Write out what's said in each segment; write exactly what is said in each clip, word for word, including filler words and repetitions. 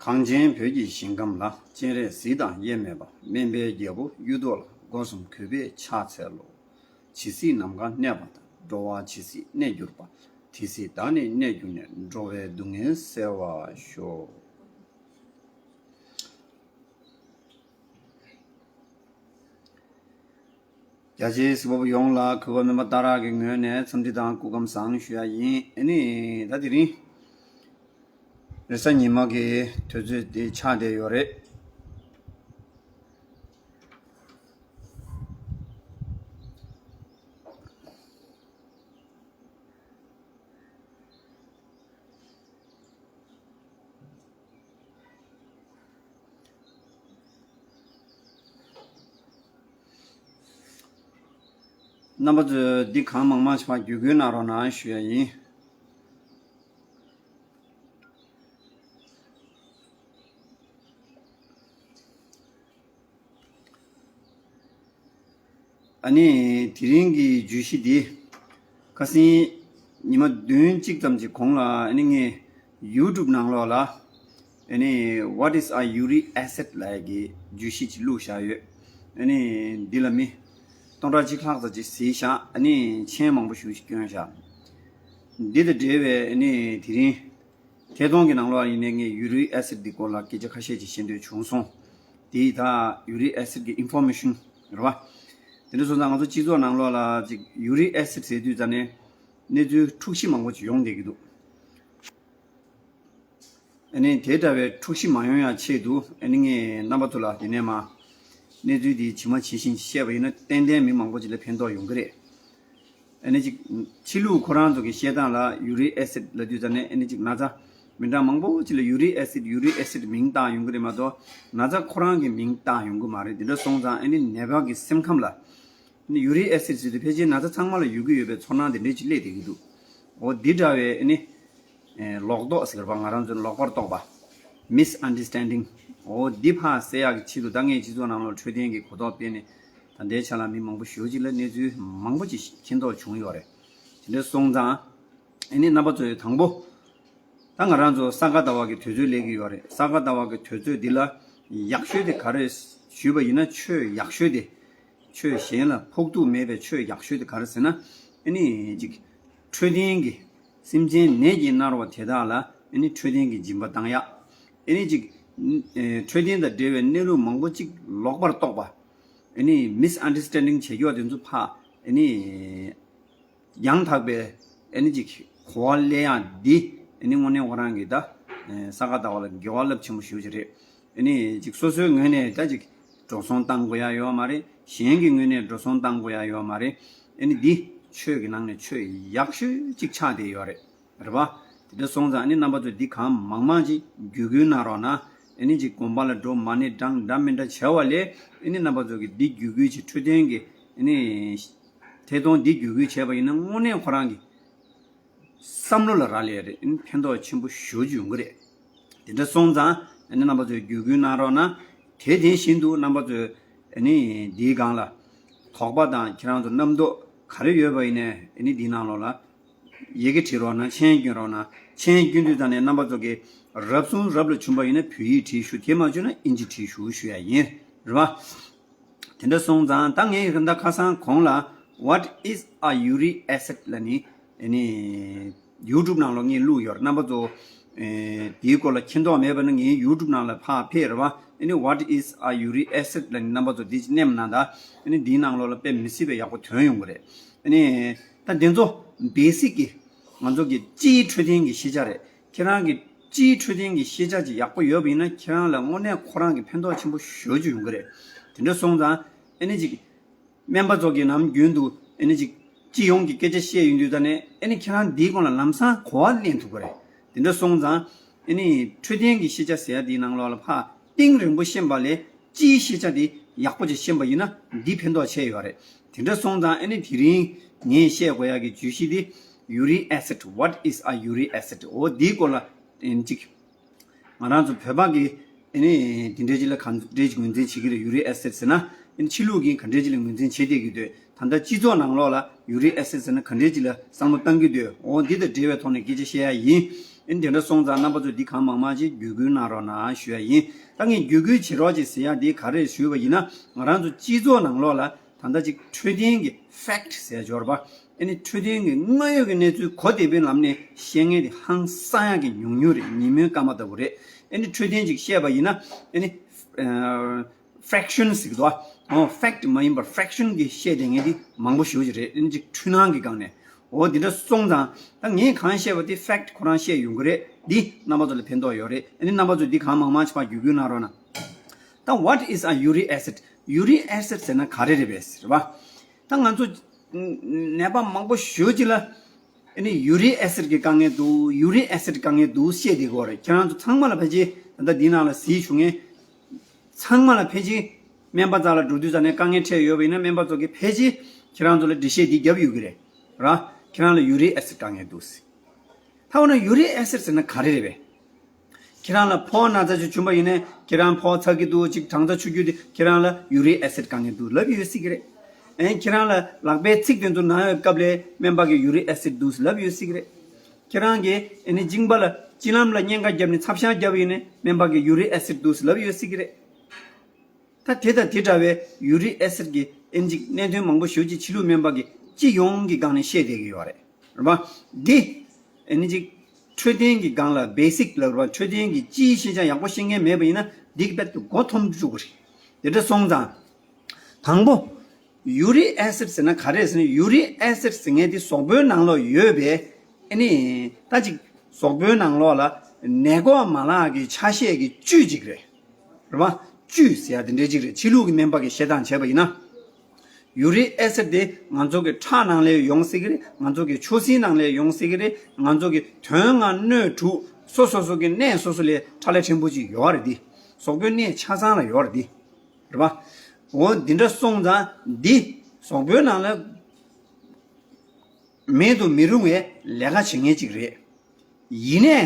གངས་ཅན་བོད་ཀྱི་ཞིང་ཁམས་ལ། སྤྱན་རས་གཟིགས་དང་དབྱེར་མེད་པ། སྨན་པའི་རྒྱལ་པོ་གཡུ་ཐོག་ལ། སྒོ་གསུམ་གུས་པས་ཕྱག་འཚལ་ལོ། ཇི་སྲིད་ནམ་མཁའ་གནས་པ་དང་། འགྲོ་བ་ཇི་སྲིད་གནས་གྱུར་པ། དེ་སྲིད་བདག་ནི་གནས་གྱུར་ནས། འགྲོ་བའི་སྡུག་བསྔལ་སེལ་བར་ཤོག། རྒྱ་ཆེའི་གཟིགས་པ་པོ་ཡོངས་ལ་གུས་པ་སྨན་པ་སྟག་ར་གི་ངོས་ནས་འཚམས་འདྲི་དང་སྐུ་ཁམས་བཟང་ཞུ་ཡ་ཡིན། ཨ་ནི་ད་དེ་རིང་རེས་གཟའ་ཉི་མ་གི་དུས་ཚོད་དེ་ཆགས་བསྡད་ཡོད་རེད། རྣམ་པ་ཚོས་འདི་གང་མང་མང་ཞིག་ཕར་བརྒྱུད་སྐུལ་གནང་རོགས་གནང་ཞུ་ཡ་ཡིན། ཨ་ནི་དེ་རིང་གི་བརྗོད་གཞི་འདི་ཁ་སང་ཉི་མ་བདུན་གཅིག་ཙམ་གྱི་གོང་ལ། ཨ་ནི་ངས་ཡུ་ཊུབ་ནང་ལོགས་ལ། ཨ་ནི་What is a uric acid ལབ་ཡ་གི་བརྗོད་གཞི་ཅིག་བླུགས་བཞག་ཡོད། ཨ་ནི་འདི་ལ་མི་སྟོང་ཕྲག་གཅིག་ལྷག་ཙམ་ཅིག་གཟིགས་བཞག། ཨ་ནི་མཆན་མང་པོ་ཞིག་བསྐྱོན་བཞག། འདི་དང་འབྲེལ་བའི་ཨ་ནི་དེ་རིང་ཐད་གཏོང་གི་ནང་ལོགས་ཡིན་ནའི་ངས་ཡུ་རིག་ཨེ་སིད་འདི་སྐོར་ལ་སྐད་ཆ་ཁ་ཤས་ཅིག་བཤད་འདོད་བྱུང་སོང་། དེ་ད་ཡུ་རིག་ཨེ་སིད་ཀྱི་ཨིན་ཕོར་མེ་ཤོན་རེད་བ། དེ་འདྲ་སོང་ཙང་ང་ཚོ་སྤྱི་ཚོགས་ནང་ལོགས་ལ་ཅིག་ཡུ་རིག་ཨེ་སིད་ཟེར་དུས་ཙ་ནས་གནས་ཚུལ་འཁྲུག་གཞི་མང་པོ་ཅིག་ཡོང་བསྡད་ཀྱི་འདུག། ཨ་ནི་དེ་འདྲ་བའི་འཁྲུག་གཞི་མ་ཡོང་ཡ་ཆེད་དུ། ཨ་ནི་ངས་རྣམ་པ་ཚོ་ལ་དེ་ནས་མ་གནས་ཚུལ་འདི་ཇི་མ་ཇི་བཞིན་བཤད་པ་ཡིན་ན་ཏན་ཏན་མི་མང་པོ་ཅིག་ལ་ཕན་ཐོགས་ཡོང་གི་རེད། ཨ་ནི་ཅིག་ཕྱི་ལུགས་ཁོ་རང་ཚོ་གི་བཤད་སྟངས་ལ་ཡུ་རིག་ཨེ་སིད་ལབ་དུས་ཙ་ནས། ཨ་ནི་ཅིག་ན་ཚ་མི་འདྲ་མང་པོ་ཅིག་ལ་ཡུ་རིག་ཨེ་སིད་ཡུ་རིག་ཨེ་སིད་མིང་བཏགས་ཡོང་གི་རེད་མ་གཏོགས། ན་ཚ་ཁོ་རང་གི་མིང་བཏགས་ཡོང་གི་མ་རེད། དེ་འདྲ་སོང་ཙང་ཨ་ནི་ནད་པ་གི་སེམས་ཁམས་ལ། ཨ་ནི་ཡུ་རིག་ཨེ་སིད་ཟེར་དུས་ཕལ་ཆེར་ན་ཚ་ཚང་མ་ལ་ཡོད་ཀྱི་ཡོད་པའི་ཚོར་སྣང་དེ་འདྲས་ཅིག་སླེབས་བསྡད་ཀྱི་འདུག། འོ་འདི་འདྲ་བའི་ཨ་ནི་ཨེ་ལོག་རྟོག་ཟེར་བ། ང་རང་ཚོའི་ལོག་པར་རྟོག་པ། མིས་ཨན་ཌར་སི་ཊན་ཌིང་། འོ་འདི་ཕར་སེལ་ཡག་གི་ཆེད་དུ་ད་ངས་སྤྱི་ཚོགས་ནང་ལ་འཕྲོད་བསྟེན་གྱི་གོ་རྟོགས་སྤེལ་ནས། ད་ལྟའི་ཆ་ལ་མི་མང་པོ་ཞེ་པོ་ཅིག་ལ་གནས་ཚུལ་མང་པོ་ཅིག་མཁྱེན་རྟོགས་བྱུང་ཡོད་རེད། དེ་འདྲ་སོང་ཙང་ཨ་ནི་རྣམ་པ་ཚོས་དང་པོ། ད་ང་རང་ཚོ་ས་ག་ཟླ་བ་གི་དུས་ཚོད་སླེབས་ཀྱི་ཡོད་རེད། ས་ག་ཟླ་བ་གི་དུས་ཚོད་འདི་ལ་ཡག་ཤོས་དེ་ག་རེ་ཞུས་པ་ཡིན་ན། ཆོས་ཡག་ཤོས་དེ། ཆོས་གཞན་ལ་ཕོག་ཐུག་མེད་པའི་ཆོས་ཡག་ཤོས་དེ་ག་རེ་ཟེར་ན། ཨ་ནི་ཅིག་འཕྲོད་བསྟེན་གྱི་སེམས་ཅན་ནད་ཀྱིས་མནར་བ་དེ་དག་ལ་ཨ་ནི་འཕྲོད་བསྟེན་གྱི་སྦྱིན་པ་བཏང་ཡག། ཨ་ནི་ཅིག་ཨེ་འཕྲོད་བསྟེན་དང་འབྲེལ་བའི་གནས་ལུགས་མང་པོ་ཅིག་ལོག་པར་རྟོག་པ། ཨ་ནི་མིས་ཨན་ཌར་སི་ཊན་ཌིང་བྱེད་རྒྱུ་དེ་ཚོ་ཕར་ཨ་ནི་ཡང་དག་པའི་ཨ་ནི་ཅིག་གོ་བ་ལེན་ཡག་འདི། ཨ་ནི་དངོས་གནས་ཁོ་རང་གི་ད་ཨེ་ས་ག་ཟླ་བ་ལ་དགེ་བ་རླབས་ཆེན་པོ་ཞེ་པོ་ཅིག་རེད། ཨ་ནི་ཅིག་སོ་སོའི་ངོས་ནས་ད་ཅིག་འགྲོ་སོང་བཏང་དགོས་ཡ་ཡོད་མ་རེད། གཞན་གྱི་ངོས་ནས་འགྲོ་སོང་བཏང་དགོས་ཡ་ཡོད་མ་རེད། ཨ་ནི་འདི་ཆོས་ཀྱི་ནང་ནས་ཆོས་ཡག་ཤོས་ཅིག་ཆགས་བསྡད་ཡོད་རེད། རེད་པ། དེ་འདྲ་སོང་ཙང་ཨ་ནི་རྣམ་པ་ཚོས་འདི་གང་མང་མང་ཅིག་བརྒྱུད་སྐུལ་གནང་རོགས་གནང་། ཨ་ནི་ཅིག་དགོན་པ་ལ་འགྲོ་མ་ཎི་བགྲང་འདྲ་མི་འདྲ་བྱས་པ་ལས། ཨ་ནི་རྣམ་པ་ཚོ་གིས་འདི་བརྒྱུད་སྐུལ་ཅིག་འཕྲོད་བསྟེན་གྱི་ཨ་ནི་ཐད་གཏོང་འདི་བརྒྱུད་སྐུལ་བྱས་པ་ཡིན་ན་དངོས་གནས་ཁོ་རང་གི་བསམ་བློ་ལ་རག་ལས་རེད། ཨ་ནི་ཕན་ཐོགས་ཆེན་པོ་ཞེ་པོ་ཅིག་ཡོང་གི་རེད། དེ་འདྲ་སོང་ཙང་ཨ་ནི་རྣམ་པ་ཚོས་བརྒྱུད་སྐུལ་གནང་རོགས་གནང་། དེ་དེ་བཞིན་དུ་རྣམ་པ་ཚོས་ཨ་ནི་འདིའི་སྒང་ལ་དོགས་པ་དང་ཁྱེད་རང་ཚོ་རྣམ་རྟོག་ག་རེ་ཡོད་པ་ཡིན་ནའི་ཨ་ནི་འདིའི་ནང་ལོགས་ལ་ཡི་གེ་བྲིས་རོགས་གནང་། མཆན་སྐྱོན་རོགས་གནང་། མཆན་སྐྱོན་དུས་ཙ་ནས་རྣམ་པ་ཚོ་གིས་རབ་བྱུང་རབ་ལ་བྱུང་པ་ཡིན་ན་བོད་ཡིག་བྲིས་ཞུ། དེ་མ་བྱུང་ན་ཨིན་ཇི་བྲིས་ཞུ་ཞུ་ཡ་ཡིན། རེད་པ། དེ་འདྲ་སོང་ཙང་ད་ངས་ད་ཁ་སང་གོང་ལ། What is a uric acid ལབ་ནི་ཨ་ནི་ཡུ་ཊུབ་ནང་ལོགས་ངས་བླུགས་ཡོད་རེད། རྣམ་པ་ཚོ་ཨེ་དེའི་སྐོར་ལ་མཁྱེན་རྟོགས་མེད་པ་ན་ངའི་ཡུ་ཊུབ་ནང་ལ་ཕར་ཕེབས། རེད་པ། ཨ་ནི་What is a uric acid ལབ་ནི་རྣམ་པ་ཚོ་འདི་ཅིག་མནན་ན་ད། ཨ་ནི་འདིའི་ནང་ལོགས་ལ་དཔེ་མི་སྲིད་པའི་ཡག་པོ་ཐོན་ཡོང་གི་རེད། ཨ་ནི་ད་འདི་ཚོ་བེ་སིག་གི་ང་ཚོ་གི་སྤྱིའི་འཕྲོད་བསྟེན་གྱི་ཤེས་བྱ་རེད། ཁྱེད་རང་གི་སྤྱིའི་འཕྲོད་བསྟེན་གྱི་ཤེས་བྱ་ཅིག་ཡག་པོ་ཡོད་པ་ཡིན་ན་ཁྱེད་རང་ལ་དངོས་གནས་ཁོ་རང་གི་ཕན་ཐོགས་ཆེན་པོ་ཞེ་པོ་ཅིག་ཡོང་གི་རེད། དེ་འདྲ་སོང་ཙང་ཨ་ནི་ཅིག་སྨན་པ་ཚོ་གིས་ནམ་རྒྱུན་དུ་ཨ་ནི་ཅིག་སྤྱི་ཡོངས་ཀྱི་སྐད་ཆ་བཤད་ཡོང་དུས་ད་ནས་ཨ་ནི་ཁྱེད་རང་འདིའི་སྒང་ལ་ལམ་སང་གོ་བ་ལེན་ཐུབ་ཀྱི་རེད། དེ་འདྲ་སོང་ཙང་ཨ་ནི་འཕྲོད་བསྟེན་གྱི་ཤེས་བྱ་ཟེར་ཡ་འདིའི་ནང་ལོགས་ལ་ཕར་གཏིང་རིང་པོ་ཤེས་པ་ལས་སྤྱིའི་ཤེས་བྱ་འདི་ཡག་པོ་ཅིག་ཤེས་པ་ཡིན་ན་འདི་ཕན་ཐོགས་ཆེ་ཡོད་རེད། དེ་འདྲ་སོང་ཙང་ཨ་ནི་དེ་རིང་ངས་བཤད་དགོས་ཡ་གི་བརྗོད་གཞི་འདི་ཡུ་རིག་ཨེ་སིད། What is a uric acid? འོ་འདིའི་སྐོར་ལ་ཨ་ནི་ཅིག་ང་རང་ཚོ་བོད་པ་གིས་ཨ་ནི་དེ་འདྲའི་ཅིག་ལ་ག་འདྲའི་ཅིག་ངོས་འཛིན་བྱེད་ཀྱི་རེད། ཡུ་རིག་ཨེ་སིད་ཟེར་ན་ཨ་ནི་ཕྱི་ལུགས་ཀྱིས་ག་འདྲའི་ཅིག་ལ་ངོས་འཛིན་བྱེད་བསྡད་ཀྱི་འདུག། ད་ལྟ་སྤྱི་ཚོགས་ནང་ལོགས་ལ་ཡུ་རིག་ཨེ་སིད་ཟེར་ན་ག་འདྲའི་ཅིག་ལ་བསམ་བློ་བཏང་གི་འདུག། འོ་འདི་དང་འབྲེལ་བའི་ཐོག་ནས་སྐད་ཆ་བཤད་ཡ་ཡིན། ཨེ་ནི་དེ་འདྲ་སོང་ཙང་རྣམ་པ་ཚོས་འདི་གང་མང་མང་ཅིག་བརྒྱུད་སྐུལ་གནང་རོགས་གནང་ཞུ་ཡ་ཡིན། ད་ངས་བརྒྱུད་སྐུལ་བྱེད་རོགས་ཅིག་ཟེར་ཡ་འདི་ག་རེ་ཞུས་པ་ཡིན་ན། ང་རང་ཚོ་སྤྱི་ཚོགས་ནང་ལོགས་ལ་ད་ལྟ་ཅིག་འཕྲོད་བསྟེན་གྱི་ཕེག་ཊི་ཟེར་ཡ་འབྱོར་པ། ཨེ་ནི་འཕྲོད་བསྟེན་གྱི་དངོས་ཡོད་ཀྱི་གནས་ཚུལ་གོ་བདེ་པོའི་ལམ་ནས་བཤད་མཁན་དེ་ཧང་སང་ཡག་གི་ཉུང་ཉུང་རེད། ཉིན་མོའི་སྐར་མ་ལྟ་བུ་རེད། ཨེ་ནི་འཕྲོད་བསྟེན་ཅིག་བཤད་པ་ཡིན་ན། ཨེ་ནི་ཕེག་ཤན་ཟེར་གི་འདུག་ཨ། ཨོ་ཕེག་ཊི་མ་ཡིན་པར་ཕེག་ཤན་གྱི་བཤད་བསྡད་མཁན་དེ་མང་པོ་ཞེ་པོ་ཅིག་རེད། ཨེ་ནི་ཅིག་འཁྲུལ་སྣང་གི་སྒང་ནས། འོ་འདི་འདྲ་སོང་ཙང་ད་ངས་གང་བཤད་པ་དེ་ཕེག་ཊི་ཁོ་རང་བཤད་ཡོང་གི་རེད། འདི་རྣམ་པ་ཚོ་ལ་ཕན་ཐོགས་ཡོད་རེད། ཨེ་ནི་རྣམ་པ་ཚོས་འདི་གང་མང་མང་ཅིག་ཕར་བརྒྱུད་སྐུལ་གནང་རོགས་གནང་། ད་what is a uric acid? uric acid ཟེར་ན་ག་རེ་རེད་པས་ཟེར་བ། ད་ང་ཚོ་ནད་པ་མང་པོ་ཞེ་པོ་ཅིག་ལ་ཨེ་ནི་ཡུ་རིག་ཨེ་སིད་ཀྱི་དཀའ་ངལ་འདུག་ཡུ་རིག་ཨེ་སིད་དཀའ་ངལ་འདུག་བཤད་བསྡད་ཀྱི་ཡོད་རེད། ཁྱེད་རང་ཚོ་ཚང་མ་ལ་ཕལ་ཆེར་ད་ལྟ་འདི་ནང་ལ་གཟིགས་བྱུང་ངས། ཚང་མ་ལ་ཕལ་ཆེར་སྨན་པ་རྩ་ལ་འགྲོ་དུས་ཙ་ནས་དཀའ་ངལ་འཕྲད་ཡོད་པ་ཡིན་ན་སྨན་པ་ཚོ་གིས་ཕལ་ཆེར་ཁྱེད་རང་ཚོ་ལ་འགྲེལ་བཤད་འདི་བརྒྱབ་ཡོད་ཀྱི་རེད། ར། ཁྱེད་རང་ལ་ཡུ་རིག་ཨེ་སིད་དཀའ་ངལ་འདུག་ཟེར། ད་འོ་ན་ཡུ་རིག་ཨེ་སིད་ཟེར་ན་ག་རེ་རེད་པས། ཁྱེད་རང་ལ་ཕོ་བ་ན་ཚ་ཅིག་བྱུང་པ་ཡིན་ནའི་ཁྱེད་རང་ཕོ་བ་ཚ་གི་འདུག་ཅིག་གྲང་ཚ་ཆུ་རྒྱུས་དེ་ཁྱེད་རང་ལ་ཡུ་རིག་ཨེ་སིད་དཀའ་ངལ་འདུག་ལབ་ཡོད་སྲིད་ཀྱི་རེད། ཨེ་ཁྱེད་རང་ལ་ལག་པའི་ཚིགས་དེ་ཚོ་ན་ཡོད་སྐབས་ལ་སྨན་པ་གིས་ཡུ་རིག་ཨེ་སིད་འདུག་ལབ་ཡོད་སྲིད་ཀྱི་རེད། ཁྱེད་རང་གིས་ཨེ་ནི་མཇིང་པ་ལ་ལྕི་ལམ་ལ་གཉན་ཁ་བརྒྱབ་ནས་ཚབ་ཤ་བརྒྱབ་པ་ཡིན་ནའི་སྨན་པ་གིས་ཡུ་རིག་ཨེ་སིད་འདུག་ལབ་ཡོད་སྲིད་ཀྱི་རེད། ད་དེ་དང་དེ་འདྲ་བའི་ཡུ་རིག་ཨེ་སིད་ཀྱི་ཨེ་ནི་ཅིག་གནད་དོན་མང་པོ་ཞེ་པོ་ཅིག་ཕྱི་ལུགས་སྨན་པ་གིས་སྤྱི་ཡོངས་ཀྱི་སྒང་ནས་བཤད་བསྡད་ཀྱི་ཡོད་རེད། རེད་པ། འདི་ཨེ་ནི་ཅིག་འཕྲོད་བསྟེན་གྱི་སྒང་ལ་བེ་སིག་ལབ་རེད་པ། འཕྲོད་བསྟེན་གྱི་སྤྱིའི་ཤེས་བྱ་ཡག་པོ་ཤེས་མཁན་མེད་པ་ཡིན་ན་འདི་གི་དཔེ་དེ་མགོ་འཐོམ་བཅུག་གི་རེད། དེ་འདྲ་སོང་ཙང་། དང་པོ། ཡུ་རིག་ཨེ་སིད་ཟེར་ན་ག་རེ་ཟེར་ན་ཡུ་རིག་ཨེ་སིད་ཟེར་མཁན་དེ་གཟུགས་པོའི་ནང་ལོགས་ཡོད་པའི་ཨེ་ནི་ད་ཅིག་གཟུགས་པོའི་ནང་ལོགས་ལ་ནད་འགོག་མ་ལག་གི་ཆ་ཤས་ཀྱི་བཅུད་ཅིག་རེད། རེད་པ། བཅུད་ཟེར་ཡ་དེ་འདྲའི་ཅིག་རེད། ཕྱི་ལུགས་ཀྱི་སྨན་པ་གིས་བཤད་སྟངས་བྱས་པ་ཡིན་ན། ཡུ་རིག་ཨེ་སིད་དེ་ང་ཚོ་གི་ཁྲག་ནང་ལ་ཡོང་སྲིད་ཀྱི་རེད། ང་ཚོ་གི་ཆུ་སྲིན་ནང་ལ་ཡོང་སྲིད་ཀྱི་རེད། ང་ཚོ་གི་དོན་ལྔ་སྣོད་དྲུག་སོ་སོ་སོ་གི་གནས་སོ་སོ་ལ་ཁྲག་ལས་ཕྲན་བུ་ཅིག་ཡོད་རེད་དེ། གཟུགས་པོའི་གནས་ཆ་ཚང་ལ་ཡོད་རེད་དེ། རེད་པ། འོ་འདི་འདྲ་སོང་ཙང་འདི་གཟུགས་པོའི་ནང་ལ་མེད་དུ་མི་རུང་བའི་ལས་ཀ་བྱེད་མཁན་ཅིག་རེད། ཡིན་ནའི་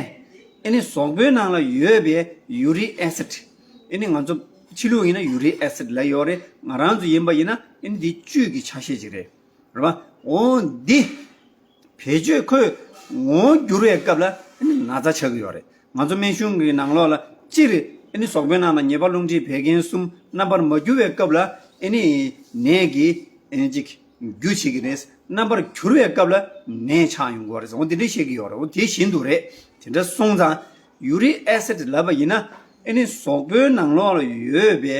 ཨེ་ནི་གཟུགས་པོའི་ནང་ལ་ཡོད་པའི་ཡུ་རིག་ཨེ་སིད་ཨེ་ནི་ང་ཚོ་ཕྱི་ལུགས་ཡིན་ན་ཡུ་རིག་ཨེ་སིད་ལབ་ཡོད་རེད། ང་རང་ཚོ་ཡིན་པ་ཡིན་ན་ཨེ་ནི་འདི་བཅུད་ཀྱི་ཆ་ཤས་ཅིག་རེད། རེད་པ། འོ་འདི་བེད་སྤྱོད་ཁོས་ངོ་བོ་འགྱུར་བའི་སྐབས་ལ་ཨེ་ནི་ན་ཚ་ཆགས་ཀྱི་ཡོད་རེད། ང་ཚོ་སྨན་གཞུང་གི་ནང་ལོགས་ལ་སྤྱིར་ཨེ་ནི་གཟུགས་པོའི་ནང་ལ་ཉེས་པ་རླུང་མཁྲིས་བད་ཀན་གསུམ་རྣམ་པར་མ་གྱུར་བའི་སྐབས་ལ་ཨེ་ནི་ནད་ཀྱི་ཨེ་ནི་ཅིག་རྒྱུ་བྱེད་ཀྱི་རེད། རྣམ་པར་གྱུར་བའི་སྐབས་ལ་ནད་ཆགས་ཡོང་གི་ཡོད་རེད། འོ་དེ་འདྲ་བཤད་ཀྱི་ཡོད་རེད། འོ་དེ་བཞིན་དུ་རེད། དེ་འདྲ་སོང་ཙང་ཡུ་རིག་ཨེ་སིད་ལབ་པ་ཡིན་ན་ཨེ་ནི་གཟུགས་པོའི་ནང་ལོགས་ལ་ཡོད་པའི་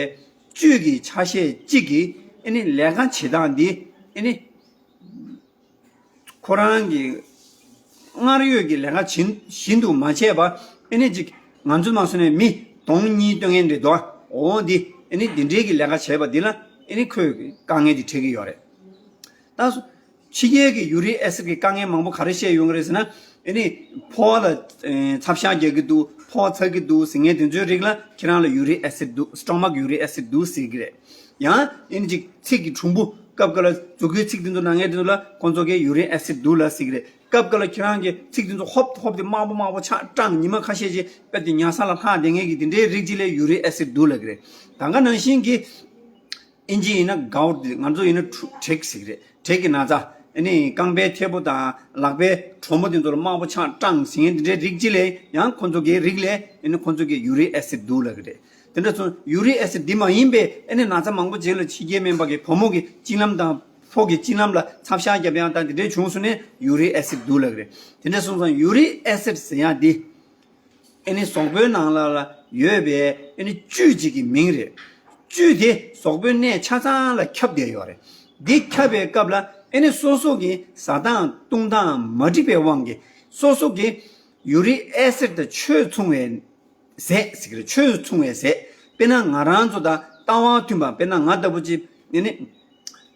བཅུད་ཀྱི་ཆ་ཤས་གཅིག་གིས་ཨེ་ནི་ལས་ཀ་བྱེད་སྟངས་འདི་ཨེ་ནི་ཁོ་རང་གི་སྔར་ཡོད་ཀྱི་ལས་ཀ་བྱེད་བཞིན་དུ་མ་བྱས་པ་ཨེ་ནི་ཅིག་ང་ཚོ་མ་སོང་ནས་མི་སྟོང་གཉིས་སྟོན་མཁན་རེད་དོ། འོ་འདི་ཨེ་ནི་འདི་འདྲའི་གི་ལས་ཀ་བྱས་པ་འདི་ལ་ཨེ་ནི་ཁོས་དཀའ་ངལ་འདི་འཕྲད་ཀྱི་ཡོད་རེད། ད་སོ་ཕྱི་རྒྱལ་གྱི་ཡུ་རིག་ཨེ་སིད་ཀྱི་དཀའ་ངལ་མང་པོ་ག་རེ་བཤད་ཡོང་གི་རེད་ཟེར་ན། ཨེ་ནི་ཕོ་བ་ལ་ཨེ་ཚབ་ཤ་རྒྱག་གི་འདུག་ཕོ་བ་ཚ་གི་འདུག་ཟེར་མཁན་དེ་ཚོའི་རིགས་ལ་ཁྱེད་རང་ལ་ཡུ་རིག་ཨེ་སིད་འདུག་སི་ཊོ་མག་ཡུ་རིག་ཨེ་སིད་འདུག་ཟེར་གི་རེད། ཡང་ཨེ་ནི་ཅིག་ཚིགས་ཀྱི་གྲུང་པོ་སྐབས་འགའ་ལ་མཛུ་གུའི་ཚིགས་དེ་ཚོ་ན་མཁན་དེ་ཚོ་ལ་ཁོང་ཚོ་གིས་ཡུ་རིག་ཨེ་སིད་འདུག་ལབ་ཟེར་གི་རེད། སྐབས་འགའ་ལ་ཁྱེད་རང་གི་ཚིགས་དེ་ཚོ་ཧོབ་ཧོབ་དེ་དམར་པོ་དམར་པོ་ཆགས་སྐྲངས་ཉི་མ་ཁ་ཤས་ཅིག་དཔེ་དེ་ཉལ་ས་ལ་ལྷག་བསྡད་མཁན་གྱི་དེ་འདྲའི་རིགས་ཅིག་ལ་ཡུ་རིག་ཨེ་སིད་འདུག་ལབ་གི་རེད། ད་ག་ནང་བཞིན་གྱི་ཨིན་ཇི་ཡིན་ན་གའུཊ་དེ་ང་ཚོ་ཡིན་ན་ཁྲུ་བྲེག་ཟེར་གི་རེད། བྲེག་གི་ན་ཚ། ཨ་ནི་རྐང་པའི་མཐེ་བོ་དང་ལག་པའི་གྲོག་མོ་དེ་ཚོ་ལ་དམར་པོ་ཆགས་སྐྲངས་ཟེར་མཁན་དེ་འདྲའི་རིགས་ཅིག་ལ་ཡང་ཁོ་ཚོ་གི་རིགས་ལ་ཨ་ནི་ཁོ་ཚོ་གི་ཡུ་རིག་ཨེ་སིད་འདུག་ལབ་གི་རེད། དེ་འདྲ་སོང་ཡུ་རིག་ཨེ་སིད་འདི་མ་ཡིན་པའི་ཨ་ནི་ན་ཚ་མང་པོ་ཅིག་ལ་ཕྱི་རྒྱལ་སྨན་པ་གིས་བུ་མོ་གི་གཅིན་ལམ་དང་ཕོ་གི་གཅིན་ལམ་ལ་ཚབ་ཤ་རྒྱབ་ཡག་དང་དེ་འདྲའི་བྱུང་སོང་ནས་ཡུ་རིག་ཨེ་སིད་འདུག་ལབ་གི་རེད། དེ་འདྲ་སོང་ཙང་ཡུ་རིག་ཨེ་སིད་ཟེར་ཡག་འདི། ཨེ་ནི་གཟུགས་པོའི་ནང་ལ་ལ་ཡོད་པའི་ཨེ་ནི་བཅུད་ཅིག་གི་མིང་རེད། བཅུད་དེ་གཟུགས་པོའི་གནས་ཆ་ཚང་ལ་ཁྱབ་བསྡད་ཡོད་རེད། འདི་ཁྱབ་པའི་སྐབས་ལ་ཨེ་ནི་སོ་སོ་གི་བཟའ་སྟངས་བཏུང་སྟངས་མ་འགྲིག་པའི་དབང་གིས་སོ་སོ་གི་ཡུ་རིག་ཨེ་སིད་དང་ཆོས་མཚུངས་པའི་ཟས་ཟེར་གི་རེད། ཆོས་མཚུངས་པའི་ཟས། དཔེར་ན་ང་རང་ཚོ་དང་ལྟ་བ་མཐུན་པ། དཔེར་ན་ང་ལྟ་བུ་ཅིག་ཨེ་ནི།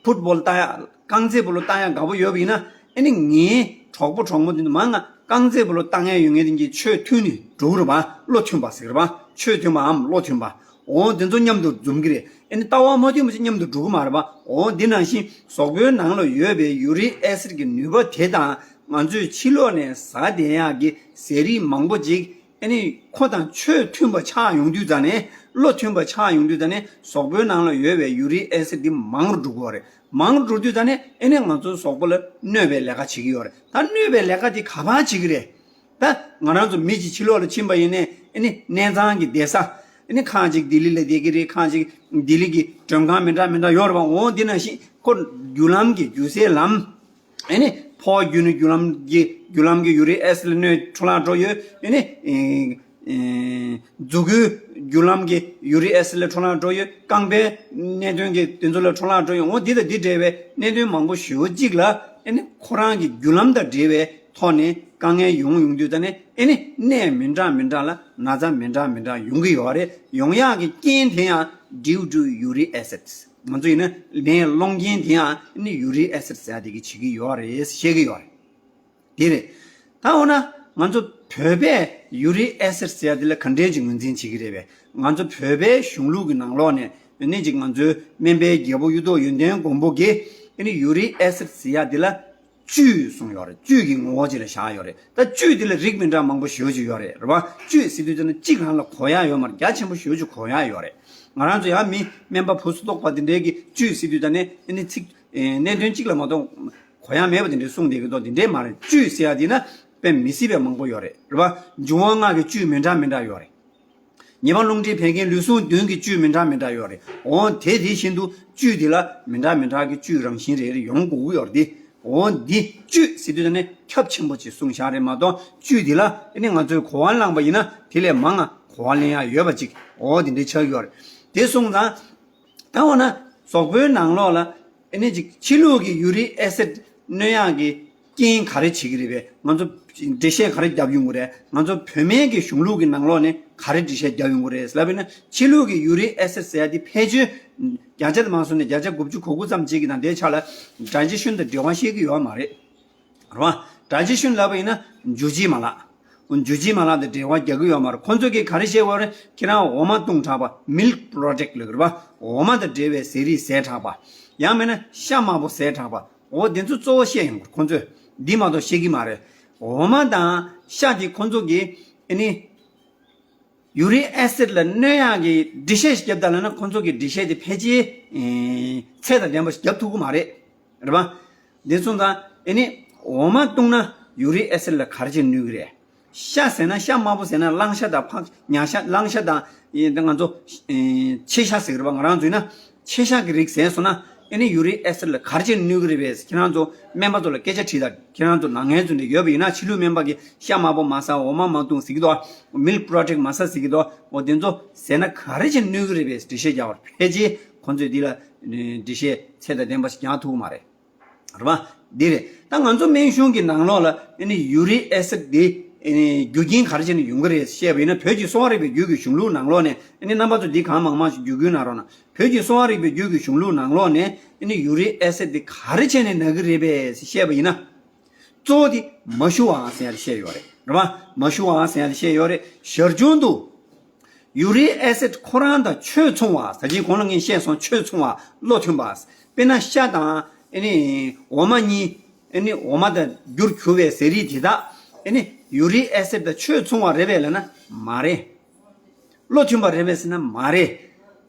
ཕུཊ་བོལ་ལྟ་ཡག་རྐང་རྩེད་སྤོ་ལོ་ལྟ་ཡག་དགའ་པོ་ཡོད་པ་ཡིན་ན། ཨེ་ནི་ངའི་གྲོགས་པོ་གྲོགས་མོ་དེ་ཚོ་མང་ང་རྐང་རྩེད་སྤོ་ལོ་ལྟ་མཁན་ཡོད་མཁན་དེ་གི་ཆོས་མཐུན་ནི་འགྲོ་གི་རེད་པ། བློ་མཐུན་པ་ཟེར་གི་རེད་པ། ཆོས་མཐུན་པའམ་བློ་མཐུན་པ། འོ་དེ་ཚོ་མཉམ་དུ་འཛོམས་ཀྱི་རེད། ཨེ་ནི་ལྟ་བ་མ་མཐུན་པ་ཅིག་མཉམ་དུ་འགྲོ་གི་མ་རེད་པ། འོ་འདི་ནང་བཞིན་གཟུགས་པོའི་ནང་ལ་ཡོད་པའི་ཡུ་རིག་ཨེ་སིད་ཀྱི་ནུས་པ་དེ་དང་ང་ཚོས་ཕྱི་ལོགས་ནས་ཟ་བསྡད་ཡག་གི་ཟས་རིགས་མང་པོ་ཅིག་ཨེ་ནི་ཁོ་དང་ཆོས་མཐུན་པ་ཆགས་ཡོང་དུས་ཙ་ནས། བློ་མཐུན་པ་ཆགས་ཡོང་དུས་ཙ་ནས་གཟུགས་པོའི་ནང་ལ་ཡོད་པའི་ཡུ་རིག་ཨེ་སིད་འདི་མང་རུ་འགྲོ་གི་ཡོད་རེད། མང་རུ་འགྲོ་དུས་ཙ་ནས་ཨེ་ནི་ང་ཚོའི་གཟུགས་པོ་ལ་གནོད་པའི་ལས་ཀ་བྱེད་ཀྱི་ཡོད་རེད། ད་གནོད་པའི་ལས་ཀ་འདི་ག་པར་བྱེད་ཀྱི་རེད། ད་ང་རང་ཚོ་མི་གཅིག་ཕྱི་ལོགས་ལ་ཕྱིན་པ་ཡིན་ནའི་ཨ་ནི་གནས་ཚང་གི་བསྡད་ས། ཨ་ནི་ཁག་ཅིག་ལྡི་ལི་ལ་བསྡད་ཀྱི་རེད། ཁག་ཅིག་ལྡི་ལི་གི་མགྲོན་ཁང་མི་འདྲ་མི་འདྲ་ཡོད་རེད་པ། འོ་འདི་ནང་བཞིན་ཁོ་རྒྱུ་ལམ་གྱི་རྒྱུ་སའི་ལམ། ཨ་ནི་ཕོ་རྒྱུ་ནི་རྒྱུ་ལམ་གྱི་རྒྱུ་ལམ་གྱི་ཡུ་རི་ཨེ་སི་ལ་གནོད་འཕྲོ་བརླག་འགྲོ་ཡོད། ཨ་ནི་ཨེ་ཨེ་མཛུ་གུའི་རྒྱུ་ལམ་གྱི་ཡུ་རི་ཨེ་སི་ལ་འཕྲོ་བརླག་འགྲོ་ཡོད། རྐང་པའི་གནད་དོན་གྱི་དེ་ཚོ་ལ་འཕྲོ་བརླག་འགྲོ་ཡོད། འོ་འདི་དང་འདི་འབྲེལ་བའི་གནད་དོན་མང་པོ་ཞེ་པོ་ཅིག་ལ་ཨ་ནི་ཁོ་རང་གི་རྒྱུ་ལམ་དང་འབྲེལ་བའི་ཐོག་ནས་དཀའ་ངལ་ཡོང་ཡོང་དུས་ད་ནི་ཨ་ནི་གནས་མི་འདྲ་མི་འདྲ་ལ་ན་ཚ་མི་འདྲ་མི་འདྲ་ཡོང་གི་ཡོད་རེད། ཡོང་ཡག་གི་རྐྱེན་དེ་ཡང་due to uric acid། ང་ཚོ་ཡིན་ན་ནད་སློང་རྐྱེན་དེ་ཡང་ཨ་ནི་ཡུ་རིག་ཨེ་སིད་ཟེར་ཡ་དེ་གིས་བྱེད་ཀྱི་ཡོད་རེད་བཤད་ཀྱི་ཡོད་རེད། དེ་རེད། ད་འོ་ན་ང་ཚོ་བོད་པས་ཡུ་རིག་ཨེ་སིད་ཟེར་ཡ་དེ་ལ་ག་འདྲས་ཀྱི་ངོས་འཛིན་བྱེད་ཀྱི་རེད་པས། ང་ཚོ་བོད་པའི་གཞུང་ལུགས་ཀྱི་ནང་ལོགས་ནས་ཨ་ནི་ཅིག་ང་ཚོའི་སྨན་པའི་རྒྱལ་པོ་གཡུ་ཐོག་ཡོན་ཏན་མགོན་པོ་གིས་ཨ་ནི་ཡུ་རིག་ཨེ་སིད་ཟེར་ཡ་དེ་ལ་བཅུད་གསུངས་ཡོད་རེད། བཅུད་ཀྱི་ངོ་བོ་ཅིག་ལ་བཞག་ཡོད་རེད། ད་བཅུད་དེ་ལ་རིགས་མི་འདྲ་མང་པོ་ཞེ་པོ་ཅིག་ཡོད་རེད། རེད་པ། བཅུད་ཟེར་དུས་ད་ནི་གཅིག་རང་ལ་གོ་ཡ་ཡོད་མ་རེད། རྒྱ་ཆེན་པོ་ཞེ་པོ་ཅིག་གོ་ཡ་ཡོད་རེད། ང་རང་ཚོ་ཡང་མི་སྨན་པ་བུ་སུ་གཏོགས་པ་དེ་འདྲའི་གི་བཅུད་ཟེར་དུས་ད་ནི་ཨ་ནི་ཚིག་ཨེ་གནད་དོན་གཅིག་ལ་མ་གཏོགས་གོ་ཡ་མེད་པ་དེ་འདྲའི་གསུངས་བསྡད་ཀྱི་འདུག་དེ་འདྲའི་མ་རེད། བཅུད་ཟེར་ཡ་དེ་ན་དཔེ་མི་སྲིད་པའི་མང་པོ་ཡོད་རེད། རེད་པ། འབྱུང་བ་ལྔ་གི་བཅུད་མི་འདྲ་མི་འདྲ་ཡོད་རེད། ཉེས་པ་རླུང་མཁྲིས་བད་ཀན་ལུས་ཟུངས་མདུན་གྱི་བཅུད་མི་འདྲ་མི་འདྲ་ཡོད་རེད། འོ་དེ་དེ་བཞིན་དུ་བཅུད་དེ་ལ་མི་འདྲ་མི་འདྲ་གི་བཅུད་རང་བཞིན་རེ་རེ་ཡོང་དགོས་ཀྱི་ཡོད་རེད་དེ། འོ་འདི་བཅུད་ཟེར་དུས་ད་ནི་ཁྱབ་ཆེན་པོ་ཅིག་གསུངས་བཞག་རེད་མ་གཏོགས། བཅུད་དེ་ལ་ཨ་ནི་ང་ཚོས་གོ་བ་བླངས་པ་ཡིན་ན་དེ་ལས་མང་ང་གོ་བ་ལེན་ཡ་ཡོད་པ་ཅིག་འོ་དེ་འདྲའི་ཆགས་ཀྱི་ཡོད་རེད། དེ་སོང་ཙང་། ད་འོ་ན་གཟུགས་པོའི་ནང་ལོགས་ལ་ཨ་ནི་ཅིག་ཕྱི་ལུགས་ཀྱི་ཡུ་རིག་ཨེ་སིད་གནོད་ཡག་གི་རྐྱེན་ག་རེ་བྱེད་ཀྱི་རེད་པས། ང་ཚོ་འགྲེལ་བཤད་ག་རེ་རྒྱབ་ཡོང་གི་རེད། ང་ཚོ་བོད་སྨན་གྱི་གཞུང་ལུགས་ཀྱི་ནང་ལོགས་ནས་ག་རེ་འགྲེལ་བཤད་རྒྱབ་ཡོང་གི་རེད་ལབ་ཡིན་ན། ཕྱི་ལུགས་ཀྱི་ཡུ་རིག་ཨེ་སིད་ཟེར་ཡ་དེ་ཕལ་ཆེར་བརྒྱ་ཆ་དུ་མ་སོང་ནས་བརྒྱ་ཆ་དགུ་བཅུ་གོ་དགུ་ཙམ་ཅིག་གི་ནང་དེའི་ཆ་ལ་ཌའི་ཇེ་ཤན་དང་འབྲེལ་བ་བཤད་ཀྱི་ཡོད་མ་རེད། རེད་བ། ཌའི་ཇེ་ཤན་ལབ་པ་ཡིན་ན་འཇུ་བྱེད་མ་ལག་འཇུ་བྱེད་མ་ལག་དང་འབྲེལ་བ་རྒྱག་གི་ཡོད་མ་རེད། ཁོང་ཚོས་ཀྱིས་ག་རེ་བཤད་པ་རེད། ཁྱེད་རང་འོ་མ་བཏུང་དྲགས་པ། མིལཀ་པྲོ་ཌག་ལབ་ཀྱི་རེད་བ། འོ་མ་དང་འབྲེལ་བའི་ཟས་རིགས་ཟས་དྲགས་པ། ཡང་མིན་ན་ཤ་དམར་པོ་ཟས་དྲགས་པ། འོ་དེ་ཚོ་གཙོ་བོ་བཤད་ཡོང་གི་རེད། ཁོང་ཚོས་འདི་མ་གཏོགས་བཤད་ཀྱི་མ་རེད། འོ་མ་དང་ཤ་དེ་ཁོང་ཚོ་གིས་ཨ་ནི་ཡུ་རིག་ཨེ་སིད་ལ་གནོད་ཡག་གི་འགྲེལ་བཤད་ཞིག་བརྒྱབ་ད་ལབ་ན། ཁོང་ཚོ་གི་འགྲེལ་བཤད་དེ་ཕལ་ཆེར་ཨེ་ཚད་དང་ལྡན་པ་ཞིག་བརྒྱབ་ཐུབ་ཀྱི་མ་རེད། རེད་པ། དེ་སོང་ཙང་ཨ་ནི་འོ་མ་བཏུང་ན་ཡུ་རིག་ཨེ་སིད་ལ་ག་རེ་བྱས་གནོད་ཀྱི་རེད། ཤ་ཟས་ན། ཤ་དམར་པོ་ཟས་ན། གླང་ཤ་དང་ཕག་ཉ་ཤ། གླང་ཤ་དང་ཨེ་ང་ཚོ་ཨེ་ཕྱེ་ཤ་ཟེར་གྱི་རེད་པ། ང་རང་ཚོ་ཡིན་ན་ཕྱེ་ཤ་གི་རིགས་ཟས་སོང་ན་ཨ་ནི་ཡུ་རིག་ཨེ་སིད་ལ་ག་རེ་བྱས་གནོད་ཀྱི་རེད་པས། ཁྱེད་རང་ཚོ་སྨན་པ་ཚོ་ལ་སྐད་ཆ་དྲིས་དང་། ཁྱེད་རང་ཚོ་ནད་ངན་ཚོ་འདྲ་ཡོད་པ་ཡིན་ན། ཕྱི་ལུགས་སྨན་པ་གིས་ཤ་དམར་པོ་མ་ཟ། འོ་མ་མ་བཏུང་ཟེར་གྱི་འདུག་མིལཀ་པྲོ་ཌག་མ་ཟ་ཟེར་གྱི་འདུག་འོ་དེ་ཚོ་ཟས་ན་ག་རེ་བྱས་གནོད་ཀྱི་རེད་པས་འགྲེལ་བཤད་རྒྱག་པར། ཕལ་ཆེར་ཁོང་ཚོས་འདི་ལ་འགྲེལ་བཤད་ཚད་དང་ལྡན་པ་ཞིག་རྒྱག་ཐུབ་ཀྱི་མ་རེད། རེད་པ། འདི་རེད། ད་ང་ཚོ་སྨན་གཞུང་གི་ནང་ལོགས་ལ་ཨ་ནི་ཡུ་རིག་ཨེ་སིད་འདི་ཨ་ནི་རྒྱུ་རྐྱེན་ག་རེ་བྱས་ནས་ཡོང་གི་རེད་བཤད་པ་ཡིན་ན། བོད་ཀྱི་གསོ་བ་རིག་པའི་རྒྱུད་ཀྱི་གཞུང་ལུགས་ནང་ལོགས་ནས། ཨ་ནི་རྣམ་པ་ཚོ་འདི་གང་མང་མང་ཞིག་བརྒྱུད་སྐུལ་གནང་རོགས་གནང་། བོད་ཀྱི་གསོ་བ་རིག་པའི་རྒྱུད་ཀྱི་གཞུང་ལུགས་ནང་ལོགས་ནས་ཨ་ནི་ཡུ་རིག་ཨེ་སིད་འདི་ག་རེ་བྱས་ནས་ན་གི་རེད་པས་བཤད་པ་ཡིན་ན། གཙོ་བོ་དེ་མ་ཞུ་བ་ཟེར་ཡ་དེ་བཤད་ཡོད་རེད། རེད་པ། མ་ཞུ་བ་ཟེར་ཡ་དེ་བཤད་ཡོད་རེད། ཞར་བྱུང་དུ་ཡུ་རིག་ཨེ་སིད་ཁོ་རང་དང་ཆོས་མཚུངས་པ། ད་ཅི་གོང་ལ་ངས་བཤད་སོང་། ཆོས་མཚུངས་པ། བློ་མཐུན་པ། དཔེར་ན་ཤ་དང་ཨ་ནི་འོ་མ་གཉིས་ཨ་ནི་འོ་མ་དང་རྒྱུར་གྱུར་པའི་ཟས་རིགས་དེ་དག་ཨ་ནི་ཡུ་རིག་ཨེ་སིད་དང་ཆོས་མཚུངས་པ་རེད་པས་ལབ་ན་མ་རེད། བློ་མཐུན་པ་རེད་པས་ཟེར་ན་མ་རེད།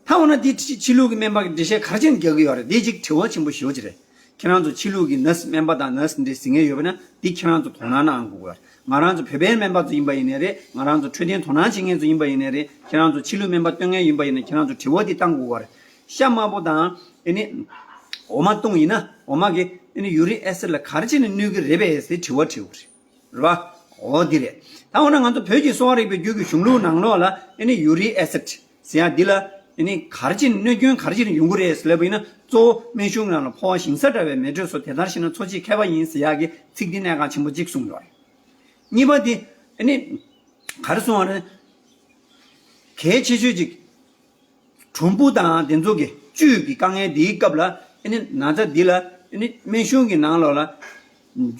ད་འོ་ན་འདི་ཕྱི་ཕྱི་ལུགས་ཀྱི་སྨན་པ་གི་འགྲེལ་བཤད་ག་རེ་བྱས་ནས་རྒྱག་གི་ཡོད་རེད། འདི་གཅིག་དྲི་བ་ཆེན་པོ་ཞེ་པོ་ཅིག་རེད། ཁྱེད་རང་ཚོ་ཕྱི་ལུགས་ཀྱི་ནར་སི་སྨན་པ་དང་ནར་སི་འདྲ་ཟེར་མཁན་ཡོད་པ་ན་འདི་ཁྱེད་རང་ཚོ་དོ་སྣང་གནང་དགོས་པ་རེད། ང་རང་ཚོ་བོད་པའི་སྨན་པ་ཚོ་ཡིན་པ་ཡིན་ནའི་རེད། ང་རང་ཚོ་འཕྲོད་བསྟེན་དོ་སྣང་བྱེད་མཁན་ཚོ་ཡིན་པ་ཡིན་ནའི་རེད། ཁྱེད་རང་ཚོ་ཕྱི་ལུགས་སྨན་པ་སྟོན་མཁན་ཡིན་པ་ཡིན་ན་ཁྱེད་རང་ཚོ་དྲི་བ་འདི་བཏང་དགོས་པ་རེད། ཤ་དམར་པོ་དང་ཨ་ནི་འོ་མ་བཏུང་ཡིན་ན་འོ་མ་གི་ཨ་ནི་ཡུ་རིག་ཨེ་སིད་ལ་ག་རེ་བྱས་ནས་གནོད་ཀྱི་རེད་པས་ཟེར་དྲི་བ་དྲི་དགོས་རེད། རེད་པ། འོ་འདི་རེད། ད་འོ་ན་ང་ཚོ་བོད་ཀྱི་གསོ་བ་རིག་པའི་རྒྱུད་ཀྱི་གཞུང་ལུགས་ནང་ལོགས་ལ་ཨ་ནི་ཡུ་རིག་ཨེ་སིད་ཟེར་ཡ་འདི་ལ་ཨ་ནི་ག་རེ་བྱས་ནས་གནོད་སྐྱོན་ག་རེ་བྱས་ནས་ཡོང་གི་རེད་ཟེར་ལབ་པ་ཡིན་ན། གཙོ་བོ་སྨན་གཞུང་ནང་ལ་ཕོ་བ་ཞིང་ས་འདྲ་བའི་མེ་དྲོད་སོགས་དེ་ལྟར་ཤེས་ན་འཚོ་བྱེད་མཁས་པ་ཡིན་ཟེར་ཡ་གི་ཚིག་འདི་གནད་འགག་ཆེན་པོ་གཅིག་གསུངས་ཡོད་རེད། གཉིས་པ་འདི་ཨ་ནི་ག་རེ་གསུངས་པ་རེད། གལ་ཆེ་ཤོས་གཅིག་གྲུམ་བུ་དང་དེ་ཚོ་གི་བཅུད་ཀྱི་དཀའ་ངལ་འདིའི་སྐབས་ལ་ཨ་ནི་ན་ཚ་འདི་ལ་ཨ་ནི་སྨན་གཞུང་གི་ནང་ལོགས་ལ་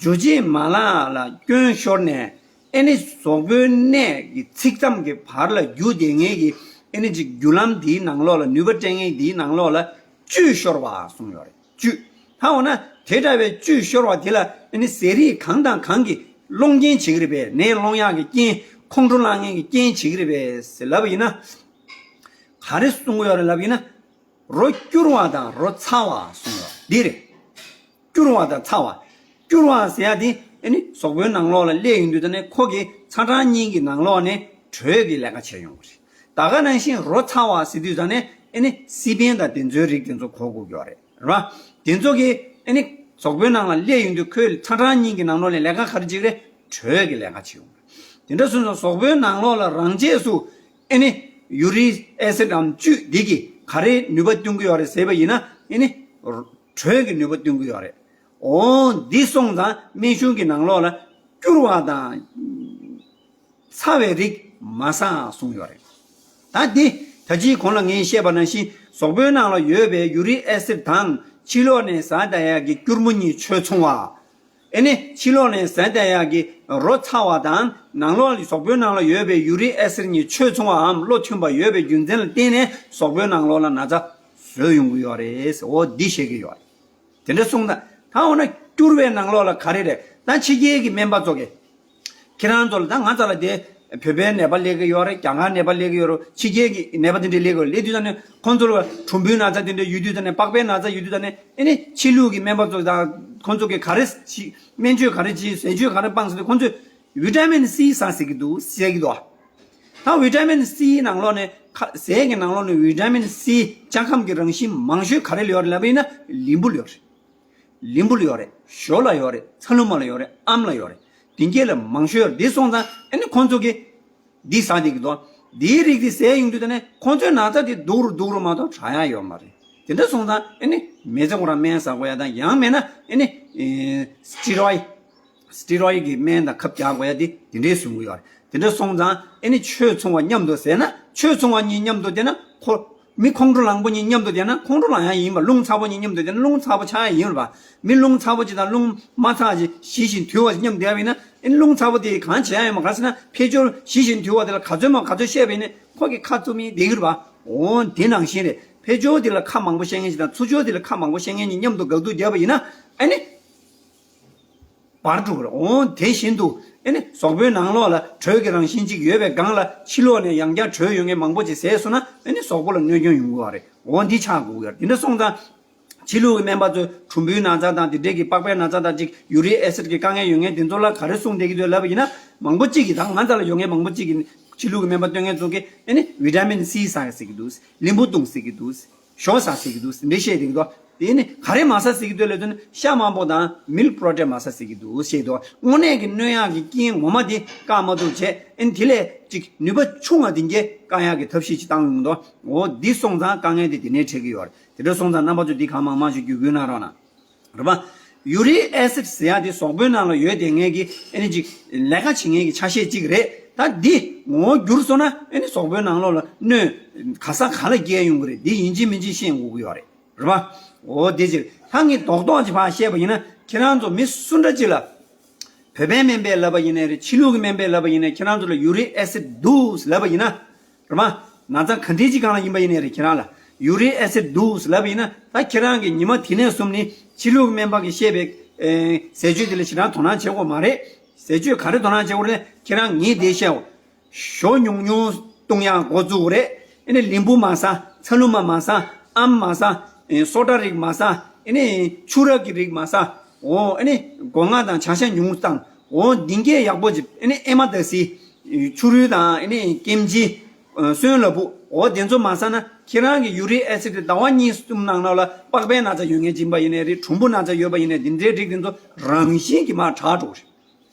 འཇུ་བྱེད་མ་ལག་ལ་སྐྱོན་ཤོར་ནས་ཨ་ནི་གཟུགས་པོའི་གནས་ཀྱི་ཚིགས་མཚམས་ཀྱི་བར་ལ་རྒྱུ་བསྡད་མཁན་གྱི་ཨ་ནི་ཅིག་རྒྱུ་ལམ་འདིའི་ནང་ལོགས་ལ་ནུས་པ་སྤྲད་མཁན་འདིའི་ནང་ལོགས་ལ་བཅུད་ཤོར་བ་གསུངས་ཡོད་རེད། བཅུད། ད་འོ་ན་དེ་འདྲ་བའི་བཅུད་ཤོར་བ་དེ་ལ་ཨ་ནི་ཟས་རིགས་གང་དང་གང་གིས་སློང་རྐྱེན་བྱེད་ཀྱི་རེད་པས། ནད་སློང་ཡག་གི་རྐྱེན། ཁོང་ཁྲོ་ལངས་མཁན་གྱི་རྐྱེན་བྱེད་ཀྱི་རེད་པས་ཟེར་ལབ་པ་ཡིན་ན། ག་རེ་གསུང་གི་ཡོད་རེད་ལབ་ཡིན་ན། རོ་སྐྱུར་བ་དང་རོ་ཚ་བ་གསུང་ཡོད་འདི་རེད། སྐྱུར་བ་དང་ཚ་བ། སྐྱུར་བ་ཟེར་ཡ་དེ་ ཨ་ནི་གཟུགས་པོའི་ནང་ལོགས་ལ་སླེབས་ཡོང་དུས་ད་ནི་ཁོ་གི་ཚ་གྲང་གཉིས་ཀྱི་ནང་ལོགས་ནས་དྲོད་ཀྱི་ལས་ཀ་བྱེད་ཡོང་བ་རེད། ད་ག་ནང་བཞིན་རོ་ཚ་བ་ཟེར་དུས་ད་ནི་ཨ་ནི་སི་པན་དང་དེ་ཚོའི་རིགས་དེ་ཚོ་གོ་དགོས་ཀྱི་ཡོད་རེད། རེད་བ། དེ་ཚོ་གིས་ཨ་ནི་གཟུགས་པོའི་ནང་ལ་སླེབས་ཡོང་དུས་ཁོའི་ཚ་གྲང་གཉིས་ཀྱི་ནང་ལོགས་ནས་ལས་ཀ་ག་རེ་བྱེད་ཀྱི་རེད། དྲོད་ཀྱི་ལས་ཀ་བྱེད་ཡོང་རེད། དེ་འདྲ་སོང་ཙང་གཟུགས་པོའི་ནང་ལོགས་ལ་རང་ཆས་སུ་ཨ་ནི་ཡུ་རིག་ཨེ་སིད་འམ་བཅུད་འདི་གིས་ག་རེ་ནུས་པ་སྟོན་གྱི་ཡོད་རེད་ཟེར་བ་ཡིན་ན་ཨ་ནི་དྲོད་ཀྱི་ནུས་པ་སྟོན་གྱི་ཡོད་རེད། འོ་འདི་སོང་ཙང་སྨན་གཞུང་གི་ནང་ལོགས་ལ་སྐྱུར་བ་དང་ཚ་བའི་རིགས་མ་ཟ་གསུངས་ཡོད་རེད། ད་འདི་ད་ཅིའི་གོང་ལ་ངས་བཤད་པ་ནང་བཞིན་གཟུགས་པོའི་ནང་ལ་ཡོད་པའི་ཡུ་རིག་ཨེ་སིད་དང་ཕྱི་ལོགས་ནས་ཟ་བསྡད་ཡག་གི་སྐྱུར་མོ་གཉིས་ཆོས་མཚུངས་པ། ཨེ་ནི་ཕྱི་ལོགས་ནས་ཟ་བསྡད་ཡག་གི་རོ་ཚ་བ་དང་ནང་ལོགས་ལ་གཟུགས་པོའི་ནང་ལ་ཡོད་པའི་ཡུ་རིག་ཨེ་སིད་གཉིས་ཆོས་མཚུངས་པའམ་བློ་མཐུན་པ་ཡོད་པའི་རྒྱུ་མཚན་ལ་བརྟེན་ནས་གཟུགས་པོའི་ནང་ལོགས་ལ་ན་ཚ་བཟོས་ཡོང་གི་ཡོད་རེད། འོ་འདི་བཤད་ཀྱི་ཡོད་རེད། དེ་འདྲ་སོང་ཙང་ད་འོ་ན་སྐྱུར་བའི་ནང་ལོགས་ལ་ག་རེ་རེད། ད་ཕྱི་རྒྱལ་གྱི་སྨན་པ་ཚོ་གིས་ཁྱེད་རང་ཚོ་ལ་ད་ང་ཚོ་ལ་དེ་བོད་པའི་ནད་པ་སླེབས་ཀྱི་ཡོད་རེད། རྒྱ་གར་ནད་པ་སླེབས་ཀྱི་ཡོད་རེད། ཕྱི་རྒྱལ་གྱི་ནད་པ་དེ་འདྲ་སླེབས་ཀྱི་ཡོད་རེད། སླེབས་དུས་ད་ནི་ཁོང་ཚོ་ལ་གྲུམ་བུའི་ན་ཚ་དེ་འདྲ་ཡོད་དུས་ད་ནི་པགས་པའི་ན་ཚ་ཡོད་དུས་ད་ནི་ཨེ་ནི་ཕྱི་ལུགས་ཀྱི་སྨན་པ་ཚོ་དང་ཁོང་ཚོ་གིས་ག་རེ་བྱེད། སྨན་བཅོས་ག་རེ་བྱེད། ཟས་བཅོས་ག་རེ་སྤངས་ཟེར་དུས་ཁོང་ཚོས་ཝི་ཊ་མིན་སི་ཟ་ཟེར་གྱི་འདུག་ཟེར་གྱི་འདུག་ད་ཝི་ཊ་མིན་སི་ནང་ལོགས་ནས་ཁ་ཟས་ཀྱི་ནང་ལོགས་ནས་ཝི་ཊ་མིན་སི་སྐྱ་ཁམས་ཀྱི་རང་བཞིན་མང་ཤོས་ག་རེ་ལ་ཡོད་རེད་ལབ་པ་ཡིན་ན་ལིམ་བུ་ལ་ཡོད་རེད། ལིམ་བུ་ལ་ཡོད་རེད། ཞོ་ལ་ཡོད་རེད། ཚ་ལུ་མ་ལ་ཡོད་རེད། ཨམ་ལ་ཡོད་རེད། དེ་གྱད་ལ་མང་ཤོས་ཡོད་རེད། འདི་སོང་ཙང་ཨ་ནི་ཁོང་ཚོ་གིས་འདི་ཟ་བསྡད་ཀྱི་འདུག་འདིའི་རིགས་འདི་ཟས་ཡོང་དུས་ད་ནི་ཁོང་ཚོའི་ན་ཚ་དེ་སྡུག་རུ་སྡུག་རུ་མ་གཏོགས་དྲག་ཡག་ཡོད་མ་རེད། དེ་འདྲ་སོང་ཙང་ཨ་ནི་མི་ཚེ་ཁོ་རང་སྨན་ཟ་དགོས་ཡ་དང་ཡང་མེད་ན་ཨ་ནི་ཨེ་སི་ཊི་རོ་ཡིཌ། སི་ཊི་རོ་ཡིཌ་གི་སྨན་དང་ཁབ་རྒྱག་དགོས་ཡ་དེ་དེ་འདྲའི་བཟོ་གི་ཡོད་རེད། དེ་འདྲ་སོང་ཙང་ཨ་ནི་ཆོས་མཚུངས་པ་མཉམ་དུ་ཟས་ན་ཆོས་མཚུངས་པ་གཉིས་མཉམ་དུ་བསྡད་ན་ཁོ། མི་ཁོང་ཁྲོ་ལངས་པོ་གཉིས་མཉམ་དུ་བསྡད་ན་ཁོང་ཁྲོ་ལངས་ཡ་ཡིན་པ། རླུང་ཚ་པོ་གཉིས་མཉམ་དུ་བསྡད་ན་རླུང་ཚ་པོ་ཆགས་ཡ་ཡིན་པ། མི་རླུང་ཚ་པོ་གཅིག་དང་རླུང་མ་ཚ་གཅིག་ཞི་ཞིང་དུལ་བ་མཉམ་བསྡད་པ་ཡིན་ན་ཨ་ནི་རླུང་ཚ་པོ་དེ་གང་བྱེད་ཡ་ཡོད་མ་རེད་ཟེར་ན་ཕར་ཕྱོགས་ཞི་ཞིང་དུལ་བ་དེ་ལ་ག་ཚོད་མང་ག་ཚོད་བཤད་པ་ཡིན་ན་ཁོ་གི་ཁ་བཙུམ་ཡིན་བསྡད་ཀྱི་རེད་པ། འོ་དེ་ནང་བཞིན་རེད། ཕར་ཕྱོགས་དེ་ལ་ཁ་མང་པོ་བཤད་མཁན་ཞིག་དང་ཚུར་ཕྱོགས་དེ་ལ་ཁ་མང་པོ་བཤད་མཁན་གཉིས་མཉམ་དུ་འགག་འདུག་བསྡད་པ་ཡིན་ན་ཨ་ནི། འབར་འགྲོ་གི་རེད། འོ་དེ་བཞིན་དུ་ཨ་ནི་གཟུགས་པོའི་ནང་ལོགས་ལ་དྲོད་ཀྱི་རང་བཞིན་གཅིག་ཡོད་པའི་སྒང་ལ་ཕྱི་ལོགས་ནས་ཡང་བསྐྱར་དྲོད་ཡོད་མཁན་མང་པོ་ཅིག་ཟས་སོང་ན་ཨ་ནི་གཟུགས་པོ་ལ་གནོད་སྐྱོན་ཡོང་གི་རེད། འོ་འདི་ཆགས་དགོས་ཀྱི་རེད། དེ་འདྲ་སོང་ཙང་ཕྱི་ལུགས་ཀྱི་སྨན་པ་ཚོས་གྲུམ་བུའི་ན་ཚ་དང་དེ་འདྲས་ཀྱི་པགས་པའི་ན་ཚ་དང་གཅིག་ཡུ་རིག་ཨེ་སིད་ཀྱི་དཀའ་ངལ་ཡོད་མཁན་དེ་ཚོ་ལ་ག་རེ་གསུངས་བསྡད་ཀྱི་འདུག་ལབ་པ་ཡིན་ན་མང་པོ་གཅིག་གིས་ད་ང་ཚོ་ལ་ཡོད་མཁན་མང་པོ་གཅིག་གིས་ཕྱི་ལུགས་ཀྱི་སྨན་པ་སྟོན་མཁན་ཚོ་གིས་ཨ་ནི་ཝི་ཊ་མིན་སི་ཟ་ཟེར་གྱི་འདུག་ལིམ་བུ་བཏུང་ཟེར་གྱི་འདུག་ཞོ་ཟ་ཟེར་གྱི་འདུག་འདི་བཤད་བསྡད་ཀྱི་འདུག་དེ་ནི་ག་རེ་མ་ཟ་ཟེར་གྱི་འདུག་ལབ་དུས་ནི་ཤ་མང་པོ་དང་མིལ་ཀི་པྲོ་ཊིན་མ་ཟ་ཟེར་གྱི་འདུག་བཤད་འདུག་དངོས་གནས་ཀྱི་གནོད་ཡག་གི་རྐྱེན་ངོ་མ་དེ་བཀག་མ་ཐུབ་བྱས་ཨ་ནི་དེ་ལས་ཅིག་ནུས་པ་ཆུང་བ་དེ་གྱད་བཀག་ཡག་གི་ཐབས་ཤེས་ཅིག་བཏང་ཡོང་འདུག་འོ་འདི་སོང་ཙང་དཀའ་ངལ་དེ་དེ་ནས་འཕྲད་ཀྱི་ཡོད་རེད། དེ་འདྲ་སོང་ཙང་རྣམ་པ་ཚོས་འདི་གང་མང་མང་ཞིག་བརྒྱུད་སྐུལ་གནང་རོགས་གནང་། རེད་པ། ཡུ་རིག་ཨེ་སིད་ཟེར་ཡ་དེ་གཟུགས་པོའི་ནང་ལ་ཡོད་བསྡད་མཁན་གྱི་ཨ་ནི་ཅིག་ལས་ཀ་བྱེད་མཁན་གྱི་ཆ་ཤས་གཅིག་རེད། ད་འདི་ངོ་བོ་འགྱུར་སོང་ན་ཨ་ནི་གཟུགས་པོའི་ནང་ལོགས་ལ་གནོད་ག་ས་ག་ལ་སྐྱེལ་ཡོང་གི་རེད། འདི་ཡིན་གཅིག་མིན་གཅིག་ཤེས་དགོས་ཀྱི་ཡོད་རེད། རེད་པ། འོ་དེ་ཅིག་ད་ངས་རྡོག་རྡོག་ཅིག་ཕར་བཤད་པ་ཡིན་ན་ཁྱེད་རང་ཚོ་མི་སུ་འདྲ་ཅིག་ལ་བོད་པའི་སྨན་པས་ལབ་པ་ཡིན་ནའི་རེད། ཕྱི་ལུགས་ཀྱི་སྨན་པས་ལབ་པ་ཡིན་ནའི་ཁྱེད་རང་ཚོ་ལ་ཡུ་རིག་ཨེ་སིད་འདུག་ལབ་པ་ཡིན་ན། རེད་པ། ན་ཚ་ག་འདྲའི་ཅིག་སྒང་ལ་ཡིན་པ་ཡིན་ནའི་རེད། ཁྱེད་རང་ལ་ཡུ་རིག་ཨེ་སིད་འདུག་ལབ་པ་ཡིན་ན་ད་ཁྱེད་རང་གིས་ཉི་མ་དེ་ནས་བཟུང་ནས་ཕྱི་ལུགས་ཀྱི་སྨན་པ་གིས་བཤད་པའི་ཨེ་ཟས་བཅུད་དེ་ལ་ཞེ་དྲག་དོ་སྣང་བྱེད་དགོས་མ་རེད། ཟས་བཅུད་ག་རེ་དོ་སྣང་བྱེད་དགོས་རེད། ཁྱེད་རང་ངས་དེ་བཤད་འོ། ཞོ་ཉུང་ཉུང་བཏུང་ཡག་འགོ་བཙུགས་རེད། ཨ་ནི་ལིམ་བུ་མ་ཟ། ཚ་ལུ་མ་མ་ཟ། ཨམ་མ་ཟ། ཨེ་སོ་ཌ་རིགས་མ་ཟ། ཨ་ནི་ཆུ་རགས་ཀྱི་རིགས་མ་ཟ། འོ་ཨ་ནི་སྒོ་ང་དང་བྱ་ཤ་ཉུང་བཏང་། འོ་འདི་གྱད་ཡག་པོ་ཅིག་ཨ་ནི་ཨེ་མ་ད་སི། ཆུ་རུལ་དང་ཨ་ནི་ཀེམ་ཅི། སོན་ལ་ཕུག་འོ་དེ་ཚོ་མ་ཟ་ན་ཁྱེད་རང་གི་ཡུ་རིག་ཨེ་སིད་དེ་ཟླ་བ་གཉིས་གསུམ་ནང་ལོགས་ལ་པགས་པའི་ན་ཚ་ཡོད་མཁན་ཅིག་ཡིན་པ་ཡིན་ནའི་རེད། གྲུམ་བུ་ན་ཚ་ཡོད་པ་ཡིན་ནའི་འདི་འདྲའི་རིགས་དེ་ཚོ་རང་བཞིན་གྱིས་མར་དྲག་འགྲོ་གི་རེད།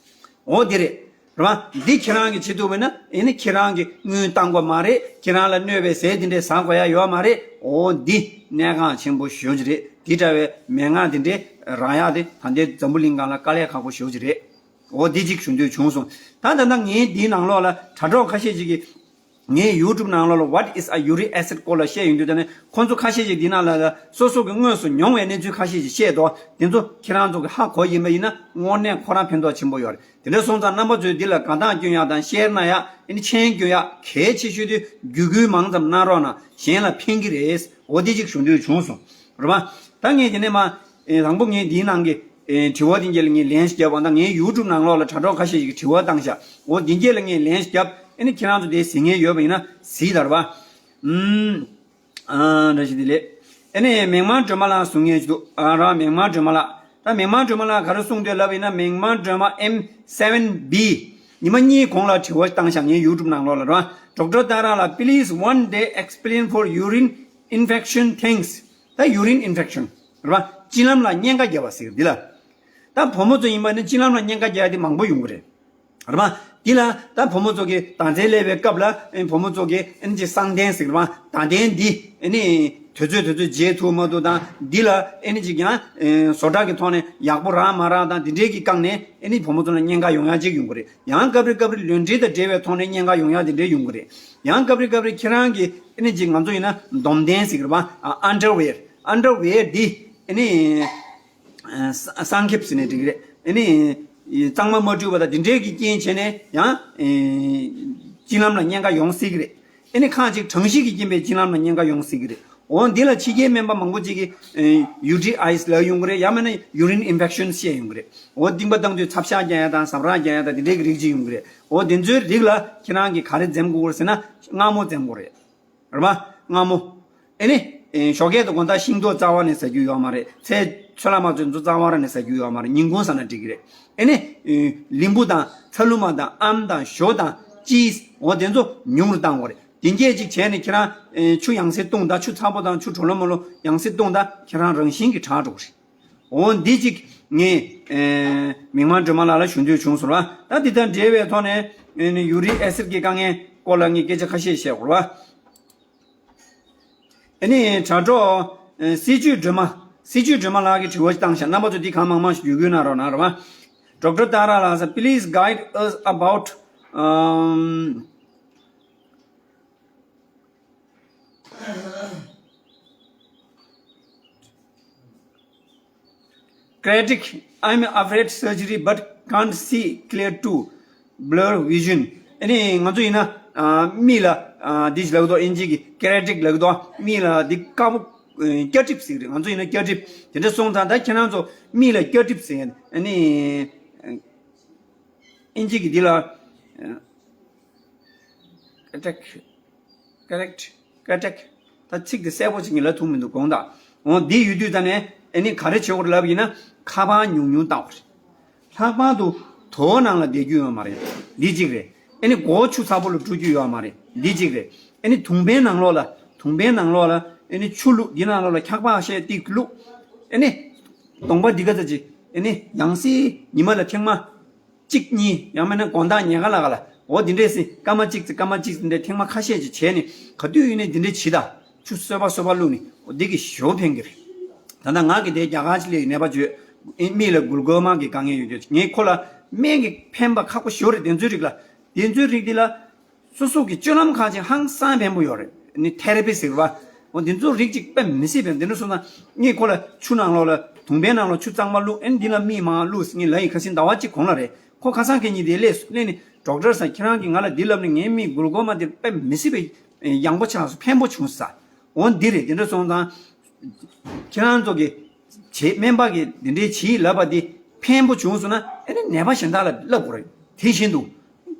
འོ་འདི་རེད། རེད་པ། འདི་ཁྱེད་རང་གིས་བྱེད་ཐུབ་པ་ཡིན་ན་ཨེ་ནི་ཁྱེད་རང་གིས་དངུལ་བཏང་དགོས་མ་རེད། ཁྱེད་རང་ལ་གནོད་པའི་ཟས་འདི་འདྲས་ཟ་དགོས་ཡ་ཡོད་མ་རེད། འོ་འདི་གནད་འགག་ཆེན་པོ་ཞེ་པོ་ཅིག་རེད། འདི་འདྲ་བའི་མན་ངག་འདི་འདྲས་རག་ཡ་དེ་ད་ལྟའི་འཛམ་བུ་གླིང་སྒང་ལ་དཀའ་ལས་ཁག་པོ་ཞེ་པོ་ཅིག་རེད། འོ་འདི་གཅིག་ཞུ་འདོད་བྱུང་སོང་། ད་ད་ལྟ་ངས་འདིའི་ནང་ལོགས་ལ་དྲ་གྲོགས་ཁ་ཤས་ཅིག་གིས་ངའི་ཡུ་ཊུབ་ནང་ལོགས་ལ་What is a uric acid སྐོར་ལ་བཤད་ཡོང་དུས་ད་ནི་ཁོང་ཚོ་ཁ་ཤས་ཅིག་འདི་ནང་ལ་སོ་སོ་གི་དངོས་སུ་མྱོང་བའི་གནས་ཚུལ་ཁ་ཤས་ཅིག་བཤད་འདུག་དེ་ཚོ་ཁྱེད་རང་ཚོ་གི་ཧ་གོ་ཡིན་པ་ཡིན་ན་དངོས་གནས་ཁོ་རང་ཕན་ཐོགས་ཆེན་པོ་ཡོད་རེད། དེ་འདྲ་སོང་ཙང་རྣམ་པ་ཚོས་འདི་ལ་དགའ་རྟགས་སྐྱོན་ཡག་དང་ཤེར་གནང་ཡག་ཨ་ནི་མཆན་སྐྱོན་ཡག་གལ་ཆེ་ཤོས་དེ་བརྒྱུད་སྐུལ་མང་ཙམ་གནང་རོགས་གནང་། གཞན་ལ་ཕན་གྱི་རེད། འོ་དེ་ཅིག་ཞུ་འདོད་བྱུང་སོང་། རེད་པ། ད་ངས་དེ་ནས་མ་ཨེ་དང་པོ་ངས་འདིའི་ནང་གི་ཨེ་དྲི་བ་དེ་འདྲས་ལ་ངས་ལན་ཞིག་བརྒྱབ་པ་དང་ངའི་ཡུ་ཊུབ་ནང་ལོགས་ལ་དྲ་གྲོགས་ཁ་ཤས་ཤིག་གིས་དྲི་བ་བཏང་ཤག་འོ་དེ་འདྲས་ལ་ངས་ལན་ཞིག་བརྒྱབ། ཨ་ནི་ཁྱེད་རང་ཚོ་དེ་གཟིགས་མཁན་ཡོད་པ་ཡིན་ན་གཟིགས་དང་། རེད་པ། ཨུམ། ཨ་འདྲ་ཞིག་དེ་ལས། ཨ་ནི་མིག་དམར་སྒྲོལ་མ་ལགས་གསུང་མཁན་ཞིག་འདུག་ཨ་རང་མིག་དམར་སྒྲོལ་མ་ལགས། ད་མིག་དམར་སྒྲོལ་མ་ལགས་ག་རེ་གསུངས་འདུག་ལབ་ཡིན་ན། མིག་དམར་སྒྲོལ་མ་M seven B། ཉི་མ་གཉིས་གོང་ལ་དྲི་བ་བཏང་ཤག་ངའི་YouTube་ནང་ལོགས་ལ་རེད་བ། Doctor Tara ལགས, please one day explain for urine infection things. ད་urine infection་རེད་བ། གཅིན་ལམ་ལ་གཉན་ཁ་རྒྱག་པ་ཟེར་འདི་ལ། ད་བུ་མོ་ཚོ་ཡིན་པ་ནི་གཅིན་ལམ་ལ་གཉན་ཁ་རྒྱག་ཡ་དེ་མང་པོ་ཡོང་གི་རེད། རེད་བ། འདི་ལ་ད་བུ་མོ་ཚོ་གི་ཟླ་མཚན་སླེབས་པའི་སྐབས་ལ་ཨེ་བུ་མོ་ཚོ་གི་ཨེ་ནི་ཅིག་གསང་གདན་ཟེར་བ། ཟླ་གདན་འདི་ཨེ་ནི་དུས་ཚོད་དུས་ཚོད་བརྗེད་ཐུབ་མ་ཐུབ་དང་། འདི་ལ་ཨེ་ནི་ཅིག་ཡང་ཨེ་བཟོ་གྲྭ་གི་ཐོག་ནས་ཡག་པོ་རག་མ་རག་དང་འདི་འདྲའི་གི་བཀག་ནས་ཨེ་ནི་བུ་མོ་ཚོ་ལ་གཉན་ཁ་ཡོང་ཡ་ཅིག་ཡོང་གི་རེད། ཡང་སྐབས་རེ་སྐབས་རེ་ལོས་འབྲེལ་དང་འབྲེལ་བའི་ཐོག་ནས་གཉན་ཁ་ཡོང་ཡ་འདི་འདྲའི་ཡོང་གི་རེད། ཡང་སྐབས་རེ་སྐབས་རེ་ཁྱེད་རང་གི་ཨེ་ནི་ཅིག་ང་ཚོ་ཡིན་ན་སྡོམ་ལྡན་ཟེར་གི་རེད་བ། ཨ་underwear, underwear འདི་ཨེ་ནི་ཨ་ས་སྲང་ཁེབས་ཟེར་ནས་འགྲིག་གི་རེད། ཨ་ནི་གཙང་མ་མ་བཀྲུས་པ་དང་འདི་འདྲའི་གི་རྐྱེན་བྱས་ནས་ཡང་ཨེ་གཅིན་ལམ་ལ་གཉན་ཁ་ཡོང་སྲིད་ཀྱི་རེད། ཨ་ནི་ཁག་ཅིག་གྲང་གཤིས་ཀྱི་རྐྱེན་པས་གཅིན་ལམ་ལ་གཉན་ཁ་ཡོང་སྲིད་ཀྱི་རེད། འོ་འདི་ལ་ཕྱི་རྒྱལ་སྨན་པ་མང་པོ་ཅིག་གིས་ཨེ་ཡུ་ཊི་ཨའི་ལབ་ཡོང་གི་རེད། ཡང་མིན་ན་ཡུ་རིན་ཨིན་ཕེག་ཤན་བཤད་ཡོང་གི་རེད། འོ་རྟིང་པ་བཏང་དུས་ཚབ་ཤ་རྒྱག་ཡ་དང་ཟབ་ར་རྒྱག་ཡ་དང་འདི་འདྲའི་གི་རིགས་ཅིག་ཡོང་གི་རེད། འོ་འདི་ཚོའི་རིགས་ལ་ཁྱེད་རང་གིས་ག་རེ་འཛེམ་དགོས་ཟེར་ན་མངར་མོ་འཛེམ་དགོས་རེད། རེད་པ། མངར་མོ། ཨེ་ནི། ཨེ་ཞོགས་ཀས་དང་དགོང་དག་ཤིང་ཏོག་རྩ་བ་ནས་ཟ་རྒྱུ་ཡོད་མ་རེད། ཚལ་ཚོད་ལ་མ་ཚོད་ཚོ་རྩ་བ་ར་ནས་ཟ་རྒྱུ་ཡོད་མ་རེད། ཉིན་གུང་ཟ་ན་འགྲིག་གི་རེད། ཨེ་ནི། ཨེ་ལིམ་བུ་དང་ཚ་ལུ་མ་དང་ཨམ་དང་ཞོ་དང་ཅིས་འོ་དེ་ཚོ་ཉུང་རུ་བཏང་དགོས་རེད། དེ་འགྱེད་ཅིག་བྱས་ནས་ཁྱེད་རང་ཨེ་ཆུ་ཡང་སེ་བཏུང་དང་། ཆུ་ཚ་པོ་དང་ཆུ་དྲོ་ལོ་མོ་ལོ་ཡང་སེ་བཏུང་དང་། ཁྱེད་རང་རང་བཞིན་གྱིས་དྲག་འགྲོ་གི་རེད། འོ་འདི་གཅིག་ངས་ཨེ་མིག་དམར་སྒྲོལ་མ་ལགས་ལ་ཞུ་འདོད་བྱུང་སོང་ལ། ད་འདི་དང་འབྲེལ་བའི་ཐོག་ནས་ཨེ་ནི་ཡུ་རིག་ཨེ་སིད་ཀྱི་དཀའ་ངལ་སྐོར་ལ་ངས་སྐད་ཆ་ཁ་ཤས་བཤད་དགོས་ལ། ཨེ་ནི་དྲ་གྲོགས་ཨེ་སྲིད་ཇུས་སྒྲོལ་མ། སྲིད་ཇུས་སྒྲོལ་མ་ལགས་ཀྱིས་དྲི་བ་ཞིག་བཏང་ཤག་རྣམ་པ་ཚོ་འདི་གང་མང་མང་ཞིག་བརྒྱུད་སྐུལ་གནང་རོགས་གནང་རོགས། Doctor Tara ལགས། Please guide us about um, cataract. I'm afraid surgery but can't see clear too. Blur vision. ཨ་ནི་ང་ཚོ་ཡིན་ན་ཨ་མིག་ལ་ཨ་འདི་ཞིག་ལབ་ཀྱི་འདུག་ཨིན་ཇི་གི་ཀེ་ར་ཊིག་ལབ་ཀྱི་འདུག་མིག་ལ་འདི་དཀར་པོ་ཨ་སྐྱ་གྲིབ་ཟེར་གྱི་རེད། ང་ཚོ་ཡིན་ན་སྐྱ་གྲིབ། དེ་འདྲ་སོང་ཙང་ད་ཁྱེད་རང་ཚོ་མིག་ལ་སྐྱ་གྲིབ་ཟེར། ཨ་ནི་ཨིན་ཇི་གི་འདི་ལ་ཨ་ཀེ་ར་ཊིག་ཀེ་ར་ཊིག་ཀེ་ར་ཊིག་ད་ཚིག་དེ་གསལ་པོ་ཅིག་ངས་ལབ་ཐུབ་མི་འདུག་དགོངས་དག་འོ་འདི་ཡོད་དུས་ད་ནས་ཨ་ནི་ག་རེ་བྱེད་དགོས་རེད་ལབ་ཡིན་ན། ཁ་པར་ཉུང་ཉུང་བཏང་བ་རེད། ལྷག་པར་དུ་དོ་ནང་ལ་བསྡད་རྒྱུ་ཡོད་མ་རེད། འདི་གཅིག་རེད། ཨ་ནི་སྒོ་ཆུ་ཚ་པོ་ལ་བཀྲུ་རྒྱུ་ཡོད་མ་རེད། འདི་གཅིག་རེད། ཨ་ནི་དུང་པའི་ནང་ལོགས་ལ་དུང་པའི་ནང་ལོགས་ལ་ཨ་ནི་ཆུ་བླུགས། འདི་ནང་ལོགས་ལ་འཁྱག་པ་ཤས་ཏིག་བླུགས། ཨ་ནི་གདོང་པ་འདི་ག་ཚ་ཅིག་ཨ་ནི་ཡང་སྲིད་ཉི་མ་ལ་ཐེངས་མ་གཅིག་གཉིས། ཡང་མིན་ན་དགོང་དག་ཉལ་ཁ་ལ་ག་ལ་འོ་འདི་འདྲས་སི་སྐར་མ་གཅིག་ཙམ་སྐར་མ་གཅིག་ཙམ་འདྲས་ཐེངས་མ་ཁ་ཤས་ཅིག་བྱས་ནས་ག་དུས་ཡིན་ནའི་འདི་འདྲས་བྱེད་ད། ཆུ་སོས་པ་སོས་པ་བླུགས་ནས་འོ་འདི་གི་ཞོ་ཕན་གི་རེད། ད་ལྟ་ང་གི་དེ་རྒྱ་གར་ཅིག་སླེབས་ནད་པ་བྱོས། ཨེ་མིག་ལ་གུལ་ཀོ་མ་གི་དཀའ་ངལ་ཡོད་དུས་ངས་ཁོ་ལ་སྨན་གི་ཕན་པ་ཁག་པོ་ཞོ་རེད། དེ་ཚོའི་རིགས་ལ་དེ་ཚོའི་རིགས་འདི་ལ་སོ་སོ་གི་སྤྱོད་ལམ་ཁག་ཅིག་ཧང་སང་ཕན་པོ་ཡོད་རེད། ནི་ཐེ་ར་པི་ཟེར་བ། འོ་འདི་ཚོ་རིགས་ཅིག་དཔེ་མི་སྲིད་པའི་འདི་འདྲ་སོང་ཙང་ངས་ཁོ་ལ་ཆུ་ནང་ལོགས་ལ་དུང་པའི་ནང་ལོགས་ཆུ་གཙང་མ་བླུགས། ཨེ་འདི་ལ་མིག་མང་བླུགས་ཟེར། ངས་ལབ་ཡིན། ཁ་སང་ཟླ་བ་གཅིག་གོང་ལ་རེད། ཁོ་ཁ་སང་ཁ་ཉིན་དེ་སླེབས་སླེབས་ནས་ཌོག་ཊར་ཟེར། ཁྱེད་རང་གིས་ང་ལ་འདི་ལབ་ནས་ངའི་མིག་གུལ་ཀོ་མ་དེ་དཔེ་མི་སྲིད་པའི་ཡག་པོ་ཆགས་སོང་། ཕན་པོ་བྱུང་ས། འོ་འདི་རེད། འདི་འདྲ་སོང་ཙང་ཁྱེད་རང་ཚོ་གི་བྱེད་སྨན་པ་གི་འདི་འདྲའི་བྱིས་ལབ་པ་འདི་ཕན་པོ་བྱུང་སོང་ན་ཨེ་ནི་ནད་པ་གཞན་དག་ལ་ལབ་དགོས་རེད། དེ་བཞིན་དུ་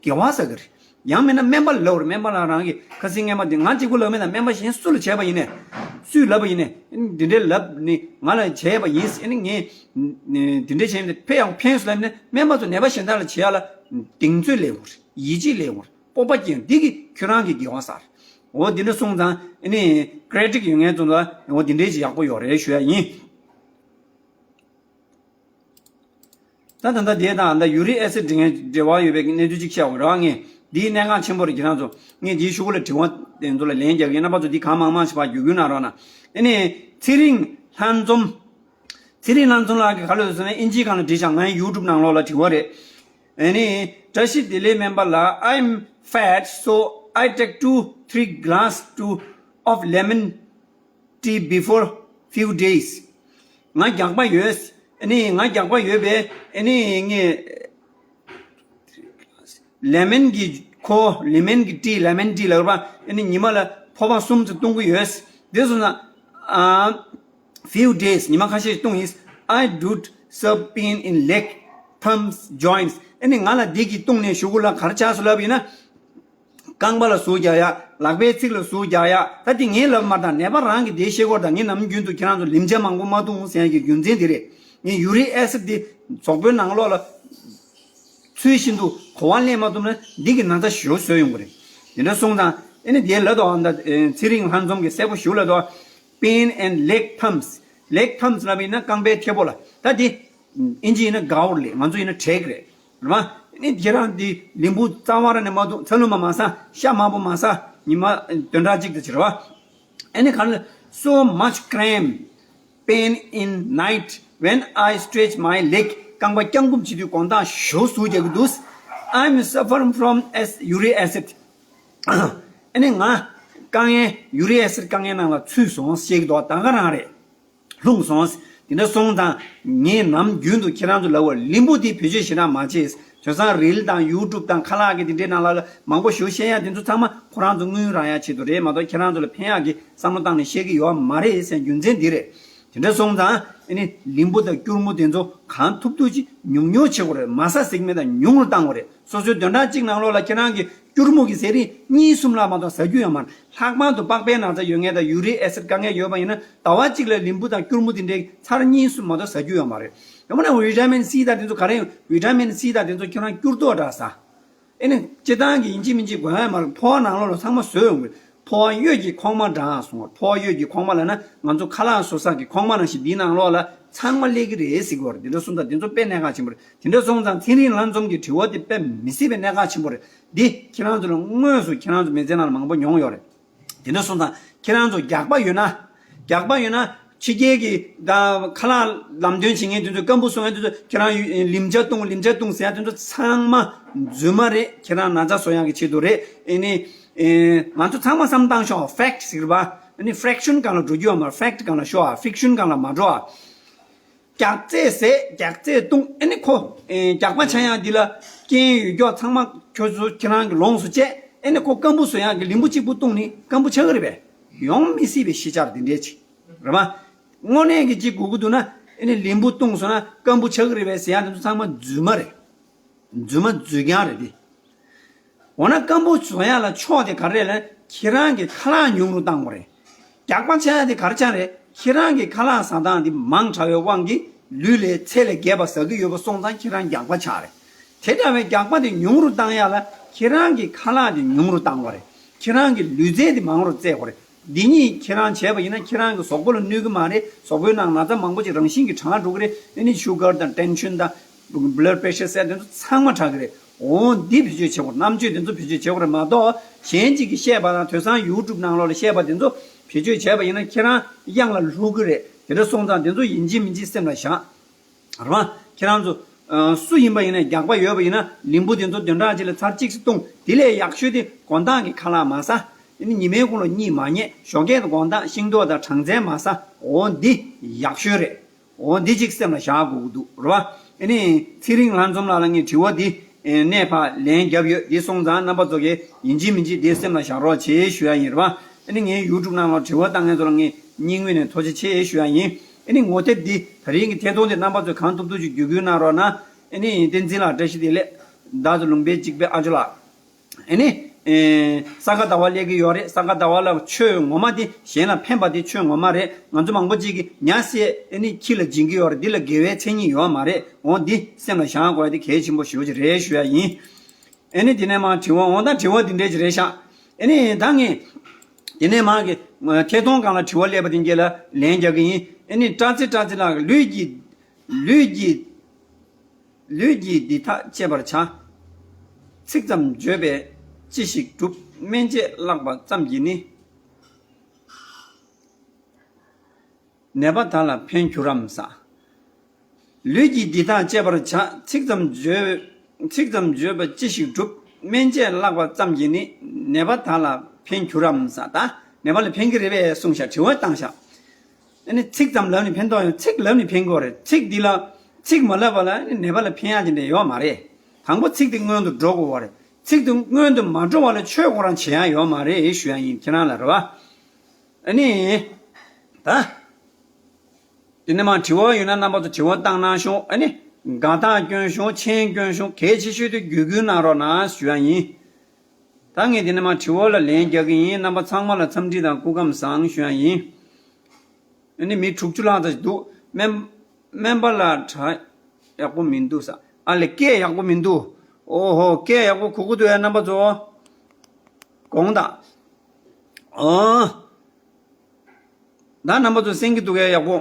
དགེ་བ་བསགས་ཀྱི་རེད། ཡང་མིན་ན་སྨན་པ་ལ་ལབ་དགོས་རེད། སྨན་པ་ལ་རང་གི་ཁ་སང་སྔས་མ་དེ་ང་གཅིག་པུ་ལབ་མེད་ད། སྨན་པ་གཞན་སུ་ལ་བྱས་པ་ཡིན་ནས་སུས་ལབ་པ་ཡིན་ནས་ཨེ་ནི་འདི་འདྲའི་ལབ་ནི་ང་ལ་བྱས་པ་ཡིན། ཨེ་ནི་ངས་འདི་འདྲའི་བྱས་ནས་ཕན་ཡང་ཕན་སོང་ལབ་ནས་སྨན་པ་ཚོ་ནད་པ་གཞན་དག་ལ་བྱེད་ཡ་ལ་གདེང་ཚོད་སླེབས་དགོས་རེད། ཡིད་ཆེས་སླེབས་དགོས་རེད། སྤོབས་པ་སྐྱེ། འདི་གི་ཁྱོད་རང་གི་དགེ་བ་བསགས་རེད། འོ་འདི་འདྲ་སོང་ཙང་ཨེ་ནི་ཀེ་ར་ཊིག་ཡོད་མཁན་ཚོ་ལ་འོ་འདི་འདྲའི་ཅིག་ཡག་པོ་ཡོད་རེད་ཞུ་ཡ་ཡིན། ད་ད་ལྟ་དེ་དང་ད་ཡུ་རིག་ཨེ་སིད་འབྲི་མཁན་འབྲེལ་བ་ཡོད་པའི་གནས་ཚུལ་ཅིག་བཤད་དགོས་རེད་བ། ངས་འདིའི་གནད་འགག་ཆེན་པོ་རེད། ཁྱེད་རང་ཚོ་ངས་འདིའི་ཤོག་གུ་ལ་དྲི་བ་དེ་ཚོ་ལ་ལན་རྒྱག་གི་ཡིན། རྣམ་པ་ཚོ་འདི་གང་མང་མང་ཞིག་ཕར་བརྒྱུད་སྐུལ་གནང་རོགས་གནང་། ཨེ་ནི་ཚེ་རིང་ལྷན་འཛོམས། ཚེ་རིང་ལྷན་འཛོམས་ལགས་ཀྱིས་ག་རེ་ཟེར་ན་ཨིན་ཇིའི་སྒང་ལ་བྲིས་ཤག་ངའི་ཡུ་ཊུབ་ནང་ལོགས་ལ་དྲི་བ་རེད། ཨེ་ནི་བཀྲ་ཤིས་བདེ་ལེགས་སྨན་པ་ལགས། I'm fat, so I take two three glass to of lemon tea before few days. ང་རྒྱགས་པ་ཡོད། ཨ་ནི་ང་རྒྱགས་པ་ཡོད་པས་ཨ་ནི་ངས་ལེ་མན་གྱི་ཁོ་ལེ་མན་གྱི་ཏི་ལེ་མན་ཏི་ལབ་པ་ཨ་ནི་ཉི་མ་ལ་ཕོར་པ་གསུམ་ཙམ་བཏུང་གི་ཡོད། དེ་སོང་ཙང་ཨ་few days ཉི་མ་ཁ་ཤས་བཏུང་ཡིན། I do some pain in leg, thumbs, joints. ཨ་ནི་ང་ལ་འདི་གི་བཏུང་ནས་གཞུག་གུ་ལ་ག་རེ་ཆགས་སོང་ལབ་ཡིན་ན། རྐང་པ་ལ་ཟུག་རྒྱག་ཡ། ལག་པའི་ཚིགས་ལ་ཟུག་རྒྱག་ཡ། ད་དེ་ངས་ལབ་མ་རེད་ད། ནད་པ་རང་གིས་དེ་ཤེས་དགོས་རེད་ད། ངས་ནམ་རྒྱུན་དུ་ཁྱེད་རང་ཚོ་ལིམ་ཇ་མང་པོ་མ་འཐུང་ཟེར་ཡ་གི་རྒྱུ་མཚན་དེ་རེད། ངས་ཡུ་རིག་ཨེ་སིད་འདི་གཟུགས་པོའི་ནང་ལོགས་ལ་ཚུལ་བཞིན་དུ་གོ་བ་ལེན་མ་ཐུབ་ན་འདི་གི་ན་ཚ་ཞེ་པོ་བཟོས་ཡོང་གི་རེད། དེ་འདྲ་སོང་ཙང་ཨེ་ནི་དེ་ལ་དོ་ཨ་ད་ཚེ་རིང་ལྷན་འཛོམས་ཀྱི་གསལ་པོ་ཞུ་ལ་དོ། Pain and leg pumps, leg pumps ལབ་ཡིན་ན་རྐང་པའི་མཐེ་བོ་ལ། ད་འདི་ཨིན་ཇི་ཡིན་ན་གའོ་ལེ། ང་ཚོ་ཡིན་ན་བྲེག་རེད། རེད་མ། ཨེ་ནི་ཁྱེད་རང་འདི་ལིམ་བུ་རྩ་བ་ར་ནས་མ་འདུག་ཚ་ལུ་མ་མ་ཟ། ཤ་དམར་པོ་མ་ཟ། ཉི་མ་བདུན་ཕྲག་གཅིག་དེ་ཕྱིར་བ། ཨེ་ནི་ག་ལ། So much cramp, pain in night. When I stretch my leg, རྐང་པ་བརྐྱང་བསྐུམ་བྱེད་དུས་དགོང་དག་ཞེ་པོ་ཟུག་རྒྱག་གི་འདུག I'm suffering from ac- uric acid. ཨེ་ནི་ང་དཀའ་ངལ། ཡུ་རིག་ཨེ་སིད་དཀའ་ངལ་ནང་ལ་ཚུད་སོང་ཞེས་ཀྱི་འདུག་ད་ག་རང་རེད། ལྷུང་སོང་། དེ་འདྲ་སོང་ཙང་ངས་ནམ་རྒྱུན་དུ་ཁྱེད་རང་ཚོ་ལབ་པ་ལིམ་བུ་དེ་བེད་སྤྱོད་ཞེ་དྲག་མ་བྱེད། དེང་སང་རིལ་དང་ཡུ་ཊུབ་དང་ཁ་ལག་གི་དེ་འདྲའི་ནང་ལ་མང་པོ་ཞིག་བཤད་ཡ་དེ་ཚོ་ཚང་མ་ཁོ་རང་ཚོ་དངུལ་རག་ཡ་ཆེད་དུ་རེད་མ་གཏོགས་ཁྱེད་རང་ཚོ་ལ་ཕན་ཡག་གི་བསམ་བློ་བཏང་ནས་བཤད་ཀྱི་ཡོད་མ་རེད་ཟེར་རྒྱུ་མཚན་འདི་རེད། དེ་འདྲ་སོང་ཙང་ཨེ་ནི་ལིམ་བུ་དང་སྐྱུར་མོ་དེ་ཚོ་གང་ཐུབ་ཐུབ་ཅིག་ཉུང་ཉུང་བྱེད་དགོས་རེད། མ་ཟ་ཟེར་གྱི་མེད། ད་ཉུང་རུ་བཏང་དགོས་རེད། སོ་སོའི་བདུན་ཕྲག་གཅིག་ནང་ལོགས་ལ་ཁྱེད་རང་གི་སྐྱུར་མོ་གི་ཟས་རིགས་གཉིས་གསུམ་ལ་མ་གཏོགས་ཟ་རྒྱུ་ཡོད་མ་རེད། ལྷག་པར་དུ་པགས་པའི་ན་ཚ་ཡོད་མཁན་དང་ཡུ་རིག་ཨེ་སིད་དཀའ་ངལ་ཡོད་པ་ཡིན་ན་ཟླ་བ་གཅིག་ལ་ལིམ་བུ་དང་སྐྱུར་མོ་དེ་འདྲའི་ཚར་གཉིས་གསུམ་མ་གཏོགས་ཟ་རྒྱུ་ཡོད་མ་རེད། ཡང་མིན་ན་ཝི་ཊ་མིན་སི་དང་དེ་ཚོ་ག་རེ་ཡོད། ཝི་ཊ་མིན་སི་དང་དེ་ཚོ་ཁྱེད་རང་སྐྱུར་རྡོག་འདྲ་ཟ། ཨེ་ནི་སྤྱིར་བཏང་གི་ཡིན་གཅིག་མིན་གཅིག་དགོས་ཡ་མ་རེད། ཕོ་བ་ནང་ལོགས་ལ་ཚང་མ་བཟོས་ཡོང་གི་རེད། ཕོ་བ་གཡོས་ཀྱི་ཁོག་མ་འདྲ་སོང་བ། ཕོ་བ་གཡོས་ཀྱི་ཁོག་མ་ལབ་ན་ང་ཚོ་ཁ་ལག་བཟོ་ས་གི་ཁོག་མ་ནང་བཞིན་འདིའི་ནང་ལོགས་ལ་ཚང་མ་སླེབས་ཀྱི་རེད་ཟེར་གྱི་ཡོད་རེད། དེ་འདྲ་སོང་ཙང་དེ་ཚོ་དཔེ་གནད་འགག་ཆེན་པོ་རེད། དེ་འདྲ་སོང་ཙང་ཚེ་རིང་ལྷན་འཛོམས་ཀྱི་དྲི་བ་དེ་དཔེ་མི་སྲིད་པའི་གནད་འགག་ཆེན་པོ་རེད། འདི་ཁྱེད་རང་ཚོ་ལ་དངོས་སུ་ཁྱེད་རང་ཚོ་མི་ཚེ་ནང་ལ་མང་པོ་མྱོང་ཡོད་རེད། དེ་འདྲ་སོང་ཙང་ཁྱེད་རང་ཚོ་རྒྱགས་པ་ཡོད་ན། རྒྱགས་པ་ཡོད་ན་ཕྱི་རྒྱལ་གྱི་ད་ཁ་ལག་ལམ་སྟོན་བྱེད་མཁན་དེ་ཚོ་སྐམ་པོ་བཟོ་མཁན་དེ་ཚོ་ཁྱེད་རང་ཡུ- ལིམ་ཇ་བཏུང་ལིམ་ཇ་བཏུང་ཟེར་ཡ་དེ་ཚོ་ཚང་མ་རྫུན་མ་རེད། ཁྱེད་རང་ན་ཚ་བཟོ་ཡག་གི་ཆེད་དུ་རེད། ཨེ་ནི་ཨེ་ང་ཚོ་ཚང་མ་བསམ་བཏང་ཤོག་ཕེག་ཊི་ཟེར་བ། ཨེ་ནི་ཕི་རེག་ཤན་སྒང་ལ་འགྲོ་རྒྱུ་ཡོད་མ་རེད། ཕེག་ཊི་སྒང་ལ་ཤོག་ཨ། ཕིག་ཤན་སྒང་ལ་མ་འགྲོ་ཨ། རྒྱགས་ཚད་ཟས་རྒྱགས་ཚད་བཏུང་། ཨེ་ནི་ཁོ་ཨེ་རྒྱགས་པ་ཆགས་ཡག་འདི་ལ་རྐྱེན་ཡོད་མཁན་ཚང་མ་ཁྱོད་ཚོ་ཁྱེད་རང་གི་ལོངས་སུ་སྤྱད། ཨེ་ནི་ཁོ་སྐམ་པོ་བཟོ་ཡག་གི་ལིམ་བུ་གཅིག་པུ་བཏུང་ནི་སྐམ་པོ་ཆགས་ཀྱི་རེད་པས། ཡོང་མི་སྲིད་པའི་ཤེས་བྱ་འདི་འདྲས་ཅིག་རེད་པ། དངོས་གནས་ཀྱི་གཅིག་དགོས་ཀྱི་འདུག་ན་ཨེ་ནི་ལིམ་བུ་བཏུང་སོང་ན་སྐམ་པོ་ཆགས་ཀྱི་རེད་པས་ཟེར་ཡག་འདི་ཚོ་ཚང་མ་རྫུན་མ་རེད། རྫུན་མ་རྫུན་རྐྱང་རེད་དེ། འོ་ན་སྐམ་པོ་བཟོ་ཡག་ལ་ཕྱོགས་དེ་ག་རེ་རེད་ལབ་ན་ཁྱེད་རང་གི་ཁ་ལག་ཉུང་རུ་བཏང་དགོས་རེད། རྒྱགས་པ་ཆགས་ཡག་དེ་ག་རེ་ཆགས་རེད། ཁྱེད་རང་གི་ཁ་ལག་ཟ་སྟངས་དེ་མང་དྲགས་པའི་དབང་གིས་ལུས་ལས་ཚད་ལས་བརྒལ་བ་ཟ་གི་ཡོད་པ་སོང་ཙང་ཁྱེད་རང་རྒྱགས་པ་ཆགས་རེད། དེ་འདྲ་བའི་རྒྱགས་པ་དེ་ཉུང་རུ་བཏང་ཡག་ལ་ཁྱེད་རང་གི་ཁ་ལག་དེ་ཉུང་རུ་བཏང་དགོས་རེད། ཁྱེད་རང་གི་ལུས་རྩལ་དེ་མང་རུ་རྩེད་དགོས་རེད། འདི་གཉིས་ཁྱེད་རང་བྱས་པ་ཡིན་ན་ཁྱེད་རང་གི་གཟུགས་པོ་ལ་གནོད་གི་མ་རེད། གཟུགས་པོའི་ནང་ན་ཚ་མང་པོ་ཅིག་རང་བཞིན་གྱིས་དྲག་འགྲོ་གི་རེད། ཨེ་ནི་ཤུ་གར་དང་ཊེན་ཤན་དང་བྷི་ལཌ་པེ་ཤར་ཟེར་དེ་ཚོ་ཚང་མ་དྲག་གི་རེད། འོ་འདི་བེད་སྤྱོད་བྱེད་དགོས། རྣམ་དཔྱོད་དེ་ཚོ་བེད་སྤྱོད་བྱེད་དགོས་རེད་མ་གཏོགས་གཞན་གཅིག་གིས་བཤད་པ་དང་དེང་སང་ཡུ་ཊུབ་ནང་ལོགས་ལ་བཤད་པ་དེ་ཚོ་བེད་སྤྱོད་བྱས་པ་ཡིན་ན་ཁྱེད་རང་གཡང་ལ་ལྷུག་གི་རེད། དེ་འདྲ་སོང་ཙང་དེ་ཚོ་ཡིན་གཅིག་མིན་གཅིག་སེམས་ལ་བཞག་རེད་པ། ཁྱེད་རང་ཚོ་ཨ་སུ་ཡིན་པ་ཡིན་ན་རྒྱགས་པ་ཡོད་པ་ཡིན་ན་ལིམ་བུ་དེ་ཚོ་བདུན་ཕྲག་གཅིག་ལ་ཚར་གཅིག་ཙམ་བཏུང་། དེ་ལས་ཡག་ཤོས་དེ་དགོང་དག་གི་ཁ་ལག་མ་ཟ། ཨ་ནི་ཉི་མའི་གུང་ལ་གཉིད་མ་ཉལ། ཞོགས་ཀས་དང་དགོང་དག་ཤིང་ཏོག་དང་སྦྲང་རྩི་མ་ཟ། འོ་འདི་ཡག་ཤོས་རེད། འོ་འདི་གཅིག་སེམས་ལ་བཞག་དགོས་ཀྱི་འདུག་རེད་པ། ཨ་ནི་ཚེ་རིང་ལྷན་འཛོམས་ལགས་ལ་ངས་དྲི་བ་འདི་ཨེ་གནད་ཕབ་ལན་བརྒྱབ་ཡོད། འདི་སོང་ཙང་རྣམ་པ་ཚོ་གིས་ཡིན་གཅིག་མིན་གཅིག་འདི་སེམས་ལ་བཞག་རོགས་བྱེད་ཞུ་ཡ་ཡིན་རེད་པ། ཨ་ནི་ངའི་ཡུ་ཊུབ་ནང་ལ་དྲི་བ་བཏང་མཁན་ཚོ་ལ་ངས་སྙིང་དབུས་ནས་ཐུགས་རྗེ་ཆེ་ཞུ་ཡ་ཡིན། ཨ་ནི་ངོ་དེབ་འདི་ད་རིང་གི་ཐད་གཏོང་འདི་རྣམ་པ་ཚོས་གང་ཐུབ་ཐུབ་ཅིག་བརྒྱུད་སྐུལ་གནང་རོགས་གནང་། ཨ་ནི་བསྟན་འཛིན་ལགས་བཀྲ་ཤིས་བདེ་ལེགས། བདག་ཏུ་ལུང་པའི་གཅིག་པའི་ཨ་ཇོ་ལགས། ཨ་ནི་ཨེ་ས་ག་ཟླ་བ་སླེབས་ཀྱི་ཡོད་རེད། ས་ག་ཟླ་བ་ལ་ཆོས་ངོ་མ་དེ་གཞན་ལ་ཕན་པ་དེ་ཆོས་ངོ་མ་རེད། ང་ཚོ་མང་པོ་ཅིག་གིས་ཉ་བསད་ཨ་ནི་ཁྱི་ལ་སྦྱིན་གྱི་ཡོད་རེད། འདི་ལ་དགེ་བའི་མཚན་ཉིད་ཡོད་མ་རེད། འོ་འདི་སེམས་ལ་བཞག་དགོས་ཡ་དེ་གལ་ཆེན་པོ་ཞེ་པོ་ཅིག་རེད་ཞུ་ཡ་ཡིན། ཨ་ནི་དེ་ནས་མར་དྲི་བ་འོང་། ད་དྲི་བ་འདི་འདྲས་ཅིག་རེད་ཤག་ཨ་ནི་ད་ངས་དེ་ནས་མར་གི་ཐད་གཏོང་སྒང་ལ་དྲི་བ་སླེབས་པ་དེ་འགའ་ལ་ལན་རྒྱག་གི་ཡིན། ཨ་ནི་བཀྲ་ཚེ་བཀྲ་ཚེ་ལགས་ཀྱིས་ལུས་ཀྱི་ལུས་ཀྱི་ལུས་ཀྱི་འདི་དག་སྤྱད་པར་བྱ། ཚིག་ཙམ་བརྗོད་པས་ཅི་ཞིག་འགྲུབ། སྨན་དཔྱད་བཀླགས་པ་ཙམ་གྱིས་ནི། ནད་པ་དག་ལ་ཕན་གྱུར་རམ་ཟེར། ལུས་ཀྱི་འདི་དག་སྤྱད་པར་བྱ། ཚིག་ཙམ་བརྗོད། ཚིག་ཙམ་བརྗོད་པས་ཅི་ཞིག་འགྲུབ། སྨན་དཔྱད་བཀླགས་པ་ཙམ་གྱིས་ནི། ནད་པ་དག་ལ་ཕན་གྱུར་རམ་ཟེར། ད་ནད་པ་ལ་ཕན་གྱི་རེད་པས་གསུངས་ཤག་དྲི་བ་བཏང་ཤག་ཨ་ནི་ཚིག་ཙམ་ལབ་ནས་ཕན་ཐོགས་ཡོང་། ཚིག་ལབ་ནས་ཕན་གྱི་རེད། ཚིག་འདི་ལ་ཚིག་མ་ལབ་པ་ལ་ཨ་ནི་ནད་པ་ལ་ཕན་ཡག་ཅིག་འདྲ་ཡོད་མ་རེད། དང་པོ་ཚིག་དེ་སྔོན་དུ་འགྲོ་དགོས་པ་རེད། ཚིག་དེ་སྔོན་དུ་མ་འགྲོ་བ་ལ་ཆོས་ཁོ་རང་བྱེད་ཡག་ཡོད་མ་རེད་ཞུ་ཡག་ཡིན། ཁྱེད་རང་ལ་རེད་པ། ཨ་ནི་ད་དེ་ནས་མར་དྲི་བ་ཡོད་ན་རྣམ་པ་ཚོ་དྲི་བ་བཏང་གནང་ཤོག་ཨ་ནི་དགའ་རྟགས་སྐྱོན་ཤོག་མཆན་སྐྱོན་ཤོག་གལ་ཆེ་ཤོས་དེ་བརྒྱུད་སྐུལ་གནང་རོགས་གནང་ཞུ་ཡག་ཡིན། ད་ངས་དེ་ནས་མར་དྲི་བ་ལ་ལན་རྒྱག་གི་ཡིན། རྣམ་པ་ཚང་མ་ལ་འཚམས་འདྲི་དང་སྐུ་ཁམས་བཟང་ཞུ་ཡག་ཡིན། ཨ་ནི་མི་དྲུག་ཅུ་ལྷག་ཙམ་ཞིག་འདུག་སྨན་ སྨན་པ་ལགས། གྲ་ཡག་པོ་མི་འདུག་ས། ཨ་ལེ། སྐད་ཡག་པོ་མི་འདུག་ཨོ་ཧོ། སྐད་ཡག་པོ་གོ་གི་འདུག་ཨེ། རྣམ་པ་ཚོ། དགོངས་དག་ཨོ། ད་རྣམ་པ་ཚོ་གསན་གི་འདུག་གས། ཡག་པོ།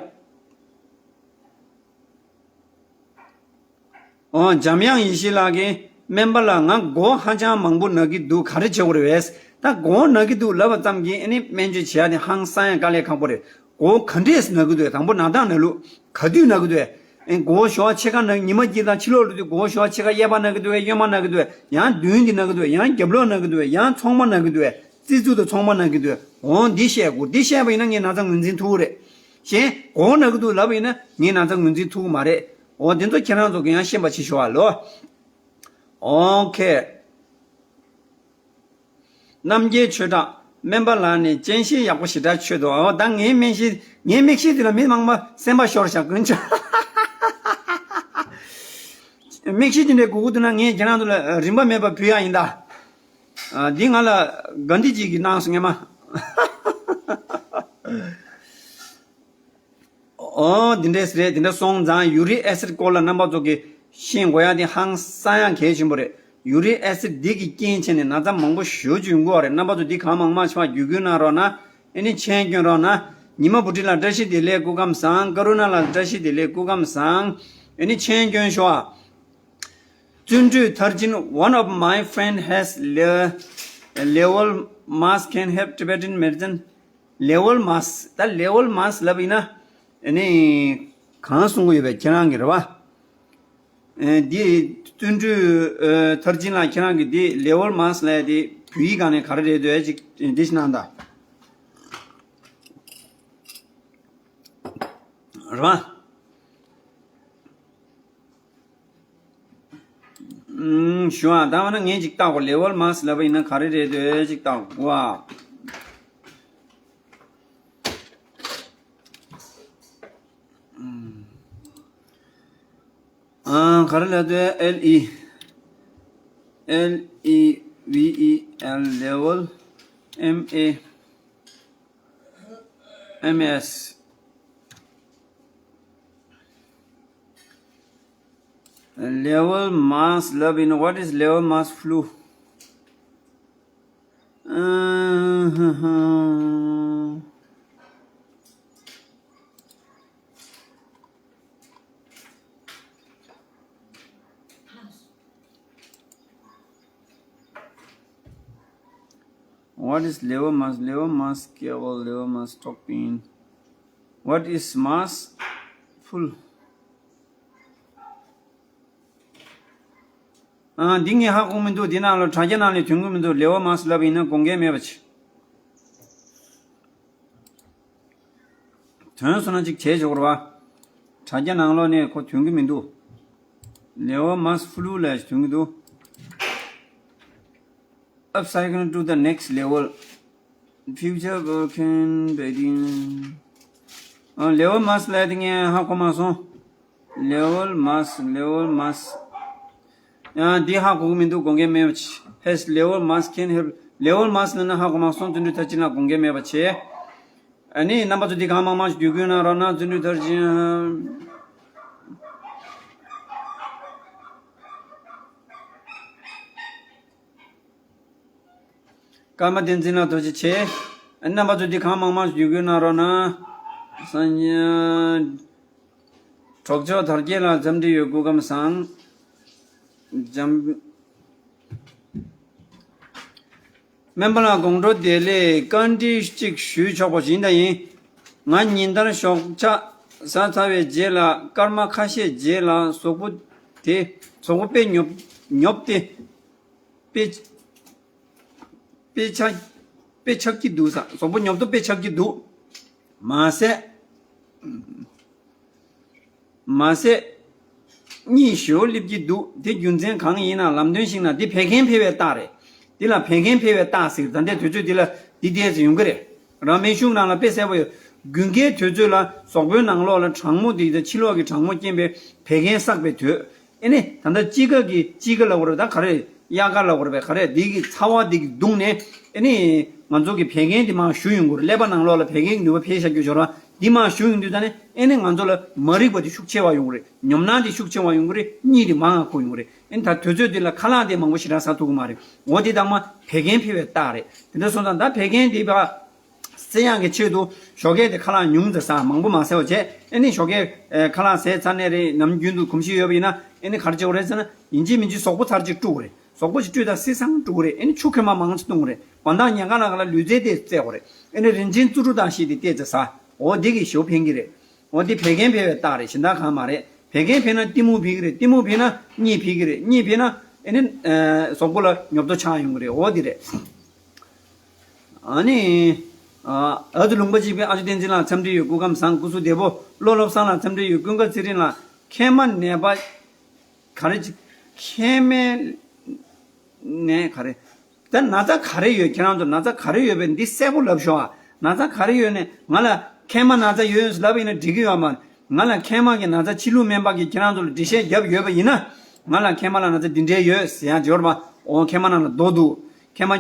ཨོ། འཇམ་དབྱངས་ཡེ་ཤེས་ལགས་ཀྱིས། སྨན་པ་ལགས། ང་མགོ་ཧ་ཅང་མང་པོ་ན་གི་འདུག་ག་རེ་བྱེད་དགོས་རེད་པས། ད་མགོ་ན་གི་འདུག་ལབ་པ་ཙམ་གྱིས་ཨ་ནི་སྨན་བཅོས་བྱེད་ཡ་དེ་ཧང་སང་ཡ་དཀའ་ལས་ཁག་པོ་རེད། མགོ་ག་འདྲས་ན་གི་འདུག་དང་པོ་ན་སྟངས་ན་ལུགས། ག་དུས་ན་གི་འདུག་ཨེ། མགོ་ཞོགས་ཕྱེད་ཀ་ན། ཉི་མ་དཀྱིལ་དང་ཕྱི་ལོགས་འགྲོ་དུས་མགོ་ཞོགས་ཕྱེད་ཀ་གཡས་པ་ན་གི་འདུག་གཡོན་མ་ན་གི་འདུག་ཡང་མདུན་དེ་ན་གི་འདུག་ཡང་རྒྱབ་ལོགས་ན་གི་འདུག་ཡང་ཚོགས་མ་ན་གི་འདུག་རྩིས་ཚུགས་དང་ཚོགས་མ་ན་གི་འདུག་འོ་འདི་བཤད་དགོས། འདི་བཤད་པ་ཡིན་ན་ངས་ན་ཚ་ངོས་འཛིན་ཐུབ་ཀྱི་རེད། གཞན་མགོ་ན་གི་འདུག་ལབ་པ་ཡིན་ན་ངས་ན་ཚ་ངོས་འཛིན་ཐུབ་ཀྱི་མ་རེད། འོ་འདི་ཚོ་ཁྱེད་རང་ཚོ་གི་ཡང་ཤེས་པ་བྱེད་ཤོག་ཨ་ལོ། ཨོ་ཁེ། རྣམ་རྒྱལ་ཆོས་གྲགས། སྨན་པ་ལགས་ནས་སྤྱན་ཤེལ་ཡག་པོ་ཞེ་དྲག་མཆོད་འདུག་ཨོ་ད་ངའི་སྨན་ཤེལ། ངའི་མིག་ཤེལ་དེ་ལ་མི་མང་པོ་སེམས་པ་ཤོར་ཤག་ཀུན་ཆ། མིག་ཤེལ་དེ་འདྲའི་དགོས་ཀྱི་འདུག་ན་ངས་ཁྱེད་རང་ཚོ་ལ་རིན་པ་མེད་པ་ཕུལ་ཡ་ཡིན་ད། ཨ། འདི་ང་ལ་གྷན་དྷི་ཇི་གིས་གནང་སོང་ངས་མ། ཨོ་འདི་འདྲས་རེད། འདི་འདྲ་སོང་ཙང་ཡུ་རིག་ཨེ་སིད་སྐོར་ལ་རྣམ་པ་ཚོ་གིས་ཤེས་དགོས་ཡ་དེ་ཧང་སང་ཡ་གལ་ཆེན་པོ་རེད། ཡུ་རིག་ཨེ་སིད་འདི་གི་རྐྱེན་བྱས་ནས་ན་ཚ་མང་པོ་ཞེ་པོ་ཅིག་ཡོང་གི་ཡོད་རེད། རྣམ་པ་ཚོ་འདི་གང་མང་མང་ཞིག་བརྒྱུད་སྐུལ་གནང་རོགས་གནང་། ཨེ་ནི་མཆན་སྐྱོན་རོགས་གནང་། ཉི་མ་བུ་ཁྲིད་ལགས་བཀྲ་ཤིས་བདེ་ལེགས་སྐུ་ཁམས་བཟང་། ཀ་རུ་ན་ལགས་བཀྲ་ཤིས་བདེ་ལེགས་སྐུ་ཁམས་བཟང་། ཨེ་ནི་མཆན་སྐྱོན་ཤོག་ཨ། བརྩོན་འགྲུས་མཐར་ཕྱིན། One of my friend has le- level mask, can help Tibetan medicine. Level mask. ད་level mask ལབ་ཡིན་ན་ཨ་ནི་གང་གསུང་གི་ཡོད་པས། ཁྱེད་རང་གི་རེད་བ། ཨེ་འདི་བརྩོན་འགྲུས་ཨེ་མཐར་ཕྱིན་ལགས། ཁྱེད་རང་གི་འདི་level mask ལབ་ཡ་དེ་བོད་ཡིག་སྒང་ནས་ག་རེ་རེད་འདུག་ཅིག་འདི་ཞིག་གནང་དང་། རེད་བ། ཨུམ། ཞུ་ཨ། ད་འོ་ན་ངས་ཅིག་བལྟ་གོ། level mask ལབ་པ་ཡིན་ན་ག་རེ་རེད་འདོད་ཅིག་བལྟ་གོ་ཨ། ཨུམ། ཨ། ག་རེ་ལབ་འདོད། L E L E V E L, level, M A M S. Level mask ལབ་ཡིན། What is level mask flu? What is level mask? Level mask, level mask stopping. What is mask flu? ཨ། འདི་ངས་ཧ་གོ་མི་འདུག་འདི་ནང་ལ་དྲ་རྒྱ་ནང་ལ་ཐོན་གི་མི་འདུག level mask ལབ་ཡིན་ན་དགོངས་འགལ་མེད་པ་བྱེད། ཐོན་སོང་ན་ཅིག་བྱས་ཆོག་རེད་བ། དྲ་རྒྱ་ནང་ལོགས་ནས་ཁོ་ཐོན་གི་མི་འདུག level mask flu ལབ་ཐོན་གི་འདུག Upcycling to the next level. Future broken bedding. ཨ། level mask ལབ་དེ་ངས་ཧ་གོ་མ་སོང་། level mask, level mask. ཡང་འདི་ཧ་གོ་གི་མི་འདུག་དགོངས་འགལ་མེད་པ་བྱེད། Has level mask, can help? level mask ལབ་ན་ཧ་གོ་མ་སོང་། བརྩོན་འགྲུས་མཐར་ཕྱིན་ལགས་དགོངས་འགལ་མེད་པ་བྱེད། ཨ་ནི་རྣམ་པ་ཚོ་འདི་གང་མང་མང་ཞིག་བརྒྱུད་སྐུལ་གནང་རོགས་གནང་། བརྩོན་འགྲུས་མཐར་ཕྱིན། ཀརྨ་བསྟན་འཛིན་ལགས་ཐུགས་རྗེ་ཆེ། རྣམ་པ་ཚོ་འདི་གང་མང་མང་ཞིག་བརྒྱུད་སྐུལ་གནང་རོགས་གནང་། སང་ཉིན། གྲོགས་མཆོག་དར་རྒྱས་ལགས་འཚམས་འདྲི་ཡོད། སྐུ་ཁམས་བཟང་། འཇམ། སྨན་པ་ལགས་དགོང་དྲོ་བདེ་ལེགས། བཀའ་འདྲི་གཅིག་ཞུས་ཆོག་པ་ཞིག་ཡིན་ད་ཡིན། ང་ཉིན་ལྟར་ཞོགས་ཇ་ཟ་ཚར་བའི་རྗེས་ལ་སྐར་མ་ཁ་ཤས་རྗེས་ལ་གཟུགས་པོ་དེ་གཟུགས་པོ་དཔེ་ཉོབ་ཉོབ་སྟེ། དཔེ་དཔེ་ཆགས་དཔེ་ཆགས་ཀྱི་འདུག་ས། གཟུགས་པོ་ཉོབ་ཏོ་དཔེ་ཆགས་ཀྱི་འདུག་མ་ཟད། མ་ཟད། གཉིད་ཞེ་པོ་སླེབས་ཀྱི་འདུག་དེ་རྒྱུ་མཚན་གང་ཡིན་ན། ལམ་སྟོན་ཞིག་ན་འདི་བད་ཀན་འཕེལ་བའི་རྟགས་རེད། འདི་ལ་བད་ཀན་འཕེལ་བའི་རྟགས་ཟེར། ད་ལྟའི་དུས་ཚོད་འདི་ལ་འདི་ལྟས་ཡོང་གི་རེད། རང་སྨན་གཞུང་ནང་ལ་དཔེ་གསལ་པོ་ཡོད། དགུན་ཁའི་དུས་ཚོད་ལ་གཟུགས་པོའི་ནང་ལོགས་ལ་གྲང་མོ་དེ་དང་ཕྱི་ལོགས་ཀྱི་གྲང་མོ་རྐྱེན་པས་བད་ཀན་བསགས་པའི་དུས། ཨེ་ནི་ད་ལྟ་དཔྱིད་ཀ་གི་དཔྱིད་ཀ་ལབ་དགོས་རེད། ད་ག་རེ། དབྱར་ཁ་ལབ་དགོས་རེད་པས། ག་རེ། འདི་གི་ཚ་བ་འདི་གིས་བརྡུངས་ནས་ཨེ་ནི་ང་ཚོ་གི་བད་ཀན་འདི་མར་ཞུ་ཡོང་གི་རེད། ཀླད་པ་ནང་ལོགས་ལ་བད་ཀན་གྱི་ནུས་པ་འཕེལ་བཞག་རྒྱུ་ཞོར་བ། འདི་མར་ཞུ་ཡོང་དུས་ད་ནི་ཨེ་ནི་ང་ཚོ་ལ་མ་རིག་པ་དེ་ཤུགས་ཆེ་བ་ཡོང་གི་རེད། ཉམས་སྣང་དེ་ཤུགས་ཆེ་བ་ཡོང་གི་རེད། གཉིད་དེ་མང་ང་ཁུག་ཡོང་གི་རེད། ཨེ་ནི་ད་དུས་ཚོད་འདི་ལ་ཁ་ལག་དེ་མང་པོ་ཞེ་དྲག་ཟ་ཐུབ་ཀྱི་མ་རེད། འོ་དེ་དང་མ་བད་ཀན་འཕེལ་བའི་རྟགས་རེད། དེ་འདྲ་སོང་ཙང་ད་བད་ཀན་དེ་བ་བསད་ཡག་གི་ཆེད་དུ་ཞོགས་ཀས་དེ་ཁ་ལག་ཉུང་ཙམ་ཟ། མང་པོ་མ་ཟ་བ་བྱས། ཨེ་ནི་ཞོགས་ཀས་ཨེ་ཁ་ལག་ཟས་ཚར་ནས་རེད། ནམ་རྒྱུན་དུ་གོམས་གཤིས་ཡོད་པ་ཡིན་ན་ཨེ་ནི་ག་རེ་བྱེད་དགོས་རེད་ཟེར་ན། ཡིན་གཅིག་མིན་གཅིག་གཟུགས་པོ་ཚར་གཅིག་བཀྲུ་དགོས་རེད། གཟུགས་པོ་ཞིག་བཀྲུས་དང་སི་སང་བཀྲུ་དགོས་རེད། ཨེ་ནི་ཆུ་ཁོལ་མ་མང་ཙམ་བཏུང་དགོས་རེད། དགོང་དག་ཉལ་ཁ་ལ་ག་ལ་ལུས་རྩལ་དེ་རྩེ་དགོས་རེད། ཨེ་ནི་རིན་ཆེན་བཙུན་གྲོགས་དང་བཞི་དེ་བལྟས་ཙམ་ཟ། འོ་འདི་གིས་ཞེ་པོ་ཕན་གྱི་རེད། འོ་འདི་བད་ཀན་འཕེལ་བའི་རྟགས་རེད། གཞན་དག་གང་མ་རེད། བད་ཀན་འཕེལ་ན་གཏི་མུག་འཕེལ་གྱི་རེད། གཏི་མུག་འཕེལ་ན་གཉིད་འཕེལ་གྱི་རེད། གཉིད་འཕེལ་ན་ཨེ་ནི་ཨ་གཟུགས་པོ་ལ་ཉོབ་ཏོ་ཆགས་ཡོང་གི་རེད། འོ་འདི་རེད། ཨ་ནི་ཨ་ཨ་ཏི་ལུང་པ་གཅིག་པའི་ཨ་ཅོ་བསྟན་འཛིན་ལགས་འཚམས་འདྲི་ཡོད། སྐུ་ཁམས་བཟང་། སྐུ་གཟུགས་བདེ་པོ། བློ་བློ་བཟང་ལགས་འཚམས་འདྲི་ཡོད། ཀུན་དགའ་ཚེ་རིང་ལགས། མཁལ་མ་ནད་པ་ག་རེ་ཅིག་མཁལ་མའི་ནད་ག་རེ། ད་ན་ཚ་ག་རེ་ཡོད། ཁྱེད་རང་ཚོ་ན་ཚ་ག་རེ་ཡོད་པས་འདི་གསལ་པོ་ལབ་ཤོག་ཨ། ན་ཚ་ག་རེ་ཡོད་ནས་ང་ལ་མཁལ་མ་ན་ཚ་ཡོད་ལབ་ཡིན་ན་འགྲིག་གི་ཡོད་མ་རེད། ང་ལ་མཁལ་མ་གི་ན་ཚ་ཕྱི་ལུགས་སྨན་པ་གིས་ཁྱེད་རང་ཚོ་ལ་འགྲེལ་བཤད་བརྒྱབ་ཡོད་པ་ཡིན་ན། ང་ལ་མཁལ་མ་ལ་ན་ཚ་འདི་འདྲའི་ཡོད་ཟེར་ཡང་འབྱོར་མ། འོ་མཁལ་མ་ནང་ལ་རྡོ་འདུག་མཁལ་མ་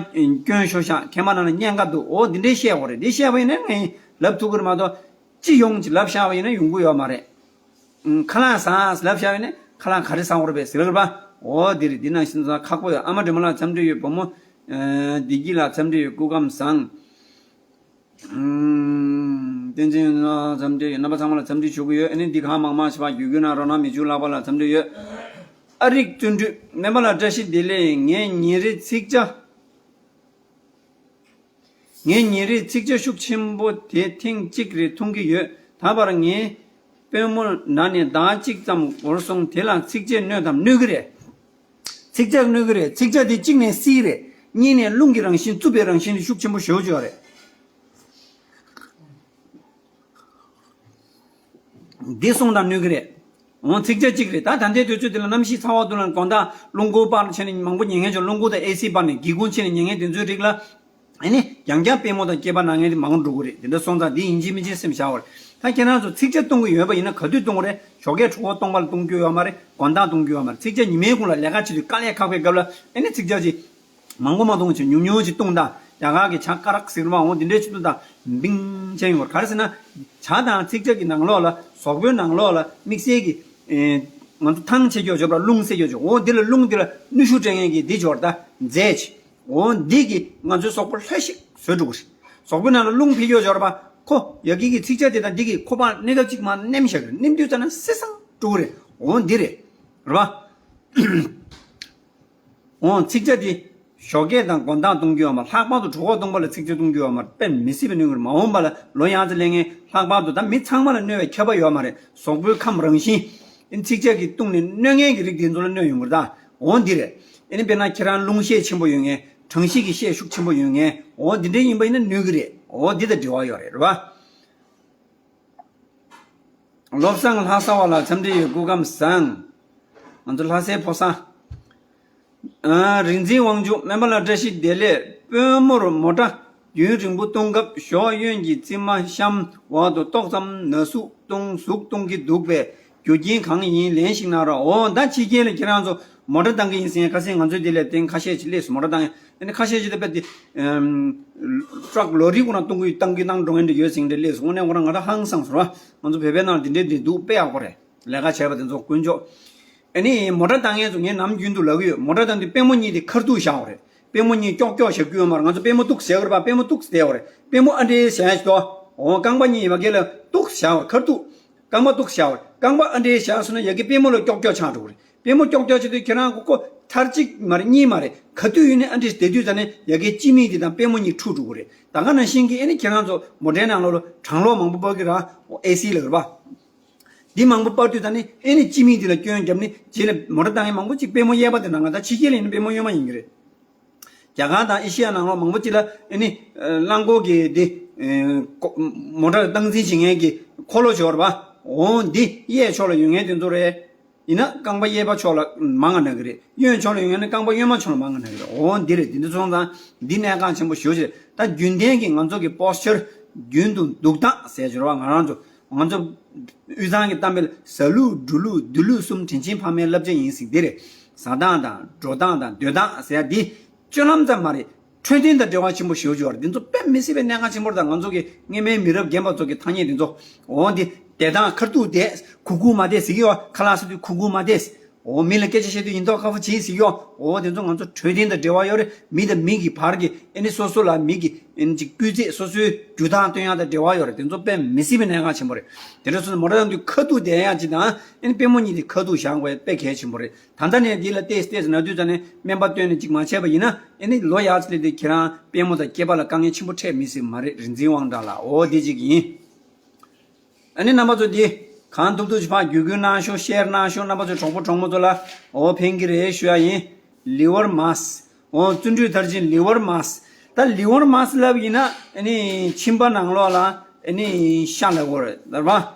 སྐྱོན་ཤོར་ཤག་མཁལ་མ་ནང་ལ་གཉན་ཁ་འདུག་འོ་འདི་འདྲའི་བཤད་དགོས་རེད། འདི་བཤད་པ་ཡིན་ན་ངས་ལབ་ཐུབ་ཀྱི་རེད་མ་གཏོགས། སྤྱི་ཡོངས་ཀྱི་ལབ་བཞག་པ་ཡིན་ན་ཡོང་གི་ཡོད་མ་རེད། ཁ་ལག་ཟ་ལབ་བཞག་ཡོད་ནས་ཁ་ལག་ག་རེ་ཟ་དགོས་རེད་པས་ཟེར་བ། འོ་འདི་རེད། འདི་ནང་བཞིན་ཟ་ཁག་པོ་ཡོད། ཨ་མ་དྲི་མ་ལགས་འཚམས་འདྲི་ཡོད། བུ་མོ་བདེ་སྐྱིད་ལགས་འཚམས་འདྲི་ཡོད། སྐུ་ཁམས་བཟང་། བསྟན་འཛིན་ལགས་འཚམས་འདྲི་ཡོད། རྣམ་པ་ཚང་མ་ལ་འཚམས་འདྲི་ཞུ་གི་ཡོད། ཨ་ནི་འདི་གང་མང་མང་ཞེས་པ་བརྒྱུད་སྐུལ་གནང་རོགས་གནང་། མི་ཆུ་ལགས་པ་ལགས་འཚམས་འདྲི་ཡོད། ཨ་རིག་བརྩོན་འགྲུས། སྨན་པ་ལགས་བཀྲ་ཤིས་བདེ་ལེགས། ངས་ཉིན་རེའི་ཚིག་ཇ། ངས་ཉིན་རེའི་ཚིག་ཇ་ཤུགས་ཆེན་པོ་དེ་ཐེངས་གཅིག་རེ་འཐུང་གི་ཡོད། ད་བར་ངའི་པུས་མོ་ན་ནས་ཟླ་གཅིག་ཙམ་འགོར་སོང་། དེ་ལ་ཚིག་ཇས་གནོད་དམ། གནོད་ཀྱི་རེད། ཚིག་ཇས་གནོད་ཀྱི་རེད། ཚིག་ཇ་དེ་གཅིག་ནས་བསིལ་རེད། གཉིས་ནས་རླུང་གི་རང་བཞིན་རྩུབ་པའི་རང་བཞིན་དེ་ཤུགས་ཆེན་པོ་ཞེ་པོ་ཅིག་ཡོད་རེད། འདི་སོང་དང་གནོད་ཀྱི་རེད། འོང་ཚིག་ཇ་གཅིག་རེད། ད་ད་ལྟའི་དུས་ཚོད་འདི་ལ་གནམ་གཤིས་ཚ་བ་འདུག་ལ་དགོང་དག་རླུང་འཁོར་པར་ཕྱིན་ནས་མང་པོ་ཉལ་མཁན་ཚོ་རླུང་འཁོར་དང་ཨེ་སི་པར་ནས་སྒེའུ་ཁུང་ཕྱིན་ནས་ཉལ་མཁན་དེ་ཚོའི་རིགས་ལ། ཨ་ནི་ཡང་བསྐྱར་པུས་མོ་དང་སྐེད་པ་ན་མཁན་དེ་མང་པོ་འགྲོ་གི་རེད། དེ་འདྲ་སོང་ཙང་འདི་ཡིན་གཅིག་མིན་གཅིག་སེམས་བཞག་དགོས་རེད། ད་ཁྱེད་རང་ཚོ་ཚིག་ཇ་བཏུང་གི་ཡོད་པ་ཡིན་ན་ག་དུས་བཏུང་གི་རེད། ཞོགས་ཀས་གྲོད་ཁོག་སྟོང་པ་ལ་བཏུང་རྒྱུ་ཡོད་མ་རེད། དགོང་དག་བཏུང་རྒྱུ་ཡོད་མ་རེད། ཚིག་ཇ་ཉི་མའི་གུང་ལ་ལས་ཀ་བྱེད་དུས་དཀའ་ལས་ཁག་པའི་སྐབས་ལ་ཨ་ནི་ཚིག་ཇ་ཅིག་མང་པོ་མ་བཏུང་བྱས་ཉུང་ཉུང་ཅིག་བཏུང་དང་། རྒྱ་གར་གྱི་ཇ་སྐ་རགས་ཟེར་བ་འོང་དེ་འདྲའི་ཅིག་བཏུང་དང་། བིང་ཆེན་ཡོང་བར་ག་རེ་ཟེར་ན། ཇ་དང་ཚིག་ཇ་གི་ནང་ལོགས་ལ་གཟུགས་པོའི་ནང་ལོགས་ལ་དམིགས་བསལ་གྱི་ཨེ་ང་ཚོ་ཐང་ཆད་ཀྱོག་བྱོས་པ་རླུང་བསད་ཀྱོག་བྱོས། འོ་འདི་ལ་རླུང་འདི་ལ་གནོན་ཤུགས་སྤྲད་མཁན་གྱི་འདི་འབྱོར་ད་རྫས་ཅིག་འོ་འདི་གིས་ང་ཚོའི་གཟུགས་པོ་ལྷོད་ཤིག་བཟོས་འགྲོ་གི་རེད། གཟུགས་པོའི་ནང་ལ་རླུང་འཕེལ་ཀྱོག་བྱོས་པ་ཁོ་ཡ་གི་གི་ཚིག་ཇ་དེ་དང་འདི་གིས་ཁོ་པ་གནས་སྐབས་གཅིག་མ་མནན་བཞག་གི་རེད། མནན་དུས་ཙ་ན་སི་སང་འགྲོ་གི་རེད། འོ་འདི་རེད། རེད་པ། འོང་ཚིག་ཇ་དེ་ཞོགས་ཀས་དང་དགོང་དག་བཏུང་རྒྱུ་ཡོད་མ། ལྷག་པར་དུ་གྲོད་ཁོག་སྟོང་པ་ལ་ཚིག་ཇ་བཏུང་རྒྱུ་ཡོད་མ་རེད། དཔེ་མི་སྲིད་པའི་གནོད་ཀྱི་རེད། མ་འོངས་པ་ལ་ལོ་ཡང་རྩིས་ལེན་མཁན་ལྷག་པར་དུ་ད་མི་ཚང་མ་ལ་གནོད་པའི་ཁྱབ་པ་ཡོད་མ་རེད། གཟུགས་པོའི་ཁམས་རང་བཞིན། ཨ་ནི་ཚིག་ཇ་གིས་བཏུང་ནས་གནོད་མཁན་གྱི་རིགས་དེ་ཚོ་ལ་གནོད་ཡོང་གི་རེད་ད། འོང་འདི་རེད། ཨ་ནི་དཔེར་ན་ཁྱེད་རང་རླུང་ཤས་ཆེན་པོ་ཡོད་མཁན། གྲང་གཤིས་ཀྱི་ཤས་ཤུགས་ཆེན་པོ་ཡོད་མཁན། འོང་འདི་འདྲ་ཡིན་པ་ཡིན་ན་གནོད་ཀྱི་རེད། འོང་འདི་དང་འབྲེལ་བ་ཡོད་རེད། རེད་པ། བློ་བཟང་ལྷ་ས་བ་ལགས་འཚམས་འདྲི་ཡོད། སྐུ་ཁམས་བཟང་། ང་ཚོ་ལྷ་སའི་ཕོ་གསར། ཨ། རིག་འཛིན་དབང་ཕྱུག། སྨན་པ་ལགས་བཀྲ་ཤིས་བདེ་ལེགས། པུས་མོར་མོ་ཊ་རྒྱུན་རིང་པོ་གཏོང་སྐབས་གཞོགས་གཡོན་གྱི་རྩིབ་མ་གཤམ་འོག་ཏུ་ཏོག་ཙམ་ན་ཟུག་གཏོང་ཟུག་གཏོང་གི་འདུག་པས་རྒྱུ་རྐྱེན་གང་ཡིན་ལན་ཞིག་གནང་རོགས། འོ་ད་ཕྱི་རྒྱལ་ལ་ཁྱེད་རང་ཚོ་མོ་ཊ་བཏང་གི་ཡིན་ཟེར་ཡ་ཁ་སང་ང་ཚོའི་དེ་ལས་བརྟེན་ཁ་ཤས་ཅིག་སླེབས་སོང་། མོ་ཊ་བཏང་ཡ། ཨ་ནི་ཁ་ཤས་ཅིག་ད་དཔེ་དེ་ཨམ་ཊྲག་ལོ་རི་ཁོ་ན་གཏོང་གི་བཏང་གི་བཏང་འགྲོ་མཁན་འདྲ་ཡོད་ཟེར་འདྲ་སླེབས་སོང་། དངོས་གནས་ཁོ་རང་ང་རང་ཧང་སངས་སོང་ར། ང་ཚོ་བོད་པའི་ནང་འདི་འདྲའི་འདི་འདུག་དཔེ་ཡག་པོ་རེད། ལས་ཀ་བྱས་པ་དེ་ཚོ་དཀོན་མཆོག་ཨ་ནི་མོ་ཊ་བཏང་མཁན་ཚོ་ངས་ནམ་རྒྱུན་དུ་ལབ་ཀྱི་ཡོད། མོ་ཊ་བཏང་དུས་པུས་མོ་གཉིས་དེ་ཁ་ཐུག་བཞག་དགོས་རེད། པུས་མོ་གཉིས་ཀྱོག་ཀྱོག་བཞག་རྒྱུ་ཡོད་མ་རེད། ང་ཚོ་པུས་མོ་གཏུགས་བསྡད་ཡོད་རེད། པུས་མོ་ཨ་འདྲའི་བཞག་ཡ་ཞིག་འདུག་འོ་རྐང་པ་གཉིས་ཡི་བ་གེ་ལ་གཏུགས་བཞག་དགོས་རེད། ཁ་ཐུག་རྐང་པ་གཏུགས་བཞག་དགོས་རེད། རྐང་པ་ཨ་འདྲའི་བཞག་སོང་ན་ཡ་གི་པུས་མོ་ལ་ཀྱོག་ཀྱོག་ཆགས་འགྲོ་གི་རེད། པུས་མོ་ཀྱོག་ཀྱོག་བྱེད་དུས་ཁྱེད་རང་ཁོ་ཁོ་མཐར་གཅིག་མ་རེད་གཉིས་མ་རེད། ག་དུས་ཡིན་ནའི་ཨ་འདྲས་བསྡད་དུས་ཙ་ནས་ཡ་གའི་སྤྱི་མིག་དེ་དང་པུས་མོ་གཉིས་འཁྲུག་འགྲོ་གི་རེད། ད་ག་ནང་བཞིན་གྱི་ཨ་ནི་ཁྱེད་རང་ཚོ་མོ་ཊའི་ནང་ལོགས་ལ་གྲང་གློག་མང་པོ་སྤར་གི་ར། ཨེ་སི་ལབ་རེད་པ། འདི་མང་པོ་སྤར་དུས་ཙ་ནས་ཨ་ནི་སྤྱི་མིག་འདི་ལ་སྐྱོན་བརྒྱབ་ནས་རྗེས་ལ་མོ་ཊ་བཏང་མཁན་མང་པོ་ཅིག་པུས་མོ་གཡས་པ་དེ་ནང་ང་ད་ཕྱི་རྒྱལ་ལ་ཡིན་ན་པུས་མོ་གཡོན་མ་ཡིན་གྱི་རེད། རྒྱ་གར་དང་ཨེ་ཤི་ཡ་ནང་ལོགས་མང་པོ་ཅིག་ལ་ཨ་ནི་རླངས་འཁོར་གྱི་འདི་ཨེ་ཀོ་མོ་ཊ་སྟངས་འཛིན་བྱེད་མཁན་གྱི་འཁོར་ལོ་ཅིག་ཡོད་རེད་པ། འོ་འདི་གཡས་ཕྱོགས་ལ་ཡོད་མཁན་དེ་ཚོ་རེད། ཡིན་ན་རྐང་པ་གཡས་པ་ཕྱོགས་ལ་མང་ང་ན་གི་རེད། གཡོན་ཕྱོགས་ལ་ཡོད་ན་རྐང་པ་གཡོན་མ་ཕྱོགས་ལ་མང་ང་ན་གི་རེད། འོ་འདི་རེད། འདི་འདི་སོང་ཙང་འདི་གནད་འགག་ཆེན་པོ་ཞེ་པོ་ཅིག་རེད། ད་རྒྱུན་ལྡན་གྱི་ང་ཚོ་གི་པོ་སི་ཅར་རྒྱུན་དུ་འདུག་སྟངས་ཟེར་གྱི་རེད་པ། ང་རང་ཚོ་ང་ཚོ་དབུས་གཙང་གི་གཏམ་དཔེ་ལ་ཟ་ལུགས་འགྲོ་ལུགས་སྡོད་ལུགས་གསུམ་དྲིན་ཆེན་ཕ་མའི་བསླབ་བྱ་ཡིན་ཟེར་འདི་རེད། ཟ་སྟངས་དང་འགྲོ་སྟངས་དང་སྡོད་སྟངས་ཟེར་ཡ་འདི་སྤྱོད་ལམ་ཙམ་མ་རེད། འཕྲོད་བསྟེན་དང་འབྲེལ་བ་ཆེན་པོ་ཞེ་པོ་ཅིག་ཡོད་རེད། འདི་ཚོ་དཔེ་མི་སྲིད་པའི་གནད་འགག་ཆེན་པོ་རེད། ད་ང་ཚོ་གི་སྔོན་མའི་མི་རབས་རྒན་པ་ཚོ་གི་ཐ་སྙད་འདི་ཚོ། འོ་འདི་བདེ་ཐང་ཁ་ཐུག་བསྡད། གུ་གུ་མ་བསྡད་ཟེར་གྱི་ཡོད། ཁ་ལག་ཟ་དུས་གུ་གུ་མ་བསྡད། འོ་མི་ལ་སྐད་ཆ་བཤད་དུས་ཡིན་མདོག་ཁ་པོ་བྱེད་ཟེར་གྱི་ཡོད། འོ་དེ་ཚོ་ང་ཚོ་འཕྲོད་བསྟེན་དང་འབྲེལ་བ་ཡོད་རེད། མི་དང་མི་གི་བར་གྱི་ཨ་ནི་སོ་སོ་ལ་མི་གི་ཨ་ནི་ཅིག་སྤུས་ཚད་སོ་སོའི་རྒྱུ་དང་བསྟུན་ཡག་དང་འབྲེལ་བ་ཡོད་རེད། དེ་ཚོ་དཔེ་མི་སྲིད་པའི་གནད་འགག་ཆེན་པོ་རེད། དེ་འདྲ་སོང་ཙང་མོ་ཊ་བཏང་དུས་ཁ་ཐུག་བསྡད་ཡག་ཅིག་དང་ཨ་ནི་པུས་མོ་གཉིས་དེ་ཁ་ཐུག་བཞག་དགོས་དཔེ་གལ་ཆེན་པོ་རེད། ད་ལྟ་ནས་འདི་ལ་ཏེས་ཏེས་ན་དུས་ཙ་ནས་སྨན་པ་བསྟེན་ནས་ཅིག་མ་བྱས་པ་ཡིན་ན་ཨ་ནི་ལོ་ཡག་ཅིག་སླེབས་དུས་ཁྱེད་རང་པུས་མོ་དང་སྐེད་པ་ལ་དཀའ་ངལ་ཆེན་པོ་འཕྲད་མི་སྲིད་མ་རེད། རིག་འཛིན་དབང་གྲགས་ལགས། འོ་འདི་གཅིག་ཡིན། ཨ་ནི་རྣམ་པ་ཚོ་འདི་གང་ཐུབ་ཐུབ་ཅིག་ཕར་བརྒྱུད་སྐུལ་གནང་ཤོག་ཤེར་གནང་ཤོག་རྣམ་པ་ཚོའི་གྲོགས་པོ་གྲོགས་མོ་ཚོ་ལ་འོ་ཕན་གྱི་རེད་ཞུ་ཡ་ཡིན། ལི་ཝར་མཱས། འོ་བརྩོན་འགྲུས་མཐར་ཕྱིན་ལི་ཝར་མཱས། ད་ལི་ཝར་མཱས་ལབ་ཡིན་ན་ཨ་ནི་མཆིན་པ་ནང་ལོགས་ལ་ཨ་ནི་ཤ་ལབ་དགོས་རེད་ད་རེད་པ།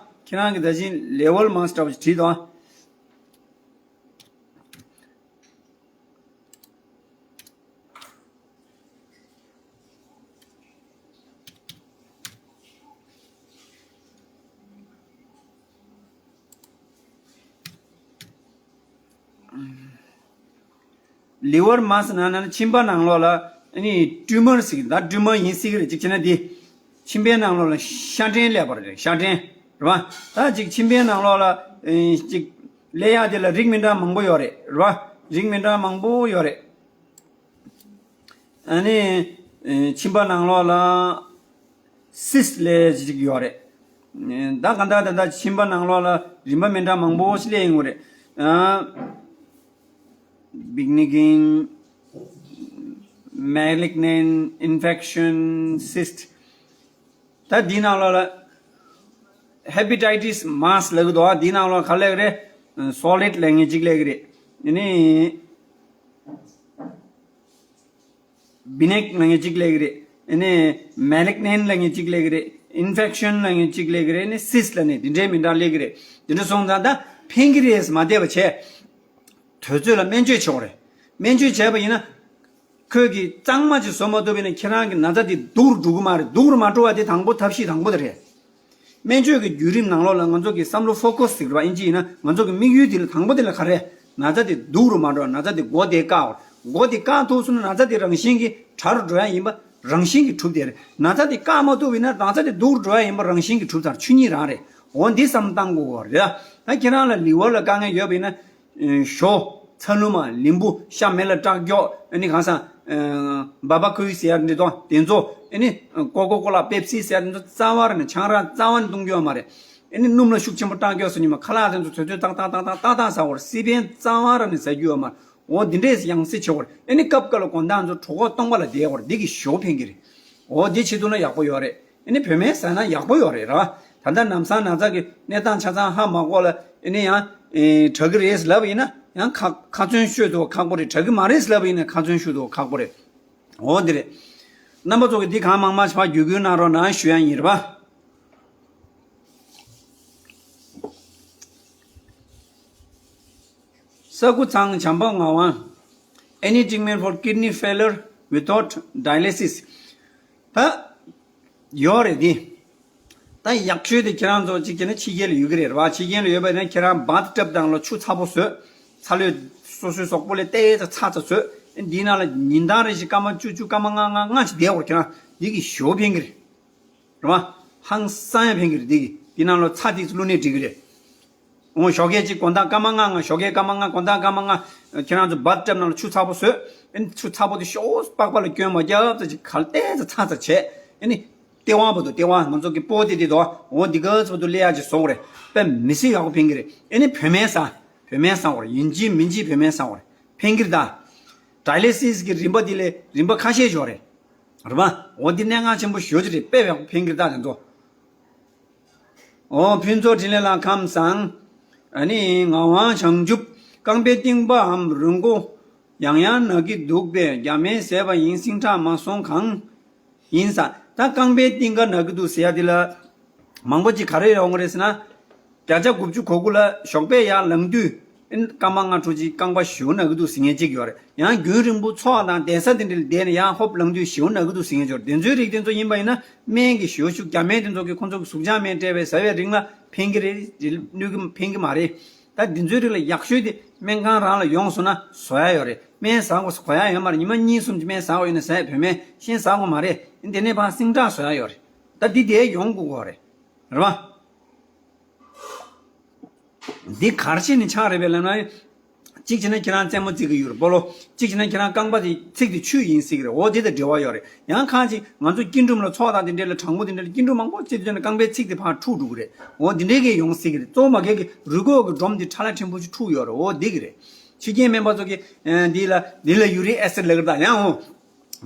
ཁྱེད་རང་གིས་ད་ཅིང་ལི་ཝར་མཱས་འདྲ་པོ་ཅིག་བྲིས་དང་། ལི་ཝར་མཱས་ནང་ན་མཆིན་པ་ནང་ལོགས་ལ་ཨ་ནི་ཊུ་མར་ཟེར་གྱི་ད་ཊུ་མར་ཡིན་སྲིད་ཀྱི་རེད། གཅིག་བྱས་ན་འདི་མཆིན་པའི་ནང་ལོགས་ལ་ཤ་སྐྲན་སླེབས་པ་རེད། ཤ་སྐྲན་རེད་པ། ད་གཅིག་མཆིན་པའི་ནང་ལོགས་ལ་ཨ་གཅིག་སླེབས་ཡག་དེ་ལ་རིགས་མི་འདྲ་མང་པོ་ཡོད་རེད་རེད་པ། རིགས་མི་འདྲ་མང་པོ་ཡོད་རེད། ཨ་ནི་ཨ་མཆིན་པ་ནང་ལོགས་ལ་སིས་ལབ་ཅིག་ཡོད་རེད། ད་གང་ལྟར་ད་ལྟ་མཆིན་པ་ནང་ལོགས་ལ་རིམ་པ་མི་འདྲ་མང་པོ་ཞིག་སླེབས་ཡོང་གི་རེད། ཨ་Benign, malignant, infection, cyst། ད་འདི་ནང་ལོགས་ལ་ཧེ་པ་ཊའི་ཊི་སི་མཱས་ལབ་ཀྱི་འདུག་འདི་ནང་ལོགས་ག་རེ་ལབ་ཀྱི་རེད། སོ་ལིཌ་ལབ་མཁན་གཅིག་སླེབས་ཀྱི་རེད། ཨ་ནི་བི་ནིག་ལབ་མཁན་གཅིག་སླེབས་ཀྱི་རེད། ཨ་ནི་མེ་ལིག་ནན་ལབ་མཁན་གཅིག་སླེབས་ཀྱི་རེད། ཨིན་ཕེག་ཤན་ལབ་མཁན་གཅིག་སླེབས་ཀྱི་རེད། ཨ་ནི་སིས་ལབ་ནས་འདི་འདྲའི་མི་འདྲ་སླེབས་ཀྱི་རེད། འདི་འདྲ་སོང་ཙང་ད་ཕན་ཁེ་རེས་མ་བསྡད་པ་བྱས། དུས་ཚོད་ལ་སྨན་བཅོས་བྱེད་དགོས་རེད། སྨན་བཅོས་བྱས་པ་ཡིན་ན། ཁོས་ཀྱིས་གཙང་མ་ཅིག་བཟོ་མ་ཐུབ་པ་ཡིན་ན་ཁྱེད་རང་གི་ན་ཚ་དེ་སྡུག་རུ་འགྲོ་གི་མ་རེད། སྡུག་རུ་མ་འགྲོ་བ་དེ་དང་པོ་ཐབས་ཤེས་དང་པོ་དེ་རེད། སྨན་བཅོས་ཀྱི་བརྒྱུད་རིམ་ནང་ལོགས་ལ་ང་ཚོ་གི་བསམ་བློ་ཕོ་ཀ་སི་ཟེར་བ་ཨིན་ཇི་ཡིན་ན་ང་ཚོ་གི་དམིགས་ཡུལ་དེ་ལ་དང་པོ་དེ་ལ་ག་རེ། ན་ཚ་དེ་སྡུག་རུ་མ་འགྲོ། ན་ཚ་དེ་མགོ་བདེ་བཀག་དགོས། མགོ་བདེ་བཀག་ཐུབ་སོང་ན་ན་ཚ་དེ་རང་བཞིན་གྱིས་དྲག་རུ་འགྲོ་ཡ་ཡིན་པ་རང་བཞིན་གྱིས་གྲུབ་བསྡད་རེད། ན་ཚ་དེ་བཀག་མ་ཐུབ་ཡིན་ན་ན་ཚ་དེ་སྡུག་རུ་འགྲོ་ཡ་ཡིན་པ་རང་བཞིན་གྱིས་གྲུབ་ཚར། ཆོས་ཉིད་རང་རེད། འོ་འདི་བསམ་བློ་བཏང་དགོས་རེད། ད་ཁྱེད་རང་ལ་ལི་ཝར་ལ་དཀའ་ངལ་ཡོད་པ་ཡིན་ན། ཞོ། ཚ་ལུ་མ། ལིམ་བུ། ཤ་མེད་ལ་སྐྲག་སྐྱོག་ཨ་ནི་གང་ས། སྦ་བ་ཀུ་ཟེར་ཡ་འདི་དང་དེ་ཚོ། ཨ་ནི་ཀོ་ཀོ་ཀོ་ལ། པེབ་སི་ཟེར་ཡ་དེ་ཚོ་རྩ་བ་ར་ནས་ཆང་རག་རྩ་བ་ནས་བཏུང་རྒྱུ་ཡོད་མ་རེད། ཨ་ནི་སྣུམ་ལ་ཤུགས་ཆེན་པོ་སྐྲག་སྐྱོག་ཟེར་ཉི་མ་ཁ་ལག་དེ་ཚོ་དུས་ཚོད་ཏག་ཏག་ཏག་ཏག་ཏག་ཏག་ཟ་བར། སི་པན་རྩ་བ་ར་ནས་ཟ་རྒྱུ་ཡོད་མ་རེད། འོ་འདི་འདྲས་ཡང་སེ་བྱེད་དགོས་རེད། ཨ་ནི་སྐབས་འགའ་ལ་དགོང་དག་ཚོ་གྲོད་ཁོག་སྟོང་པ་ལ་བསྡད་དགོས་རེད། འདི་གིས་ཞོ་ཕན་གྱི་རེད། འོ་འདི་བྱེད་ཐུབ་ན་ཡག་པོ་ཡོད་རེད། ཨ་ནི་བོད་སྨན་ཟ་ན་ཡག་པོ་ཡོད་རེད་ར། ད་ལྟ་ལམ་སང་ན་ཚ་གི་གནས་སྟངས་ཆ་ཚང་ཧ་མ་གོ་ལ་ཨ་ནི་ཡང་ཨེ་དྲག་གི་རེད་ལབ་ཡིན་ན་ཡང་ཁ་ཁ་ཚོན་གཅོད་ཐུབ་ཁག་པོ་རེད། དྲག་གི་མ་རེད་ལབ་ཡིན་ན་ཁ་ཚོན་གཅོད་ཐུབ་ཁག་པོ་རེད། འོ་འདི་རེད། རྣམ་པ་ཚོ་གི་འདི་གང་མང་མང་ཞིག་ཕར་བརྒྱུད་སྐུལ་གནང་རོགས་གནང་ཞུ་ཡ་ཡིན་རེད་པ། ས་ཁུ་ཚང་བྱམས་པ་ངག་དབང་། Any treatment for kidney failure without dialysis? ད་ཡོད་རེད་འདི། ད་ཡག་ཤོས་དེ་ཁྱེད་རང་ཚོ་གཅིག་བྱས་ན་ཕྱི་རྒྱལ་ལ་ཡོད་ཀྱི་རེད་རེད་པ། ཕྱི་རྒྱལ་ལ་ཡོད་པ་ཡིན་ན་ཁྱེད་རང་བཱཐ་ཊབ་ནང་ལ་ཆུ་ཚ་པོ་བཟོས། ཚ་ལོས་སོ་སོའི་གཟུགས་པོ་ལ་ཏོག་ཙམ་ཚ་ཚ་བཟོས། འདིའི་ནང་ལ་ཉིན་ལྟར་རེ་བཞིན་སྐར་མ་བཅུ་བཅུ་སྐར་མ་ལྔ་ལྔ་ལྔ་ཞིག་བསྡད་དགོས། ཁྱེད་རང་འདི་གིས་ཞེ་པོ་ཕན་གྱི་རེད། རེད་པ། ཧང་སང་ཡ་ཕན་གྱི་རེད། འདི་གི་འདི་ནང་ལ་ཚྭ་ཏོག་ཙམ་བླུགས་ནས་འགྲིག་གི་རེད། འོ་ཞོགས་ཀས་གཅིག་དགོང་དག་སྐར་མ་ལྔ་ལྔ། ཞོགས་ཀས་སྐར་མ་ལྔ། དགོང་དག་སྐར་མ་ལྔ། ཁྱེད་རང་ཚོ་བཱཐ་ཊབ་ནང་ལ་ཆུ་ཚ་པོ་བཟོས། ཨ་ནི་ཆུ་ཚ་པོ་དེ་ཤོག་པགས་པ་ལ་སྐྱོན་མ་རྒྱབ་ཙམ་ཅིག་ག་ལ་ཏོག་ཙམ་ཚ་ཚ་བྱས། ཨ་ནི་ལྟེ་བ་བར་དུ། ལྟེ་བ་ང་ཚོ་གི་པོ་ཏི་དེ་དོ། འོ་འདི་ག་ཚོད་དུ་སླེབས་ཡག་ཅིག་བཟོ་དགོས་རེད། དཔེ་མི་སྲིད་ཡག་པོ་ཕན་གྱི་རེད། ཨ་ནི་བོད་སྨན་ཟ། བོད་སྨན་ཟ་དགོས་རེད། ཡིན་གཅིག་མིན་གཅིག་བོད་སྨན་ཟ་དགོས་རེད། ཕན་གྱི་རེད་ད། ཌའི་ལི་སིས་གི་རིམ་པ་འདི་ལས་རིམ་པ་ཁ་ཤས་ཡོད་རེད། རེད་པ། འོ་འདི་གནད་འགག་ཆེན་པོ་ཞེ་པོ་ཅིག་རེད། དཔེ་ཡག་པོ་ཕན་གྱི་རེད་ད་དེ་ཚོ། འོ་ཕུན་ཚོགས་འཕྲིན་ལས་ལགས་ཁམས་བཟང་། ཨ་ནི་ངག་དབང་བྱང་ཆུབ། རྐང་པའི་རྟིང་པའམ་རུས་ཁོག་ཡང་ཡང་ན་གི་འདུག་པས་རྒྱ་སྨན་བཟས་པ་ཡིན། སིང་དྲག་མ་སོང་གང་། ཡིན་ས། ད་རྐང་པའི་རྟིང་ཀ་ན་གི་འདུག་ཟེར་ཡ་དེ་ལ། མང་པོ་ཅིག་ག་རེ་ཡོང་གི་རེད་ཟེར་ན། བརྒྱ་ཆ་དགུ་བཅུ་གོ་དགུ་ལ་ཞོགས་པའི་ཡར་ལངས་དུས། ཨིན་སྐར་མ་ལྔ་དྲུག་ཅིག་རྐང་པ་ཞེ་པོ་ན་གི་འདུག་ཟེར་མཁན་ཅིག་ཡོད་རེད། ཡང་རྒྱུན་རིང་པོ་འཚོ་བ་དང་གདན་ས་དེ་འདྲ་ལ་བསྡད་ནས་ཡང་ཧོབ་ལངས་དུས་ཞེ་པོ་ན་གི་འདུག་ཟེར་མཁན་ཅིག་ཡོད་རེད། དེ་ཚོའི་རིགས་དེ་ཚོ་ཡིན་པ་ཡིན་ན་སྨན་གྱི་ཞེ་པོ་ཅིག་རྒྱ་སྨན་དེ་ཚོ་གིས་ཁོང་ཚོ་གི་གཟུགས་ཅག་སྨན་སྤྲད་པའི་ཟ་བའི་རིང་ལ་ཕན་གྱི་རེད། གནོད་ཀྱི་ཕན་གྱི་མ་རེད། ད་འདི་ཚོའི་རིགས་ལ་ཡག་ཤོས་དེ་སྨན་ཁང་རང་ལ་ཡོང་སོང་ན་བཟོ་ཡ་ཡོད་རེད། སྨན་ཟ་དགོས་གོ་ཡ་ཡོད་མ་རེད། ཉི་མ་གཉིས་གསུམ་གྱི་སྨན་ཟ་དགོས་ཡོད་ན་ཟ་ཡ། བོད་སྨན་གཞན་ཟ་དགོས་མ་རེད། འདི་ནས་ཕར་སིང་དྲག་བཟོ་ཡ་ཡོད་རེད། ད་འདི་དེ་ཡོང་དགོས་གོ་རེད། རེད་བ། འདི་ག་རེ་བྱས་ནས་ཆགས་རེད་པས་ལབ་ན། གཅིག་བྱས་ན་ཁྱེད་རང་རྩེད་མོ་རྩེ་གི་ཡོད་རེད་སྤོ་ལོ། གཅིག་བྱས་ན་ཁྱེད་རང་རྐང་པ་དེ་ཚིགས་དེ་ཆུ་ཡིན་སྲིད་གི་རེད། འོ་དེ་དང་འབྲེལ་བ་ཡོད་རེད། ཡང་ཁ་ཅིག་ང་ཚོ་སྐྱིལ་ཀྲུང་ལ་ཚོགས་དང་དེ་འདྲས་ལ་གྲང་མོ་དེ་འདྲས་ལ་སྐྱིལ་ཀྲུང་མང་པོ་རྩེ་དུས་ཙམ་ནས་རྐང་པའི་ཚིགས་དེ་ཕར་འཁྲུག་འགྲོ་གི་རེད། འོ་དེ་འདྲས་གི་ཡོང་སྲིད་གི་རེད། གཙོ་བོ་མ་གལ་གི་རུས་ཁོག་གི་སྒྲོམ་དེ་ཕྲ་ལ་ཕྲན་བུ་ཅིག་འཁྲུག་ཡོད་རེད། འོ་དེ་གི་རེད། ཕྱི་རྒྱལ་སྨན་པ་ཚོ་གི་འདི་ལ་འདི་ལ་ཡུ་རིག་ཨེ་སིད་ལབ་གི་རེད། ད་ཡང་འོ།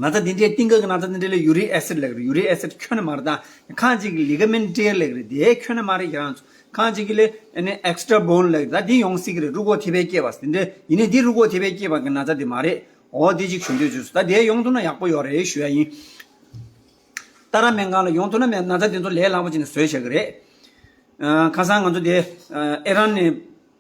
ན་ཚ་འདི་འདྲའི་གཏིང་ཁ་གི་ན་ཚ་འདི་འདྲ་ལ་ཡུ་རིག་ཨེ་སིད་ལབ་ཀྱི་རེད། ཡུ་རིག་ཨེ་སིད་ཁྱོན་ནས་མ་རེད། ད་ཁ་ཅིག་གི་ལི་ག་མེན་ཊི་ཊི་ཡར་ལབ་ཀྱི་རེད། དེ་ཁྱོན་ནས་མ་རེད། ཁྱེད་རང་ཚོ་ཁ་ཅིག་གི་ལས་ཨ་ནི་ཨེག་སི་ཊ་ར་བོན་ལབ་ཀྱི་རེད། ད་འདི་ཡོང་སྲིད་ཀྱི་རེད། རུས་ཁོག་ཐེབས་པའི་སྐྱེས་པ་འདི་འདྲ་ཡིན་ནའི་འདི་རུས་ཁོག་ཐེབས་པའི་སྐྱེས་པ་གི་ན་ཚ་འདི་མ་རེད། འོ་འདི་ཅིག་ཞུ་འདོད་བྱུང་སོང་། ད་དེ་ཡོང་ཐུབ་ན་ཡག་པོ་ཡོད་རེད་ཞུ་ཡ་ཡིན། ཏཱ་ར་སྨན་ཁང་ལ་ཡོང་ཐུབ་ན་ན་ཚ་འདི་ཚོ་ལས་སླ་པོ་བྱས་ནས་བཟོས་བཞག་གི་རེད། ཨ། ཁ་སང་ང་ཚོ་དེ་ཨ་ཨི་རན་ནས་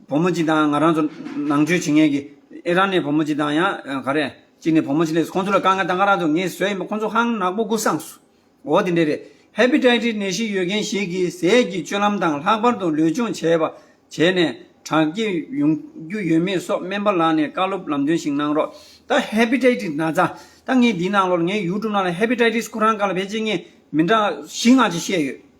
བུ་མོ་གཅིག་དང་། ང་རང་ཚོ་ནང་ཆོས་བྱེད་མཁན་གྱི་ཨི་རན་ནས་བུ་མོ་གཅིག་དང་། ཡང་ཨ་ག་རེ་གཅིག་ནས་བུ་མོ་གཅིག་སླེབས། ཁོང་ཚོ་ལ་དཀའ་ངལ་དང་། ང་རང་ཚོ་ངས་བཟོས་ཡིན་པ། ཁོང་ཚོ་ཧང་ནག་པོ་ཀུ་སངས་སོང་། འོ་དེ་འདྲས་རེད། ཧེ་པ་ཊའི་ཊིས་ནད་གཞི་ཡོད་མཁན་ཞིག་གིས་ཟས་ཀྱི་སྤྱོད་ལམ་དང་། ལྷག་པར་དུ་ལུས་སྦྱོང་བྱས་པ་བྱས་ནས་དྲག་སྐྱེད་ཡོང་རྒྱུ་ཡོད་མེད་སོགས་སྨན་པ་ལགས་ནས་བཀའ་སློབ་ལམ་སྟོན་ཞིག་གནང་རོགས། ད་ཧེ་པ་ཊའི་ཊིས་ན་ཚ། ད་ངས་འདིའི་ནང་ལོགས་ལ་ངའི་ཡུ་ཊུབ་ནང་ལ་ཧེ་པ་ཊའི་ཊིས་ཁོ་རང་སྒང་ལ་ཕལ་ཆེར་ངས་མི་འདྲ་བཞི་ལྔ་ཅིག་བཤད་ཡོད།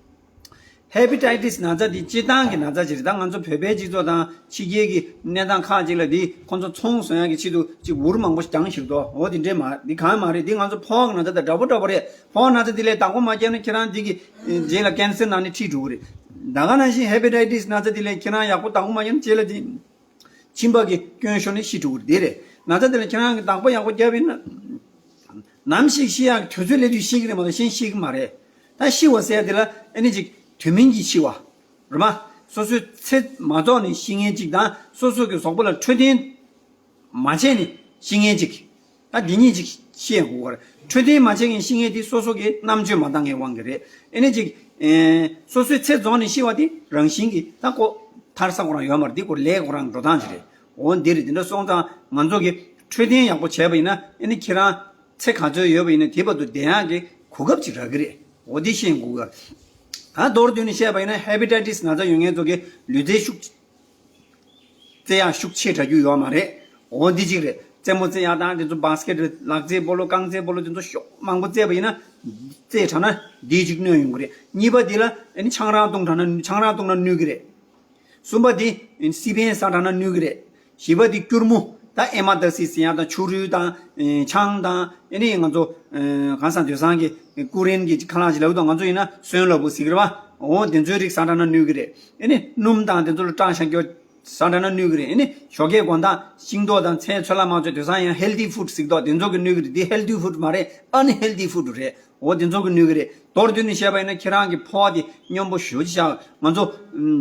ཧེ་པ་ཊའི་ཊིས་ན་ཚ་འདི་སྤྱིར་བཏང་གི་ན་ཚ་ཅིག་རེད། ད་ང་ཚོ་བོད་པའི་སྤྱི་ཚོགས་དང་ཕྱི་རྒྱལ་གྱི་གནས་སྟངས་ཁག་ཅིག་ལ་འདི་ཁོང་ཚོ་ཚོང་བཟོ་ཡག་གི་ཆེད་དུ་ཅིག་འུར་མང་པོ་ཞིག་རྒྱང་ཞིག་འདུག་འོ་དེ་འདྲས་མ་འདི་གང་མ་རེད། འདི་ང་ཚོ་ཕོག་གི་ན་ཚ་དང་འདྲ་པོ་འདྲ་པོ་རེད། ཕོག་ན་ཚ་འདི་ལས་བདག་པོ་མ་བརྒྱབ་ན་ཁྱེད་རང་འདི་གི་རྗེས་ལ་ཀན་སར་ནང་ནས་ཁྲིད་འགྲོ་གི་རེད། ད་ག་ནང་བཞིན་ཧེ་པ་ཊའི་ཊིས་ན་ཚ་འདི་ལས་ཁྱེད་རང་ཡག་པོ་བདག་པོ་མ་བརྒྱབ་ན་རྗེས་ལ་འདི་མཆིན་པ་གི་སྐྱོན་ཤོར་ནས་ཤི་འགྲོ་གི་རེད། དེ་རེད། ན་ཚ་འདི་ལ་ཁྱེད་རང་གི་བདག་པོ་ཡག་པོ་བརྒྱབ་ཡིན་ན། ནམ་ཞིག་ཤི་ཡག་དུས་ཚོད་སླེབས་དུས་ཤི་གི་རེད་མ་གཏོགས་གཞན་ཤི་གི་མ་རེད། ད་ཤི་བ་ཟེར་ཡ་དེ་ལ་ཨ་ནི་ཅིག་དུས་མིན་གྱི་ཤི་བ་རེད་མ། སོ་སོའི་ཚེ་མ་རྫོགས་ནས་ཤི་མཁན་ཅིག་དང་། སོ་སོ་གི་གཟུགས་པོ་ལ་འཕྲོད་བསྟེན་མ་བྱས་ནས་ཤི་མཁན་ཅིག་ད་འདི་གཉིས་ཅིག་ཤི་ཡ་དགོས་ག་རེད། འཕྲོད་བསྟེན་མ་བྱས་ནས་ཤི་མཁན་དེ་སོ་སོ་གི་རྣམ་དཔྱོད་མ་འདང་ངེས་དབང་གིས་རེད། ཨ་ནི་ཅིག་ཨེ། སོ་སོའི་ཚེ་རྫོགས་ནས་ཤི་བ་དེ་རང་བཞིན་གྱིས་ད་ཁོ་ཐར་ས་ཁོ་རང་ཡོད་མ་རེད། དེ་ཁོ་ལས་ཁོ་རང་འགྲོ་སྟངས་ཅིག་རེད། འོ་འདི་རེད། དེ་འདྲ་སོང་ཙང་ང་ཚོ་གི་འཕྲོད་བསྟེན་ཡག་པོ་བྱས་པ་ཡིན་ན་ཨ་ནི་ཁྱེད་རང་ཚེ་ག་ཚོད་ཡོད་པ་ཡིན་ན་དེ་བར་དུ་བསྡད་ཡག་གི་གོ་སྐབས་ཅིག་རག་གི་རེད། འོ་འདི་ཤེས་དགོས་གི། ད་མདོར་བསྡུས་ནས་བཤད་པ་ཡིན་ན་ཧེ་པ་ཊའི་ཊིས་ན་ཚ་ཡོད་མཁན་ཚོ་གི་ལུས་རྩལ་ཤུགས་རྩེ་ཡག་ཤུགས་ཆེ་དྲགས་རྒྱུ་ཡོད་མ་རེད། འོ་འདི་གཅིག་རེད། རྩེད་མོ་རྩེ་ཡག་དང་དེ་ཚོ་བཱ་སི་ཀེ་ཊི་རེད། ལག་རྩེད་སྤོ་ལོ། རྐང་རྩེད་སྤོ་ལོ། དེ་ཚོ་ཤོག་མང་པོ་རྩེས་པ་ཡིན་ན་རྩེ་དྲགས་ན་འདི་གཅིག་གནོད་ཡོང་གི་རེད། གཉིས་པ་འདི་ལ་ཨ་ནི་ཆང་རག་བཏུང་དྲགས་ན། ཆང་རག་བཏུང་ན་གནོད་གི་རེད། གསུམ་པ་འདི་སི་པན་ཟ་དྲགས་ན་གནོད་གི་རེད། བཞི་པ་འདི་སྐྱུར་མོ། ད་ཨེ་མ་ད་སི་ཟེར་ཡག་དང་ཆུ་རུལ་དང་ཆང་དང་། ཨ་ནི་ང་ཚོ་གང་ཟག་དེང་སང་གི་ཀུ་རེན་གྱི་ཁ་ལག་ཅིག་ལབ་དང་། ང་ཚོ་ཡིན་ན་སོན་ལབ་པོ་ཟེར་གི་རེད་པ། འོ་དེ་ཚོའི་རིགས་ཟ་དྲགས་ན་གནོད་གི་རེད། ཨ་ནི་སྣུམ་དང་དེ་ཚོ་ལ་སྐྲག་ཤ་སྐྱོ་ཟ་དྲགས་ན་གནོད་གི་རེད། ཨ་ནི་ཞོགས་ཀས་དགོང་དག་ཤིང་ཏོག་དང་ཚལ་ཚོད་ལ་མ་ཚོད་དེང་སང་ཡང་ཧེལ་ཐི་ཕུཌ་ཟེར་གི་འདུག་དེ་ཚོ་གི་གནོད་གི་རེད། འདི་ཧེལ་ཐི་ཕུཌ་མ་རེད། ཨན་ཧེལ་ཐི་ཕུཌ་རེད། འོ་དེ་ཚོ་གི་གནོད་གི་རེད། མདོར་བསྡུས་ནས་བཤད་པ་ཡིན་ན་ཁྱེད་རང་གི་ཕོ་བ་དེ་སྙོམས་པོ་ཞེ་པོ་ཅིག་བཞག་ང་ཚོ་ཨམ།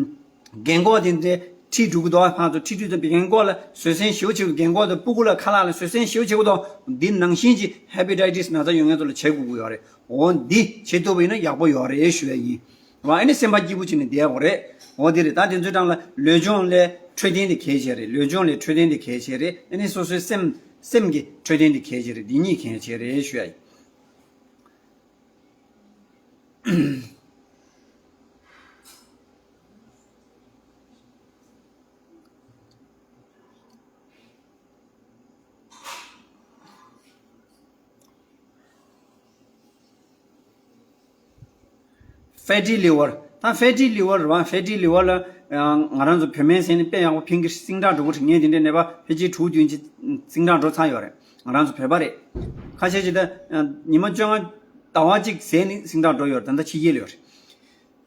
རྒན་གོག་དེ་འདྲའི་ཁྲིད་འགྲོ་གི་འདུག་ཕར་ཚུར་ཁྲིད་དུས་ཙམ་པའི་རྒན་གོག་ལ་བཟོད་བསྲན་ཞེ་པོ་བྱེད་དགོས། རྒན་གོག་དང་སྤུ་གུ་ལ་ཁ་ལག་ལ་བཟོད་བསྲན་ཞེ་པོ་བྱེད་དགོས་འདུག་འདི་ནང་བཞིན་གྱི་ཧེ་པ་ཊའི་ཊིས་ན་ཚ་ཡོད་མཁན་ཚོ་ལ་བྱེད་དགོས་ཀྱི་ཡོད་རེད། འོ་འདི་བྱེད་ཐུབ་པ་ཡིན་ན་ཡག་པོ་ཡོད་རེད་ཞུ་ཡ་ཡིན། ཨ་ནི་སེམས་པ་སྐྱིད་པོ་བྱས་ནས་བསྡད་དགོས་རེད། འོ་འདི་རེད། ད་དེ་ཚོའི་གྲས་ལ་ལུས་སྦྱོང་ལས་འཕྲོད་བསྟེན་དེ་གལ་ཆེ་རེད། ལུས་སྦྱོང་ལས་འཕྲོད་བསྟེན་དེ་གལ་ཆེ་རེད། ཨ་ནི་སོ་སོའི་སེམས་སེམས་ཀྱི་འཕྲོད་བསྟེན་དེ་གལ་ཆེ་རེད། འདི་གཉིས་གལ་ཆེ་རེད་ཞུ་ཡ་ཡིན། ཕེ་ཊི་ལི་ཝར། ད་ཕེ་ཊི་ལི་ཝར་རེད་པ། ཕེ་ཊི་ལི་ཝར་ལ་ང་རང་ཚོ་བོད་སྨན་ཟེར་ནས་དཔེ་ཡག་པོ་ཕན་གི། ཟིང་དྲག་འགྲོ་གི་རེད། ངས་དེ་འདྲའི་ནད་པ་ཕལ་ཆེར་དྲུག་བདུན་ཅིག་ཟིང་དྲག་འགྲོ་ཚར་ཡོད་རེད། ང་རང་ཚོ་བོད་པ་རེད། ཁ་ཤས་ཅིག་ད་ཉི་མ་བཅོ་ལྔ་ཟླ་བ་གཅིག་ཟས་ནས་ཟིང་དྲག་འགྲོ་ཡོད་རེད། ད་ལྟ་ཕྱི་རྒྱལ་ལ་ཡོད་རེད།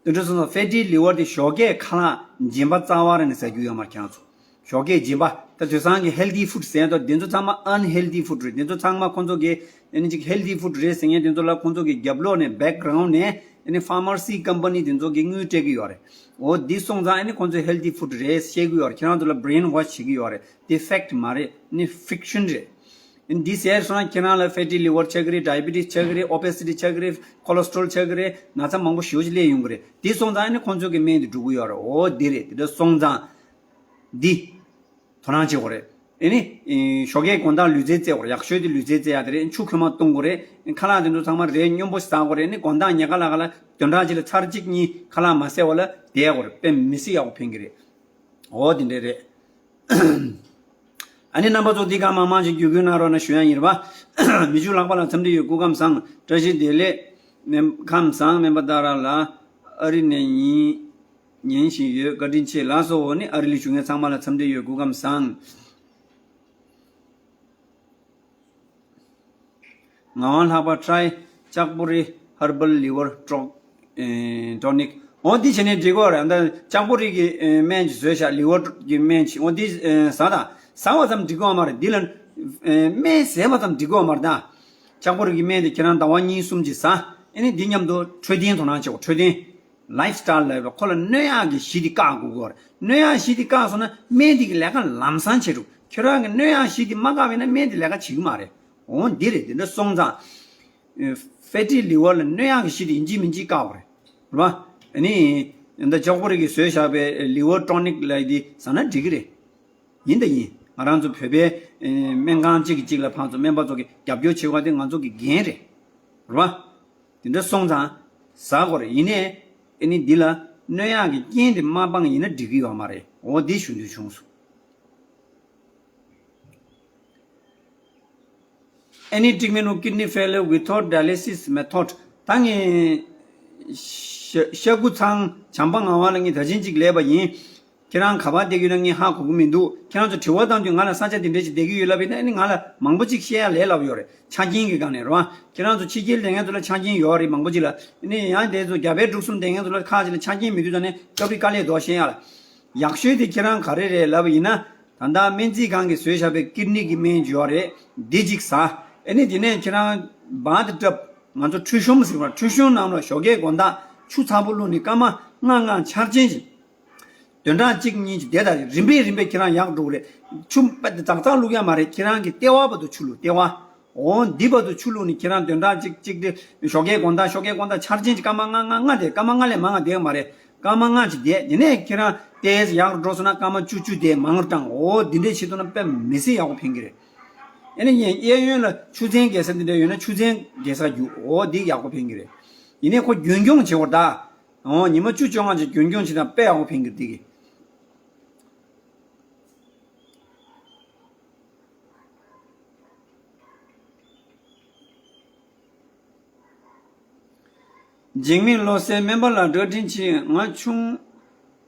དེ་འདྲ་སོང་ཙང་ཕེ་ཊི་ལི་ཝར་དེ་ཞོགས་ཀས་ཁ་ལག་སྦྱིན་པ་རྩ་བ་རང་ནས་ཟ་རྒྱུ་ཡོད་མ་རེད་ཁྱེད་རང་ཚོ། ཞོགས་ཀས་སྦྱིན་པ། ད་དེང་སང་གི་ཧེལ་ཐི་ཕུཌ་ཟེར་ཡ་དང་དེ་ཚོ་ཚང་མ་ཨན་ཧེལ་ཐི་ཕུཌ་རེད། དེ་ཚོ་ཚང་མ་ཁོང་ཚོ་གི་ཨ་ནི་ཅིག་ཧེལ་ཐི་ཕུཌ་རེད་ཟེར་མཁན་དེ་ཚོ་ལ་ཁོང་ཚོ་གི་རྒྱབ་ལོགས་ནས་བེག་གྷ་རའུན་ཌ་ནས་ཨ་ནི་ཕར་མ་སི་ཀམ་པ་ནི་དེ་ཚོ་གི་དངུལ་སྤྲད་གི་ཡོད་རེད། འོ་འདི་སོང་ཙང་ཨ་ནི་ཁོང་ཚོས་ཧེལ་ཐི་ཕུཌ་རེད་བཤད་གི་ཡོད་རེད། ཁྱེད་རང་ཚོ་ལ་བྷི་རེན་ཝོཤ་བྱེད་གི་ཡོད་རེད། དེ་ཕེག་ཊི་མ་རེད། ཨ་ནི་ཕིག་ཤན་རེད། འདི་ཟེར་སོང་ན་ཁྱེད་རང་ལ་ཕེ་ཊི་ལི་ཝར་ཆགས་ཀྱི་རེད། ཌའི་བེ་ཊིས་ཆགས་ཀྱི་རེད། ཨོ་བེ་སི་ཊི་ཆགས་ཀྱི་རེད། ཁོ་ལེ་སི་ཊི་རོལ་ཆགས་ཀྱི་རེད། ན་ཚ་མང་པོ་ཞེ་པོ་ཅིག་སླེབས་ཡོང་གི་རེད། འདི་སོང་ཙང་ཨ་ནི་ཁོང་ཚོ་གི་སྨན་དེ་འགྲོ་གི་ཡོད་རེད། འོ་འདི་རེད། དེ་འདྲ་སོང་ཙང་འདི་དོ་སྣང་བྱེད་དགོས་རེད། ཨ་ནི་ཞོགས་ཀས་དགོང་དག་ལུས་རྩལ་རྩེ་དགོས་རེད། ཡག་ཤོས་དེ་ལུས་རྩལ་རྩེ་ཡག་དེ་རེད། ཆུ་ཁོལ་མ་བཏུང་དགོས་རེད། ཁ་ལག་དེ་ཚོ་ཚང་མ་རེད་སྙོམས་པོ་ཟ་དགོས་རེད། ཨ་ནི་དགོང་དག་ཉལ་ཁ་ལ་ཁ་ལ་བདུན་ཕྲག་གཅིག་ལ་ཚར་གཅིག་གཉིས་ཁ་ལག་མ་བཟས་པ་ལ་བསྡད་དགོས་རེད། དཔེ་མི་སྲིད་ཡག་པོ་ཕན་གི་རེད། འོ་དེ་འདྲས་རེད། ཨ་ནི་རྣམ་པ་ཚོ་འདི་ག་མང་མང་ཞིག་བརྒྱུད་སྐུལ་གནང་རོགས་གནང་ཞུ་ཡ་ཡིན་རེད་པ། མི་ཆུ་ལྷག་པ་ལ་འཚམས་འདྲི་ཡོད། སྐུ་ཁམས་བཟང་། བཀྲ་ཤིས་བདེ་ལེགས། མེ་ཁམས་བཟང་སྨན་པ་ཏཱ་ར་ལགས། ཨ་རི་ནས་ཉིན་ཉན་བཞིན་ཡོད། བཀའ་དྲིན་ཆེ་ལགས་སོ། འོ་ནི་ཨ་རི་ལ་བཞུགས་མཁན་ཚང་མ་ལ་འཚམས་འདྲི་ཡོད། སྐུ་ཁམས་བཟང་། ངག་དབང་ལྷག་པ་try ལྕགས་པོ་རི་herbal liver tro- ཨེ་tonic འོ་འདི་བྱས་ནས་འགྲིག་གོ་རེད། ད་ལྕགས་པོ་རི་གི་ཨེ་སྨན་ཅིག་བཟོས་ཤག liver གི་སྨན་ཅིག་འོ་འདི་ཨེ་ཟ་ད། ཟ་བ་ཙམ་འགྲིག་གོ་མ་རེད། འདི་ལ་ཨེ་སྨན་ཟས་པ་ཙམ་འགྲིག་གོ་མ་རེད་ད། ལྕགས་པོ་རི་གི་སྨན་དེ་ཁྱེད་རང་ཟླ་བ་གཉིས་གསུམ་ཅིག་ཟ། ཨེ་ནི་འདི་མཉམ་དུ་འཕྲོད་བསྟེན་དོ་སྣང་བྱེད་དགོས། འཕྲོད་བསྟེན། ལའིབ་སི་ཊའིལ་ལབ་པ་ཁོ་ལ་གནོད་ཡག་གི་གཞི་དེ་བཀག་དགོས་ཀྱི་ཡོད་རེད། གནོད་ཡག་གཞི་དེ་བཀག་སོང་ན་སྨན་དེ་གི་ལས་ཀ་ལམ་སང་བྱེད་འགྲོ། ཁྱོད་རང་གི་གནོད་ཡག་གཞི་དེ་མ་བཀག་པ་ཡིན་ན་སྨན་དེ་ལས་ཀ་བྱེད་ཀྱི་མ་རེད། འོ་འདི་རེད། དེ་འདྲ་སོང་ཙང་ཕེ་ཊི་ལི་ཝར་ལ་གནོད་ཡག་གི་གཞི་དེ་ཡིན་གཅིག་མིན་གཅིག་བཀག་དགོས་རེད། རེད་པ། ཨ་ནི་ད་ལྕགས་པོ་རི་གིས་བཟོས་བཞག་པའི་ལི་ཝར་ཊོ་ནིག་ལབ་ཡ་དེ་ཟ་ན་འགྲིག་གི་རེད། ཡིན་ད་ཡིན། ང་རང་ཚོ་བོད་པའི་ཨེ་སྨན་ཁང་གཅིག་གིས་གཅིག་ལ་ཕར་ཚུར་སྨན་པ་ཚོ་གིས་རྒྱབ་སྐྱོར་བྱེད་པ་དེ་ང་ཚོ་གི་འགན་རེད། རེད་པ། དེ་འདྲ་སོང་ཙང་ཟ་དགོས་རེད། ཡིན་ནའི་ཨེ་ནི་འདི་ལ་གནོད་ཡག་གི་རྐྱེན་དེ་མ་སྤངས་ཡིན་ན་འགྲིག་གི་ཡོད་མ་རེད། འོ་འདི་ཞུ་འདོད་བྱུང་སོང་། Any treatment of kidney failure without dialysis method ད་ངས་ཤ་ཤ་ཁུ་ཚང་བྱམས་པ་ངག་དབང་ལ་ངས་ད་ཅིན་གཅིག་ལབ་པ་ཡིན། ཁྱེད་རང་ག་པར་བསྡད་ཀྱི་ཡོད་ན་ངས་ཧ་གོ་གི་མི་འདུག་ཁྱེད་རང་ཚོ་དྲི་བ་བཏང་དུས་ང་ལ་ས་ཆ་དེ་འདྲ་ཞིག་བསྡད་ཀྱི་ཡོད་ལབ་ཡིན་ན་ཨ་ནི་ང་ལ་མང་པོ་ཅིག་བཤད་ཡ་ལས་སླ་པོ་ཡོད་རེད། ཆ་རྐྱེན་གྱི་སྒང་ནས་རེད་པ། ཁྱེད་རང་ཚོ་ཕྱི་རྒྱལ་བསྡད་མཁན་ཚོ་ལ་ཆ་རྐྱེན་ཡོད་རེད། མང་པོ་ཅིག་ལ་ཨ་ནི་ཡང་དེ་ཚོ་རྒྱ་བལ་འབྲུག་གསུམ་བསྡད་མཁན་ཚོ་ལ་ཁག་ཅིག་ལ་ཆ་རྐྱེན་མི་འདུག་ད་ནི་སྐབས་རེ་དཀའ་ལས་འདུག་བཤད་ཡ་ལ། ཡག་ཤོས་དེ་ཁྱེད་རང་ག་རེ་རེད་ལབ་པ་ཡིན་ན། ད་ལྟ་སྨན་རྩིས་ཁང་གིས་བཟོས་བཞག་པའི་ཀིར་ནི་གི་སྨན་ཅིག་ཡོད་རེད། འདི་གཅིག་ཟ། ཨ་ནི་དེ་ནས་ཁྱེད་རང་བཱ་ཐི་ཊབ་ང་ཚོ་ཁྲུས་གཤོམ་ཟེར་བ། ཁྲུས་གཤོམ་ནང་ལ་ཞོགས་ཀས་དགོང་དག་ཆུ་ཚ་པོ་བླུགས་ནས་སྐར་མ་ལྔ་ལྔ་འཆར་ཅན་ཅིག་བདུན་ཕྲག་གཅིག་གཉིས་ཅིག་བསྡད་ད། རིམ་པས་རིམ་པས་ཁྱེད་རང་ཡག་འགྲོ་གི་རེད། ཆུ་དཔེ་ཛག་ཛག་བླུག་ཡ་མ་རེད། ཁྱེད་རང་གི་ལྟེ་བ་བར་དུ་ཆུ་བླུགས། ལྟེ་བ། འོ་འདི་བར་དུ་ཆུ་བླུགས་ནས་ཁྱེད་རང་བདུན་ཕྲག་གཅིག་གཅིག་དེ་ཞོགས་ཀས་དགོང་དག་ཞོགས་ཀས་དགོང་དག་འཆར་ཅན་གྱི་སྐར་མ་ལྔ་ལྔ་ལྔ་བསྡད། སྐར་མ་ལྔ་ལས་མང་བ་བསྡད་ཡོད་མ་རེད། སྐར་མ་ལྔ་ཅིག་བསྡད། དེ་ནས་ཁྱེད་རང་ཏོག་ཙམ་ཡག་རུ་འགྲོ་སོང་ན་སྐར་མ་བཅུ་བཅུ་བསྡད། མང་རུ་བཏང་། འོ་འདི་འདྲས་བྱེད་ཐུབ་ན་དཔེ་མི་སྲིད་ཡག་པོ་ཕན་གྱི་རེད། ཨ་ནི་ངས་གཡས་གཡོན་ལ་ཆུ་ཚན་རྒྱག་ས་འདི་འདྲ་ཡོད་ན་ཆུ་ཚན་རྒྱག་ས་རྒྱུགས། འོ་འདི་ཡག་པོ་ཕན་གྱི་རེད། ཡིན་ནའི་ཁོ་རྒྱུན་སྐྱོང་བྱེད་དགོས་རེད་ད། འོ་ཉི་མ་བཅུ་བཅོ་ལྔ་ཅིག་རྒྱུན་སྐྱོང་བྱེད་ན་དཔེ་ཡག་པོ་ཕན་གྱི་རེད་འདི་གི། འཇིགས་མེད་བློ་གསལ། སྨན་པ་ལགས་བཀའ་དྲིན་ཆེ། ང་ཆུང་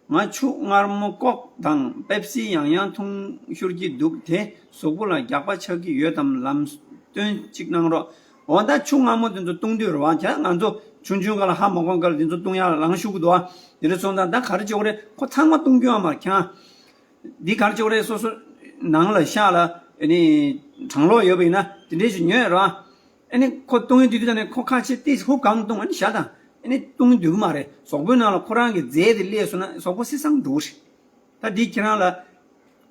ང་ཆུ་མངར་མོ་ཀོག་དང་པེབ་སི་ཡང་ཡང་འཐུང་ཤོར་གྱི་འདུག་དེ་གཟུགས་པོ་ལ་རྒྱགས་པ་ཆགས་ཀྱི་ཡོད་དམ། ལམ་སྟོན་གཅིག་གནང་རོགས། འོ་ད་ཆུ་མངར་མོ་དེ་ཚོ་བཏུང་དུས་རེད་པ། ཁྱེད་རང་ང་ཚོ་ཆུང་ཆུང་སྒང་ལ་ཧ་མ་གོ་སྒང་ལ་དེ་ཚོ་བཏུང་ཡག་ལ་ལངས་ཤོར་གི་འདུག་ཨ། དེ་འདྲ་སོང་ཙང་ད་ག་རེ་བྱེད་དགོས་རེད། ཁོ་ཚང་མ་བཏུང་རྒྱུ་ཡོད་མ་རེད་ཁྱེད་རང་། འདི་ག་རེ་བྱེད་དགོས་རེད། སོ་སོ་ནང་ལ་ཤག་ལ་ཨ་ནི་གྲང་གློག་ཡོད་པ་ཡིན་ན་དེ་འདྲས་ཞིག་ཉོས་ར། ཨ་ནི་ཁོ་བཏུང་ཡུལ་དེ་དུས་ད་ནི་ཁོ་ཁ་ཕྱེ་ཏིས་ཧུབ་གང་བཏུང་། ཨ་ནི་ཞག་དང་ཨ་ནི་བཏུང་ཡུལ་འདུག་གི་མ་རེད། གཟུགས་པོའི་ནང་ལ་ཁོ་རང་གི་རྫས་དེ་སླེབས་སོང་ན་གཟུགས་པོ་སི་སང་འགྲོ་གི་རེད། ད་འདི་ཁྱེད་རང་ལ་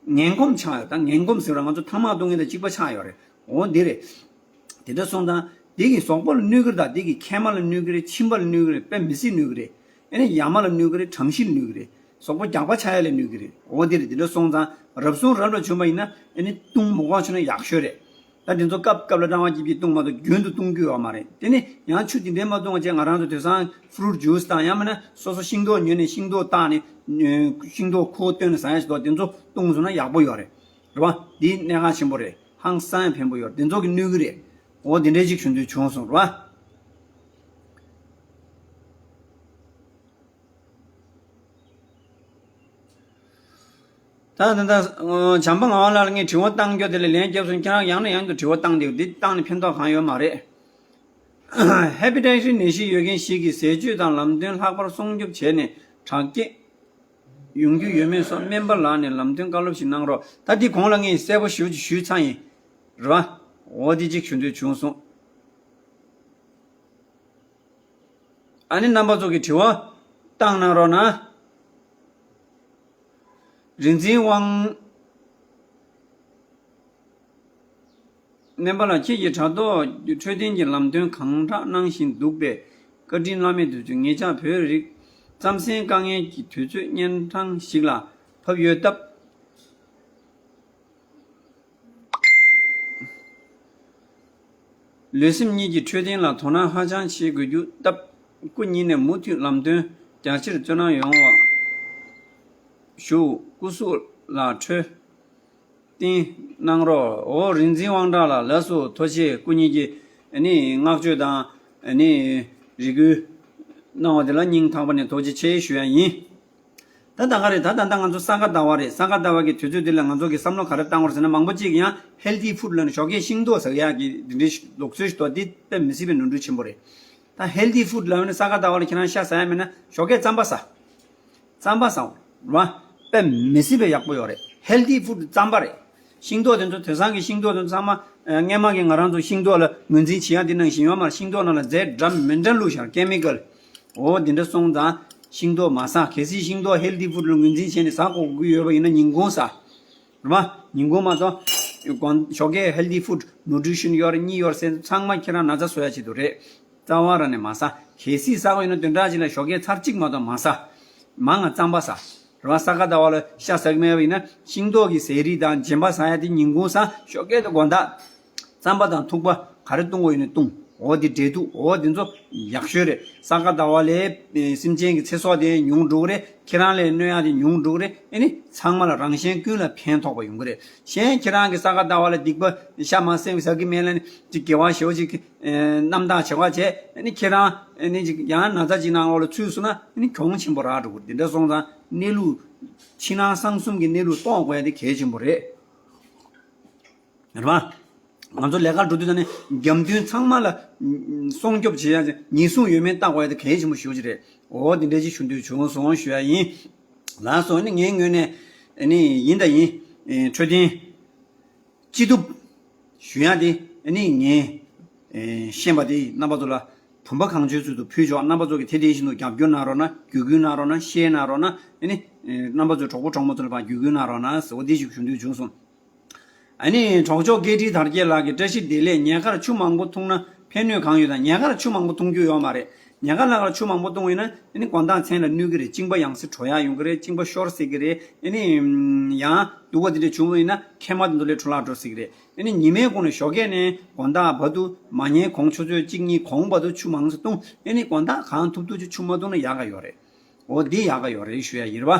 ངན་གོམས་ཆགས་ཡོད། ད་ངན་གོམས་ཟེར་བ་ང་ཚོ་ཐ་མག་བཏུང་མཁན་དང་གཅིག་པ་ཆགས་ཡོད་རེད། འོ་འདི་རེད། དེ་འདྲ་སོང་ཙང་འདི་གིས་གཟུགས་པོ་ལ་གནོད་ཀྱི་རེད། ད་འདི་གིས་མཁལ་མ་ལ་གནོད་ཀྱི་རེད། མཆིན་པ་ལ་གནོད་ཀྱི་རེད། དཔེ་མི་སྲིད་གནོད་ཀྱི་རེད། ཨ་ནི་ཡ་མ་ལ་གནོད་ཀྱི་རེད། གྲང་གཤིས་ལ་གནོད་ཀྱི་རེད། གཟུགས་པོ་རྒྱགས་པ་ཆགས་ཡ་ལ་གནོད་ཀྱི་རེད། འོ་འདི་རེད། དེ་འདྲ་སོང་ཙང་རབ་བྱུང་རབ་ལ་བྱུང་བ་ཡིན་ན་ཨ་ནི་བཏུང་མ་དགོས་བྱུང་ན་ཡག་ཤོས་རེད། ད་འདི་ཚོ་སྐབས་སྐབས་ལ་སྐྲངས་པ་སྐྱིད་སྐྱིད་བཏུང་མ་གཏོགས་རྒྱུན་དུ་བཏུང་རྒྱུ་ཡོད་མ་རེད། དེ་ནི་ཡང་ཆུ་འདི་འདྲའི་མ་བཏུང་བ་བྱས། ང་རང་ཚོ་དེང་སང་ཕུ་རུཊ་ཇུས་དང་ཡང་མིན་ན་སོ་སོ་ཤིང་ཏོག་ཉོས་ནས་ཤིང་ཏོག་བཏགས་ནས་ཤིང་ཏོག་ཁུ་བཏོན་ནས་ཟ་ཡ་ཞིག་འདུག་དེ་ཚོ་བཏུང་སོང་ན་ཡག་པོ་ཡོད་རེད། རེད་པ། འདི་གནད་འགག་ཆེན་པོ་རེད། ཧང་སང་ཡང་ཕན་པོ་ཡོད་རེད། དེ་ཚོ་གིས་གནོད་ཀྱི་རེད། འོ་དེ་འདྲའི་ཅིག་ཞུ་འདོད་བྱུང་སོང་། རེད་པ། ད་ད་ད་བྱམས་པ་ངག་དབང་ལགས་ལ་ངས་དྲི་བ་བཏང་རྒྱུ་དེ་ལ་ལན་བརྒྱབ་སོང་། ཁྱེད་རང་ཡང་ནས་ཡང་དུ་དྲི་བ་བཏང་དེ་འདི་བཏང་ནས་ཕན་ཐོགས་གང་ཡོད་མ་རེད། ཧེ་པ་ཊའི་ཊི་སི་ནད་གཞི་ཡོད་མཁན་ཞིག་གིས་ཟས་སྤྱོད་དང་ལམ་སྟོན་ལྷག་པར་སྲུང་སྐྱོབ་བྱས་ནས་དྲག་སྐྱེད་ཡོང་རྒྱུ་ཡོད་མེད་སོགས་སྨན་པ་ལགས་ནས་ལམ་སྟོན་བཀའ་སློབ་ཞིག་གནང་རོགས། ད་འདི་གོང་ལ་ངས་གསལ་པོ་ཞེ་པོ་ཅིག་ཞུས་ཚར་ཡིན། རེད་པ། འོ་འདི་གཅིག་ཞུ་འདོད་བྱུང་སོང་། ཨ་ནི་རྣམ་པ་ཚོ་གིས་དྲི་བ་བཏང་གནང་རོགས་གནང་། རིག་འཛིན་དབང་། སྨན་པ་ལགས། ཁྱེད་ཀྱིས་དྲ་ཐོག་འཕྲོད་བསྟེན་གྱི་ལམ་སྟོན་གང་དྲག་གནང་བཞིན་འདུག་པས་བཀའ་དྲིན་བླ་མེད་དུ་བྱུང་། ངེད་ཅག་བོད་རིགས་རྩམ་ཟན་དཀའ་ངལ་གྱི་དུས་ཚོད་གཉན་འཕྲང་ཞིག་ལ་བབས་ཡོད་སྟབས། ལུས་སེམས་གཉིས་ཀྱི་འཕྲོད་བསྟེན་ལ་དོ་སྣང་ཧ་ཅང་བྱེད་དགོས་རྒྱུ་སྟབས། སྐུ་ཉིད་ནས་མུ་མཐུད་ལམ་སྟོན་རྒྱ་ཆེར་སྩོལ་གནང་ཡོང་བ་ ཞུ། སྐུ་གཟུགས་ལ་འཕྲོད་བསྟེན་གནང་རོགས། འོ་རིག་འཛིན་དབང་གྲགས་ལགས་ལགས་སོ། ཐུགས་རྗེ་ཆེ། སྐུ་ཉིད་ཀྱི་ཨ་ནི་བསྔགས་བརྗོད་དང་ཨ་ནི་རེ་སྐུལ་གནང་བ་དེ་ལ་སྙིང་ཐག་པ་ནས་ཐུགས་རྗེ་ཆེ་ཞུ་ཡ་ཡིན། ད་ད་ག་རེད། ད་ད་ལྟ་ང་ཚོ་ས་ག་ཟླ་བ་རེད། ས་ག་ཟླ་བ་གི་དུས་ཚོད་འདི་ལ་ང་ཚོ་གི་བསམ་བློ་ག་རེ་བཏང་བར་ཟེར་ན། མང་པོ་ཅིག་ཡང་ཧེལ་ཐི་ཕུཌ་ལབ་ནས་ཞོགས་ཀས་ཤིང་ཏོག་ཟ་ཡག་གི་འདི་འདྲའི་ལུགས་སྲོལ་ཞིག་འདུག་འདི་དཔེ་མི་སྲིད་པའི་ནོར་འཁྲུལ་ཆེན་པོ་རེད། ད་ཧེལ་ཐི་ཕུཌ་ལབ་ནས་ས་ག་ཟླ་བ་ལ་ཁྱེད་རང་ཤ་ཟ་ཡ་མེད་ན་ཞོགས་ཀས་རྩམ་པ་ཟ། རྩམ་པ་ཟ་འོ། རེད་བ། དཔེ་མི་སྲིད་པའི་ཡག་པོ་ཡོད་རེད། ཧེལ་ཐི་ཕུཌ་རྩམ་པ་རེད། ཤིང་ཏོག་དེ་ཚོ་དེང་སང་གི་ཤིང་ཏོག་དེ་ཚོ་ཚང་མ་ཨ། སྔས་མ་གི་ང་རང་ཚོ་ཤིང་ཏོག་ལ་ངོས་འཛིན་བྱེད་ཡ་འདི་ནང་བཞིན་ཡོད་མ་རེད། ཤིང་ཏོག་ནང་ལ་རྫས་འདྲ་མི་འདྲ་བླུགས་ཤག་ཀེ་མི་ཀལ། འོ་འདི་འདྲ་སོང་ཙང་ཤིང་ཏོག་མ་ཟ། གལ་སྲིད་ཤིང་ཏོག་ཧེལ་ཐི་ཕུཌ་ལ་ངོས་འཛིན་བྱས་ནས་ཟ་དགོས་ཀྱི་ཡོད་པ་ཡིན་ན་ཉིན་གུང་ཟ། རེད་བ། ཉིན་གུང་མ་གཏོགས་དགོང་ཞོགས་ཀས་ཧེལ་ཐི་ཕུཌ་ནུ་ཊི་རི་ཤན་ཡོད་རེད་གཉིས་ཡོད་རེད་ཟེར་ཚང་མ་ཁྱེད་རང་ན་ཚ་བཟོ་ཡ་ཆེད་དུ་རེད། རྩ་བ་རང་ནས་མ་ཟ། གལ་སྲིད་ཟ་དགོས་ཡིན་ན་བདུན་ཕྲག་གཅིག་ལ་ཞོགས་ཀས་ཚར་གཅིག་མ་གཏོགས་མ་ཟ། མང་ང་རྩམ་པ་ཟ། རེད་བ། ས་ག་ཟླ་བ་ལ་ཤ་ཟ་གི་མེད་པ་ཡིན་ན་ཤིང་ཏོག་གི་ཟས་རིགས་དང་རྗེན་པ་ཟ་ཡ་དེ་ཉིན་གུང་ཟ། ཞོགས་ཀས་དང་དགོང་དག་རྩམ་པ་དང་ཐུག་པ་ག་རེ་བཏུང་དགོས་ཡིན་ན་བཏུང་། འོ་དེ་འབྲས་ཐུག་འོ་དེ་ཚོ་ཡག་ཤོས་རེད། ས་ག་ཟླ་བ་ལས་སེམས་ཅན་གྱི་ཚེ་སྲོག་དེ་ཉུང་འགྲོ་གི་རེད། ཁྱེད་རང་ལ་གནོད་ཡ་དེ་ཉུང་འགྲོ་གི་རེད། ཨ་ནི་ཚང་མ་ལ་རང་གཞན་ཀུན་ལ་ཕན་ཐོགས་པ་ཡོང་གི་རེད། གཞན་ཁྱེད་རང་གི་ས་ག་ཟླ་བ་ལ་སྡིག་པ་ཤ་མ་ཟ་ཟ་གི་མེད་ལ་ནི་ཅིག་དགེ་བ་ཞེ་པོ་ཅིག་གི་རྣམ་དག་བྱ་བ་བྱས། ཨ་ནི་ཁྱེད་རང་ཨ་ནི་ཅིག་ཡང་ན་ཚ་ཅིག་ནང་ལོགས་ལ་ཚུད་སོང་ན་ཨ་ནི་གྱོང་ཆེན་པོ་རག་འགྲོ་གི་རེད། དེ་འདྲ་སོང་ཙང་གནས་ལུགས་ཕྱི་ནང་གསང་གསུམ་གྱི་གནས་ལུགས་རྟོགས་དགོས་ཡ་དེ་གལ་ཆེན་པོ་རེད། རེད་བ། ང་ཚོ་ལས་ཀར་འགྲོ་དུས་ད་ནི་རྒྱབ་མདུན་ཚང་མ་ལ་སྲུང་སྐྱོབ་བྱེད་ཡ་ཉེན་སྲུང་ཡོད་མེད་བལྟ་དགོས་ཡ་དེ་གལ་ཆེན་པོ་ཞེ་པོ་ཅིག་རེད། འོ་དེ་འདྲ་ཅིག་ཞུ་འདོད་བྱུང་སོང་ཞུ་ཡ་ཡིན། ལགས་སོ། ཨ་ནི་ངའི་ངོས་ནས་ཨ་ནི་ཡིན་ད་ཡིན། ཨེ། འཕྲོད་བསྟེན་ཅི་ཐུབ་ཞུ་ཡ་དེ་ཨ་ནི་ངས་ཨེ། ཤེས་པ་དེ་རྣམ་པ་ཚོ་ལ་བུམ་པ་གང་བྱོའི་ཚུལ་དུ་ཕུལ་ཆོག་རྣམ་པ་ཚོ་གིས་དེ་དེ་བཞིན་དུ་རྒྱབ་སྐྱོར་གནང་རོགས་གནང་། བརྒྱུད་སྐུལ་གནང་རོགས་གནང་། ཤེར་གནང་རོགས་གནང་། ཨ་ནི་ཨེ། རྣམ་པ་ཚོའི་གྲོགས་པོ་གྲོགས་མོ་ཚོ་ལ་ཕར་བརྒྱུད་སྐུལ་གནང་རོགས་གནང་ཟེར་བ་འདི་ཞིག་ཞུ་འདོད་བྱུང་སོང་། ཨ་ནི་གྲོགས་མཆོག་ཀེ་ཏི་དར་རྒྱས་ལགས་ཀྱིས་བཀྲ་ཤིས་བདེ་ལེགས། ཉལ་ཁར་ཆུ་མང་པོ་འཐུང་ན་ཕན་གནོད་གང་ཡོད་དམ། ཉལ་ཁར་ཆུ་མང་པོ་འཐུང་རྒྱུ་ཡོད་མ་རེད། ཉལ་ཁ་ལ་ཁར་ཆུ་མང་པོ་འཐུང་ཡིན་ན་ཨ་ནི་དགོང་དག་མཚན་ལ་གནོད་ཀྱི་རེད། གཅིན་པ་ཡང་སེ་བྲོ་ཡག་ཡོང་གི་རེད། གཅིན་པ་ཤོར་སྲིད་ཀྱི་རེད། ཨ་ནི་ཡང་སྡུག་པ་དེ་འདྲ་བྱུང་བ་ཡིན་ན་མཁལ་མ་དེ་ཚོ་ལས་འཕྲོ་བརླག་འགྲོ་སྲིད་ཀྱི་རེད། ཨ་ནི་ཉི་མའི་གུང་ནས་ཞོགས་ཀས་ནས་དགོང་དག་བར་དུ་མ་ཉལ་གོང་ཆུ་ཚོད་གཅིག་གཉིས་གོང་བར་དུ་ཆུ་མང་སེ་འཐུང་། ཨ་ནི་དགོང་དག་གང་ཐུབ་ཐུབ་ཅིག་ཆུ་མ་འཐུང་ན་ཡག་ག་ཡོད་རེད། འོ་འདི་ཡག་ག་ཡོད་རེད་ཞུ་ཡ་ཡིན་རེད་བ།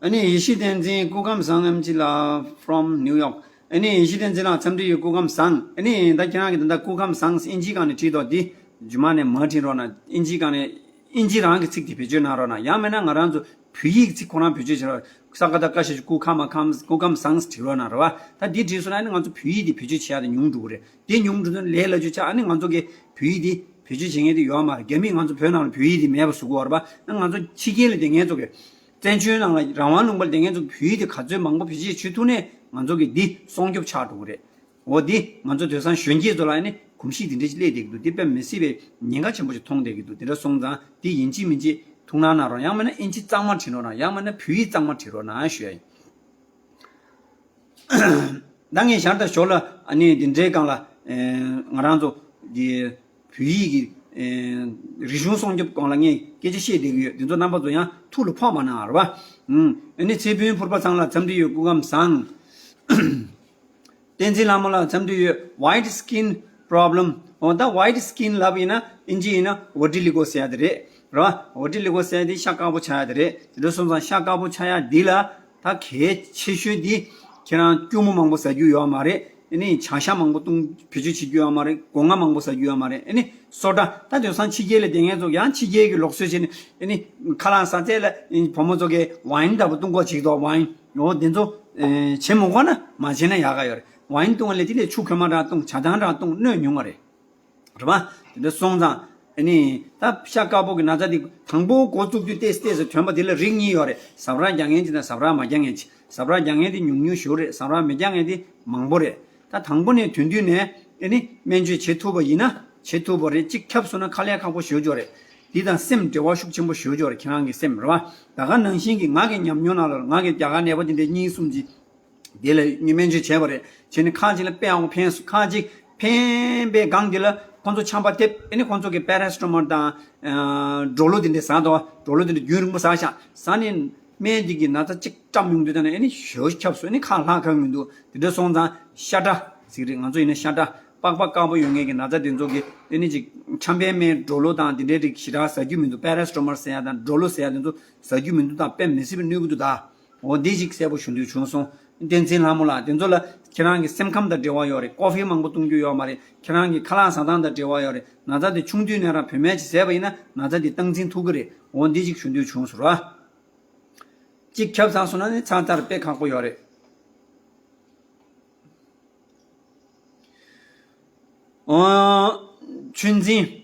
ཨ་ནི་ཡེ་ཤེས་བསྟན་འཛིན་སྐུ་ཁམས་བཟང་ཨེམ་ཆི་ལགས། From New York། ཨ་ནི་ཡེ་ཤེས་བསྟན་འཛིན་ལགས་འཚམས་འདྲི་ཡོད། སྐུ་ཁམས་བཟང་། ཨ་ནི་ད་ཁྱེད་རང་གིས་ད་ལྟ་སྐུ་ཁམས་བཟང་ཨིན་ཇིའི་སྒང་ནས་བྲིས་འདུག་འདི་རྗེས་མ་ནས་མ་བྲིས་རོགས་གནང་། ཨིན་ཇིའི་སྒང་ནས་ཨིན་ཇི་རང་གི་ཚིག་དེ་བེད་སྤྱོད་གནང་རོགས་གནང་། ཡང་མིན་ན་ང་རང་ཚོ་བོད་ཡིག་གི་ཚིག་ཁོ་རང་བེད་སྤྱོད་བྱེད་རོགས། ས་ག་ད་ཀ་ཤ་ཞུ་སྐུ་ཁམས་མ་ཁམས་སྐུ་ཁམས་བཟང་བྲིས་རོགས་གནང་རེད་བ། ད་འདི་བྲིས་སོང་ན་ཨ་ནི་ང་ཚོ་བོད་ཡིག་འདི་བེད་སྤྱོད་བྱེད་ཡ་དེ་ཉུང་འགྲོ་གི་རེད། དེ་ཉུང་འགྲོ་དུས་ལས་སླ་རྒྱུ་ཆགས། ཨ་ནི་ང་ཚོ་གི་བོད་ཡིག་འདི་བེད་སྤྱོད་བྱེད་མཁན་དེ་ཡོད་མ་རེད། རྒྱ་མིས་ང་ཚོ་བོད་ནང་ལ་བོད་ཡིག་འདི་མེད་པ་བཟོ་གི་ཡོད་རེད་པ། ཨ་ང་ཚོ་ཕྱི་རྒྱལ་ལ་བསྡད་མཁན་ཚོ་གི་བཙན་བྱོལ་ནང་ལ་རང་དབང་ལུང་པ་ལ་བསྡད་མཁན་ཚོ་གི་བོད་ཡིག་འདི་ག་ཚོད་མང་པོ་བེད་སྤྱོད་བྱེད་ཐུབ་ནས་ང་ཚོ་གི་འདི་སྲུང་སྐྱོབ་ཆགས་འགྲོ་གི་རེད། འོ་འདི་ང་ཚོ་དེང་སང་གཞོན་སྐྱེས་ཚོ་ལ་ཨ་ནི་གོམས་གཤིས་འདི་འདྲ་ཞིག་སླེབས་བསྡད་ཀྱི་འདུག་འདི་དཔེ་མི་སྲིད་པའི་ཉེན་ཁ་ཆེན་པོ་ཞིག་མཐོང་བསྡད་ཀྱི་འདུག་དེ་འདྲ་སོང་ཙང་འདི་ཡིན་གཅིག་མིན་གཅིག་ཐུགས་སྣང་གནང་རོགས། ཡང་མིན་ན་ཨིན་ཇི་གཙང་མ་བྲིས་རོགས་གནང་། ཡང་མིན་ན་བོད་ཡིག་གཙང་མ་བྲིས་རོགས་གནང་ཞུ་ཡ་ཡིན། ད་ངས་ཞར་དང་ཞོར་ལ་ཨ་ནི་འདི་འདྲའི་སྒང་ལ་ཨེ་ང་རང་ཚོ་གི་བོད་ཡིག་གི་ཨེ་རིག་གཞུང་སྲུང་སྐྱོབ་སྐོར་ལ་ངས་སྐད་ཆ་བཤད་བསྡད་ཀྱི་ཡོད། འདི་ཚོ་རྣམ་པ་ཚོ་ཡང་ཐུགས་ལ་ཕོག་མ་གནང་རེད་བ། ཨུམ། ཨ་ནི་ཚེ་ཕུན་ཕུར་པ་ཚང་ལ་འཚམས་འདྲི་ཡོད། སྐུ་ཁམས་བཟང་། བསྟན་འཛིན་ལྷ་མོ་ལགས་འཚམས་འདྲི་ཡོད། White skin problem། འོ་ད་white skin ལབ་ཡིན་ན་ཨིན་ཇི་ཡིན་ན་ཝི་ཊི་ལི་གོ་ཟེར་ཡ་དེ་རེད། རེད་བ། ཝི་ཊི་ལི་གོ་ཟེར་ཡ་དེ་ཤ་དཀར་པོ་ཆགས་ཡ་དེ་རེད། དེ་འདྲ་སོང་ཙང་ཤ་དཀར་པོ་ཆགས་ཡ་འདི་ལ་ད་གལ་ཆེ་ཤོས་འདི་ཁྱེད་རང་སྐྱུར་མོ་མང་པོ་ཟ་རྒྱུ་ཡོད་མ་རེད། ཨ་ནི་བྱ་ཤ་མང་པོ་བཏུང་བེད་སྤྱོད་བྱེད་རྒྱུ་ཡོད་མ་རེད། སྒོ་ང་མང་པོ་ཟ་རྒྱུ་ཡོད་མ་རེད། ཨ་ནི་སོ་ཌ། ད་དེང་སང་ཕྱི་རྒྱལ་ལ་བསྡད་མཁན་ཚོ་ཡང་ཕྱི་རྒྱལ་གྱི་ལུགས་སྲོལ་བྱས་ནས་ཨ་ནི་ཁ་ལག་ཟ་ཚད་ལ་ཨ་ནི་བུ་མོ་ཚོ་གིས་ཝའིན་ལྟ་བུ་བཏུང་གོ་བྱེད་ཀྱི་འདུག་ཝའིན། འོ་དེ་ཚོ་ཨེ་བྱེད་མི་དགོས་ན་མ་བྱེད་ན་ཡག་ག་ཡོད་རེད། ཝའིན་བཏུང་བ་ལས་དེ་ལས་ཆུ་ཁོལ་མ་རང་བཏུང་། ཇ་ཐང་རང་བཏུང་། གནོད་ཉུང་བ་རེད། རེད་པ། དེ་འདྲ་སོང་ཙང་ཨ་ནི་ད་ཤ་དཀར་པོ་གི་ན་ཚ་དེ་དང་པོ་འགོ་བཙུགས་དུས་ཏེས་ཏེས་ཐོན་པ་དེ་ལ་རིགས་གཉིས་ཡོད་རེད། ཟབ་ར་རྒྱག་མཁན་ཅིག་དང་ཟབ་ར་མ་རྒྱག་མཁན་ཅིག་ཟབ་ར་རྒྱག་མཁན་དེ་ཉུང་ཉུང་ཞིག་རེད། ཟབ་ར་མི་རྒྱག་མཁན་དེ་མང་པོ་རེད། ད་དང་པོ་ནས་དོན་དུས་ནས་ཨ་ནི་སྨན་བཅོས་བྱེད་ཐུབ་པ་ཡིན་ན་བྱེད་ཐུབ་པ་རེད། གཅིག་ཁྱབ་སོང་ན་དཀའ་ལས་ཁག་པོ་ཞེ་པོ་ཅིག་རེད། དེ་དང་སེམས་འབྲེལ་བ་ཤུགས་ཆེན་པོ་ཞེ་པོ་ཅིག་རེད། ཁྱེད་རང་གི་སེམས་རེད་པ། ད་ག་ནང་བཞིན་གྱི་ང་གི་ཉམས་མྱོང་ནང་ལ་ང་གི་རྒྱ་གར་ནད་པ་དེ་འདྲའི་གཉིས་གསུམ་ཅིག་དེ་ལ་ངས་སྨན་བཅོས་བྱས་པ་རེད། བྱས་ནས་ཁག་ཅིག་ལ་དཔེ་ཡག་པོ་ཕན་སོང་། ཁག་ཅིག་ཕན་པའི་སྒང་དེ་ལ་ཁོང་ཚོ་ཆམ་པ་ཐེབས། ཨ་ནི་ཁོང་ཚོ་གི་པེ་ར་སི་ཊ་མོལ་དང་ཨ་ཌོ་ལོ་དེ་འདྲ་ཟ་དང་། ཌོ་ལོ་དེ་འདྲ་རྒྱུན་རིང་པོ་ཟ་ཤག་ཟ་ནས་སྨན་དེ་གི་ན་ཚ་གཅིག་བཀྲམ་ཡོང་དུས་ད་ནི་ཨ་ནི་ཞེ་པོ་ཁྱབ་སོང་། ཨ་ནི་ཁ་ལྷག་ག་མི་འདུག་དེ་འདྲ་སོང་ཙང་ཤ་ཁྲག་ཟེར་གི་རེད། ང་ཚོ་ཡིན་ན་ཤ་ཁྲག་པགས་པ་དཀར་པོ་ཡོད་མཁན་གྱི་ན་ཚ་དེ་ཚོ་གི་དེ་ནི་ཅིག་ཆམ་པའི་སྨན་ཌོ་ལོ་དང་དེ་འདྲའི་རིགས་ཞེ་དྲག་ཟ་རྒྱུ་མི་འདུག་པེ་ར་སི་ཊ་མོལ་ཟེར་ཡ་དང་ཌོ་ལོ་ཟེར་ཡ་དེ་ཚོ་ཟ་རྒྱུ་མི་འདུག་དང་དཔེ་མི་སྲིད་པའི་གནོད་ཀྱི་འདུག་ད། འོ་འདི་ཞིག་གསལ་པོ་ཞུ་འདོད་བྱུང་སོང་། བསྟན་འཛིན་ལྷ་མོ་ལགས། དེ་ཚོ་ལ་ཁྱེད་རང་གི་སེམས་ཁམས་དང་འབྲེལ་བ་ཡོད་རེད། ཀོ་ཧྥི་མང་པོ་བཏུང་རྒྱུ་ཡོད་མ་རེད། ཁྱེད་རང་གི་ཁ་ལག་ཟ་སྟངས་དང་འབྲེལ་བ་ཡོད་རེད། ན་ཚ་དེ་ཆུང་དུས་ནས་རང་བེད་མེད་ཅིག་བཟས་པ་ཡིན་ན་ན་ཚ་དེ་སྟངས་འཛིན་ཐུབ་ཀྱི་རེད། འོ་འདི་ཞིག་ཞུ་འདོད་བྱུང་སོང་ར། གཅིག་ཁྱབ་ཚང་སོང་ན་ནི་ཚང་ཚར་དཔེ་ཁག་པོ་ཡོད་རེད། ཨོ། ཆུ་འཛིན།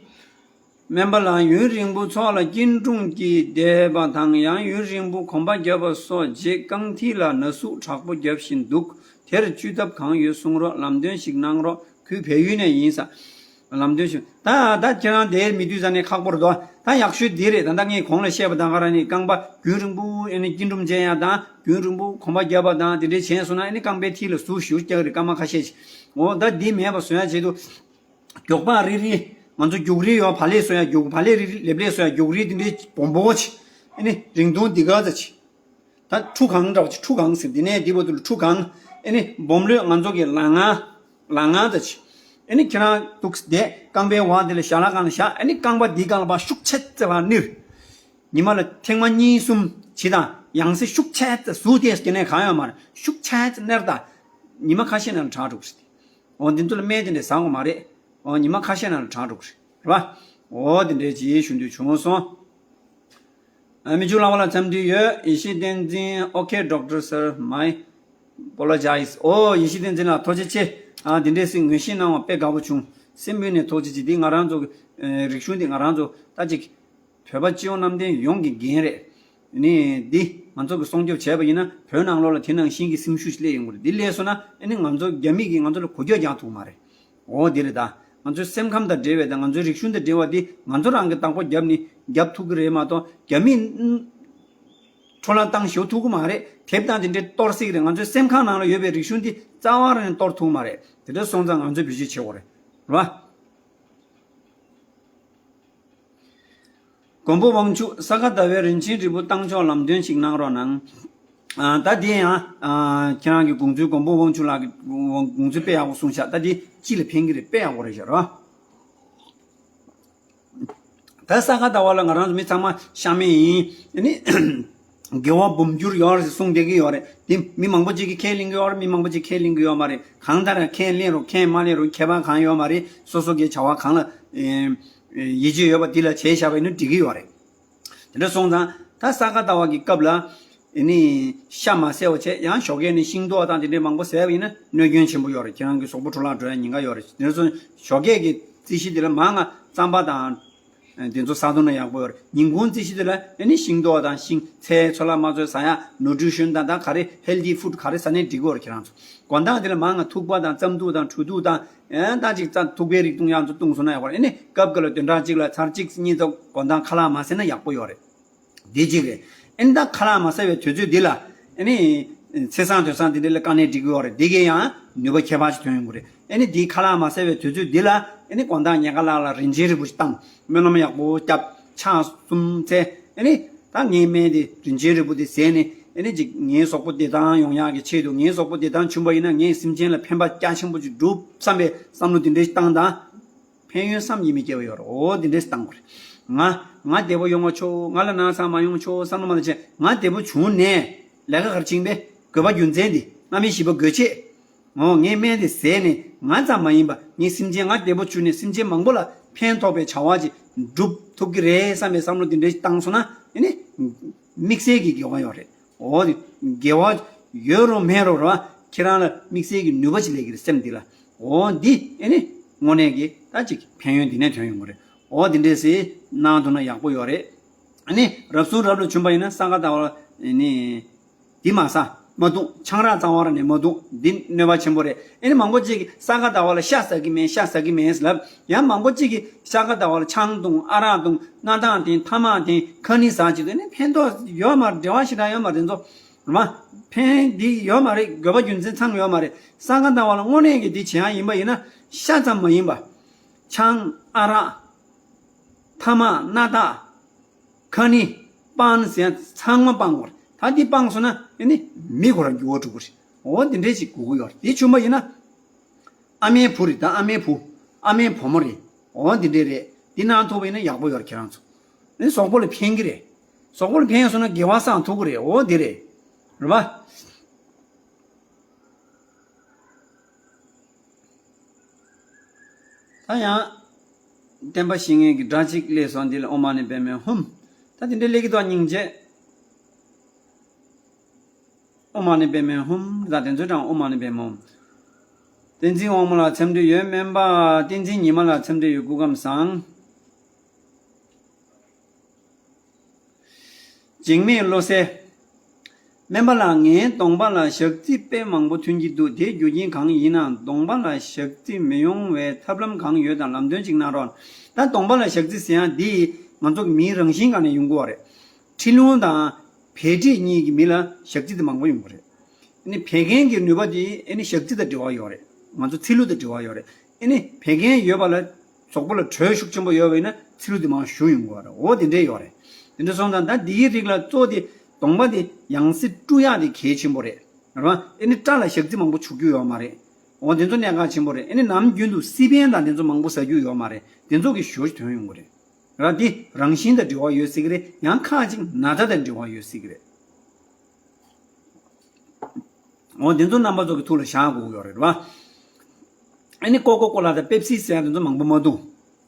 སྨན་པ་ལགས། ཡུན་རིང་པོ་ཚོགས་ལ་སྐྱིལ་ཀྲུང་གིས་བསྡད་པ་དང་ཡང་ཡུན་རིང་པོ་གོམ་པ་བརྒྱབ་པ་སོགས་རྗེས་རྐང་མཐིལ་ལ་ན་ཟུག་དྲག་པོ་བརྒྱབ་བཞིན་འདུག་དེར་བཅོས་ཐབས་གང་ཡོད་གསུང་རོགས། ལམ་སྟོན་ཞིག་གནང་རོགས། ཁོས་བལ་ཡུལ་ནས་ཡིན་ས། ལམ་སྟོན་ཞིག་ད་ད་ཁྱེད་རང་དེར་མི་འདུག་ས་ནས་ཁག་པོ་རེད་དོ། ད་ཡག་ཤོས་འདི་རེད། ད་ལྟ་ངས་གོང་ལ་བཤད་པ་དང་ག་རང་ནི་རྐང་པ་རྒྱུན་རིང་པོ་ཨེ་ནི་སྐྱིལ་ཀྲུང་བྱས་ཡ་དང་རྒྱུན་རིང་པོ་གོམ་པ་བརྒྱབ་པ་དང་དེ་འདྲས་བྱས་སོང་ན་ཨེ་ནི་རྐང་པའི་མཐིལ་ལ་ཟུག་ཞུ་རྒྱག་གི་རེད། སྐར་མ་ཁ་ཤས་ཤིག་འོ་ད་འདི་མེད་པ་བཟོ་ཡ་ཆེད་དུ། མགྱོགས་པ་རིལ་རིལ། ང་ཚོ་མགྱོགས་རིལ་ཡོད། བག་ལེབ་བཟོ་ཡ་མགྱོགས། བག་ལེབ་རིལ་རིལ་ལེབ་ལེབ་བཟོ་ཡ་མགྱོགས་རིལ་དེ་འདྲའི་སྦོམ་སྦོམ་ཅིག་ཨེ་ནི་རིང་ཐུང་འདི་ག་ཚ་ཅིག་ད་ཁྲུ་གང་འདྲ་བ་ཅིག་ཁྲུ་གང་ཟེར། འདི་ནས་འདི་བར་དུ་ལ་ཁྲུ་གང་། ཨེ་ནི་སྦོམ་ལོས་ང་ཚོ་གི་ལག་ང་། ལག་ང་ཚ་ཅིག་ཨེ་ནི་ཁྱེད་རང་འདུག་བསྡད་རྐང་པའི་འོག་འདི་ལ་ཞལ་ལག་སྒང་ལ་བཞག་ཨེ་ནི་རྐང་པ་འདི་སྒང་ལ་ཕར་ཤུགས་ཆེ་ཙམ་ཕར་སྣིར། ཉི་མ་ལ་ཐེངས་མ་གཉིས་གསུམ་བྱེད་དང་ཡང་སེ་ཤུགས་ཆེ་ཙམ་ཟུག་དེ་སྐྱེ་ནས་གང་ཡོད་མ་རེད། ཤུགས་ཆེ་ཙམ་སྣེར་དང་། ཉི་མ་ཁ་ཤས་ནང་ལ་དྲག་འགྲོ་གི་རེད། འོ་འདི་ཚོ་ལ་སྨན་དེ་འདྲས་ཟ་དགོས་མ་རེད། འོ་ཉི་མ་ཁ་ཤས་ནང་ལ་དྲག་འགྲོ་གི་རེད། རེད་པ། འོ་དེ་འདྲས་ཅིག་ཞུ་འདོད་བྱུང་སོང་། ཨ་མི་ཆུ་ལགས་པ་ལ་འཚམས་འདྲི་ཡོད། ཡེ་ཤེས་བསྟན་འཛིན། Okay, doctor sir, my apologies. ཨོ་ཡེ་ཤེས་བསྟན་འཛིན་ལགས་ཐུགས་རྗེ་ཆེ། ཨ་འདི་འདྲས་སེ་ངོས་བཞེས་གནང་བ་དཔེ་དགའ་པོ་བྱུང་། སེམས་ཕུགས་ནས་ཐུགས་རྗེ་ཆེ། འདི་ང་རང་ཚོ་གི་ཨ་རིག་གཞུང་འདི་ང་རང་ཚོ་ད་ཅིག་བོད་པ་སྤྱི་ཡོངས་གནམ་བསྟན་ཡོངས་ཀྱི་འགན་རེད། ནི་འདི་ང་ཚོ་གི་སྲུང་སྐྱོབ་བྱས་པ་ཡིན་ན་བོད་ནང་ལོགས་ལ་དེ་ནང་བཞིན་གྱི་སེམས་ཤུགས་ཤིག་སླེབས་ཡོང་གི་རེད། འདི་སླེབས་སོང་ན་ཨ་ནི་ང་ཚོ་རྒྱ་མི་གིས་ང་ཚོ་ལ་གོ་རྒྱུ་རྒྱག་ཐུབ་མ་རེད། འོ་འདི་རེད་ད། ང་ཚོའི་སེམས་ཁམས་དང་འབྲེལ་བའི་དང་ང་ཚོའི་རིག་གཞུང་དང་འབྲེལ་བ་འདི་ང་ཚོ་རང་གི་བདག་པོ་རྒྱབ་ནི་རྒྱབ་ཐུབ་ཀྱི་རེད་མ་གཏོགས་རྒྱ་མིས་འཕྲོ་བརླག་བཏང་ཞེ་པོ་ཐུབ་ཀྱི་མ་རེད། དེབ་དང་དེ་འདྲས་གཏོར་སྲིད་ཀྱི་རེད། ང་ཚོའི་སེམས་ཁམས་ནང་ལ་ཡོད་པའི་རིག་གཞུང་འདི་རྩ་བ་རང་གཏོར་ཐུབ་ཀྱི་མ་རེད། དེ་འདྲ་སོང་ཙང་ང་ཚོས་བེད་སྤྱོད་བྱེད་དགོས་རེད། རེད་བ། མགོན་པོ་དབང་ཕྱུག་ས་ག་ཟླ་བའི་རིན་ཆེན་རིལ་བུ་བཏང་ཕྱོགས་ལམ་སྟོན་ཞིག་གནང་རོགས་གནང་། ཨ་ད་དེ་ཡང་ཨ་ཁྱེད་རང་གི་དགོངས་ཚུལ་མགོན་པོ་དབང་ཕྱུག་ལགས་ཀྱི་དགོངས་ཚུལ་དཔེ་ཡག་པོ་གསུངས་ཤག་ད་དེ་སྤྱི་ལ་ཕན་གྱི་རེད། དཔེ་ཡག་པོ་རེད་ཤག་རོ། ད་ས་ག་ཟླ་བ་ལ་ང་རང་ཚོ་མི་ཚང་མ་ཤ་མེད་ཡིན་ནི། དགེ་བ་འབུམ་འགྱུར་ཡོད་རེད་གསུངས་བསྡད་ཀྱི་ཡོད་རེད། དེ་མི་མང་པོ་ཅིག་གིས་ཁས་ལེན་གྱི་ཡོད་རེད། མི་མང་པོ་ཅིག་ཁས་ལེན་གྱི་ཡོད་མ་རེད། གང་ལྟར་ཡང་ཁས་ལེན་རུང་ཁས་མ་ལེན་རུང་ཁྱད་པར་གང་ཡོད་མ་རེད། སོ་སོ་གི་བྱ་བ་གང་ལ་ཨེ་ཡིད་ཆེས་ཡོད་པ་དེ་ལ་བྱས་བཞག་པ་ཡིན་ན་འགྲིག་གི་ཡོད་རེད། དེ་འདྲ་སོང་ཙང་ད་ས་ག་ཟླ་བ་གི་སྐབས་ལ་ཨེ་ནི་ཤ་མ་བཟས་པ་བྱས་ཡང་ཞོགས་ཀས་ནི་ཤིང་ཏོག་དང་དེ་འདྲའི་མང་པོ་བཟས་པ་ཡིན་ན་གནོད་སྐྱོན་ཆེན་པོ་ཡོད་རེད། ཁྱེད་རང་གི་གཟུགས་པོ་འཕྲོ་བརླག་འགྲོ་ཡ་ཉེན་ཁ་ཡོད་རེད། དེ་འདྲ་སོང་ཞོགས་ཀས་ཀྱི་རྩི་ཤིང་དེ་ལ་མང་ང་རྩམ་པ་དང་། དེ་ཚོ་ཟ་ཐུབ་ན་ཡག་པོ་ཡོད་རེད། ཉིན་གུང་རྩི་ཤིང་དེ་ལ་ཨེ་ནི་ཤིང་ཏོག་དང་ཤིང་ཚལ་ཚོད་ལ་མ་ཚོད་ཟ་ཡ་ནུ་ཊི་རི་ཤན་དང་ད་ག་རེ་ཧེལ་ཐི་ཕུཌ་ག་རེ་ཟ་ནའི་འགྲིག་གི་ཡོད་རེད། ཁྱེད་རང་ཚོ་དགོང་དག་དེ་ལ་མང་ང་ཐུག་པ་དང་རྩམ་ཐུག་དང་དྲུག་ཐུག་དང་ཨེ་ད་ཅིག་རྩ་ཐུག་པའི་རིགས་བཏུང་ཡག་ཚོ་བཏུང་སོང་ན་ཡག་པོ་རེད། ཨེ་ནི་སྐབས་འགའ་ལ་བདུན་ཕྲག་གཅིག་ལ་ཚར་གཅིག་གཉིས་ཙམ་དགོང་དག་ཁ་ལག་མ་བཟས་ན་ཡག་པོ་ཡོད་རེད། འདི་གཅིག་རེད། ཨེ་ནི་ད་ཁ་ལག་མ་ཟ་བའི་དུས་ཚོད་འདི་ལ་ཨེ་ནི་ཚེས་བཟང་དུས་བཟང་འདི་འདྲ་ལ་དཀའ་གནད་འགྲིག་གི་ཡོད་རེད། འདི་གས་ཡང་ནུས་པ་ཁྱད་པར་ཅིག་ཐོན་ཡོང་གི་རེད། ཨེ་ནི་འདི་ཁ་ལག་མ་ཟ་བའི་དུས་ཚོད་འདི་ལ་ཨེ་ནི་དགོང་དག་ཉལ་ཁ་ལག་ལ་རིན་ཆེན་རིལ་བུ་ཞིག་བཏང་། སྨོན་ལམ་ཡག་པོ་བརྒྱབ། ཕྱག་གསུམ་འཚལ། ཨེ་ནི་ད་ངའི་སྨན་འདི་རིན་ཆེན་རིལ་བུ་འདི་ཟས་ནས་ཨེ་ནི་ཅིག་ངའི་གཟུགས་པོ་བདེ་ཐང་ཡོང་ཡག་གི་ཆེད་དུ་ངའི་གཟུགས་པོ་བདེ་ཐང་བྱུང་པ་ཡིན་ན་ངས་སེམས་ཅན་ལ་ཕན་པ་རྒྱ་ཆེན་པོ་ཅིག་འགྲུབ་བསམ་པའི་བསམ་བློ་འདི་འདྲ་ཞིག་བཏང་དང་། ཕན་ཡོན་བསམ་གྱིས་མི་ཁྱབ་པ་ཡོད་རེད། འོ་འདི་འདྲས་བཏང་དགོས་རེད། ང་ང་བདེ་པོ་ཡོང་བ་ཆོག་ང་ལ་ན་ཚ་མ་ཡོང་བ་ཆོག་བསམ་བློ་མ་བཏང་བྱས་ང་བདེ་པོ་བྱུང་ནས་ལས་ཀ་ག་རེ་བྱེད་པས། དགོས་པ་རྒྱུ་མཚན་འདི་སྔ་མའི་བཞི་པ་དགོས་ཆེད། འོ་ངས་སྨན་འདི་ཟས་ནས་ང་ཙམ་མ་ཡིན་པ་ངས་སེམས་ཅན་ང་བདེ་པོ་བྱུང་ནས་སེམས་ཅན་མང་པོ་ལ་ཕན་ཐོགས་པའི་བྱ་བ་ཅིག་འགྲུབ་ཐུབ་ཀྱི་རེད་བསམ་པའི་བསམ་བློ་འདི་འདྲས་བཏང་སོང་ན་ཨེ་ནི་དམིགས་བསལ་གྱི་དགེ་བ་ཡོད་རེད། འོ་དེ་དགེ་བ་ཡོད་རུང་མེད་རུང་རེད་བ། ཁྱེད་རང་ལ་དམིགས་བསལ་གྱི་ནུས་པ་ཅིག་སླེབས་ཀྱི་རེད་སེམས་འདི་ལ། འོ་འདི་ཨེ་ནི་དངོས་གནས་ཀྱི་ད་ཅིག་ཕན་ཡོན་འདི་ནས་ཐོན་ཡོང་གི་རེད། འོ་འདི་འདྲས་སེ་གནང་ཐུབ་ན་ཡག་པོ་ཡོད་རེད། ཨེ་ནི་རབ་གསུམ་རབ་ལ་བྱུང་པ་ཡིན་ན་ས་ག་ཟླ་བ་ལ་ཨེ་ནི་འདི་མ་ཟ་མ་འཐུང་། ཆང་རག་རྩ་བ་རང་ནས་མ་འཐུང་། འདི་གནོད་པ་ཆེན་པོ་རེད། ཨེ་ནི་མང་པོ་ཅིག་གིས་ས་ག་ཟླ་བ་ལ་ཤ་ཟ་གི་མེད་ཤ་ཟ་གི་མེད་ལབ། ཡང་མང་པོ་ཅིག་གིས་ཤ་ཁ་ཟླ་བ་ལ་ཆང་འཐུང་ཨ་རག་འཐུང་སྣ་ཐག་འཐེན་ཐ་མག་འཐེན་ཁ་ནི་ཟ་བྱེད་དུས་ནི་ཕན་ཐོགས་ཡོད་མ་རེད། འབྲེལ་བ་ཞེ་དྲག་ཡོད་མ་རེད། དེ་ཚོ་མ་ཕན་འདི་ཡོད་མ་རེད། དགོས་པ་རྒྱུ་མཚན་ཚང་ཡོད་མ་རེད། ས་ཁ་ཟླ་བ་ལ་དངོས་གནས་ཀྱི་འདི་བྱེད་ཡ་ཡིན་པ་ཡིན་ན་ཤ་ཙམ་མ་ཡིན་པ་ཆང་ཨ་རག་ཐ་མག་སྣ་ཐག་ཁ་ནི་སྤང་ཟེར་ཡ་ཚང་མ་སྤང་དགོས་རེད། ད་འདི་སྤངས་སོང་ན་ཨེ་ནི་མི་ཁོ་རང་འགྱུར་བ་འགྲོ་གི་རེད། འོ་འདི་འདྲས་ཞིག་དགོས་ཀྱི་ཡོད་རེད། འདི་བྱུང་པ་ཡིན་ན། ཨ་མའི་བུ་རེད། ད་ཨ་མའི་བུ། ཨ་མའི་བུ་མོ་རེད། འོ་འདི་འདྲས་རེད། འདི་གནང་ཐུབ་པ་ཡིན་ན་ཡག་པོ་ཡོད་རེད། ཁྱེད་རང་ཚོ། ཨ་ནི་གཟུགས་པོ་ལ་ཕན་གི་རེད། གཟུགས་པོ་ལ་ཕན་སོང་ན་དགེ་བ་བསགས་ཐུབ་གི་རེད། འོ་འདི་རེད། རེད་པ། ད་ཡང་། བསྟན་པ་བཤིག་མཁན་གྱི་དགྲ་གཅིག་སླེབས་སོང་། འདི་ལ་ཨོཾ་མ་ཎི་པདྨེ་ཧཱུྃ། ད་དེ་འདྲའི་སླེབས་ཀྱི་འདུག་སྙིང་རྗེ། ཨོཾ་མ་ཎི་པདྨེ་ཧཱུྃ། ད་དེ་ཚོའི་གྲངས་ཨོཾ་མ་ཎི་པདྨེ་ཧཱུྃ། བསྟན་འཛིན་དབང་མོ་ལ་འཚམས་འདྲི་ཡོད། སྨན་པ་བསྟན་འཛིན་ཉི་མ་ལ་འཚམས་འདྲི་ཡོད། སྐུ་ཁམས་བཟང་། འཇིགས་མེད་བློ་གསལ། སྨན་པ་ལགས། ངའི་གདོང་པ་ལ་ཞག་རྩི་དཔེ་མང་པོ་ཐོན་གྱི་འདུག་དེའི་རྒྱུ་རྐྱེན་གང་ཡིན་ནམ། གདོང་པ་ལ་ཞག་རྩི་མི་ཡོང་བའི་ཐབས་ལམ་གང་ཡོད་དམ། ལམ་སྟོན་ཅིག་གནང་རོགས། ད་གདོང་པ་ལ་ཞག་རྩི་ཟེར་ཡག་འདི་ང་ཚོ་མིའི་རང་བཞིན་སྒང་ནས་ཡོང་གི་ཡོད་རེད། ཁྲིད་ལུང་དང་བད་མཁྲིས་གཉིས་ཀྱི་མི་ལ་ཞག་རྩི་དེ་མང་པོ་ཡོང་གི་རེད། ཨ་ནི་བད་ཀན་གྱི་ནུས་པ་དེ་ཨ་ནི་ཞག་རྩི་དང་འབྲེལ་བ་ཡོད་རེད། ང་ཚོ་ཚིལ་ལུ་དང་འབྲེལ་བ་ཡོད་རེད། ཨ་ནི་བད་ཀན་ཡོད་པ་ལ་གཟུགས་པོ་ལ་དྲོད་ཤུགས་ཆེན་པོ་ཡོད་པ་ཡིན་ན་ཚིལ་ལུ་དེ་མང་ཞུ་ཡོང་གི་ཡོད་རེད། འོ་དེ་འདྲས་ཡོད་རེད། དེ་འདྲ་སོང་ཙང་ད་འདིའི་རིགས་ལ་གཙོ་དེ་གདོང་པ་དེ་ཡང་སེ་བཀྲུ་ཡག་དེ་གལ་ཆེན་པོ་རེད། རེད་པ། ཨ་ནི་སྐྲ་ལ་ཞག་རྩི་མང་པོ་བྱུག་རྒྱུ་ཡོད་མ་རེད། འོ་དེ་ཚོ་གནད་འགག་ཆེན་པོ་རེད། ཨ་ནི་ནམ་རྒྱུན་དུ་སི་པན་དང་དེ་ཚོ་མང་པོ་ཟ་རྒྱུ་ཡོད་མ་རེད། དེ་ཚོ་གི་ཞོ་ཞིག་ཐོན་ཡོང་གི་རེད། ར་འདི་རང་བཞིན་དང་འབྲེལ་བ་ཡོད་སྲིད་ཀྱི་རེད། ཡང་ཁག་ཅིག་ན་ཚ་དང་འབྲེལ་བ་ཡོད་སྲིད་ཀྱི་རེད། འོ་དེ་ཚོ་རྣམ་པ་ཚོ་གི་ཐུགས་ལ་བཞག་དགོས་ཀྱི་ཡོད་རེད་པ། ཨ་ནི་ཀོ་ཀོ་ཀོ་ལ་དང་པེབ་སི་ཟེར་ཡག་དེ་ཚོ་མང་པོ་མ་འདུག་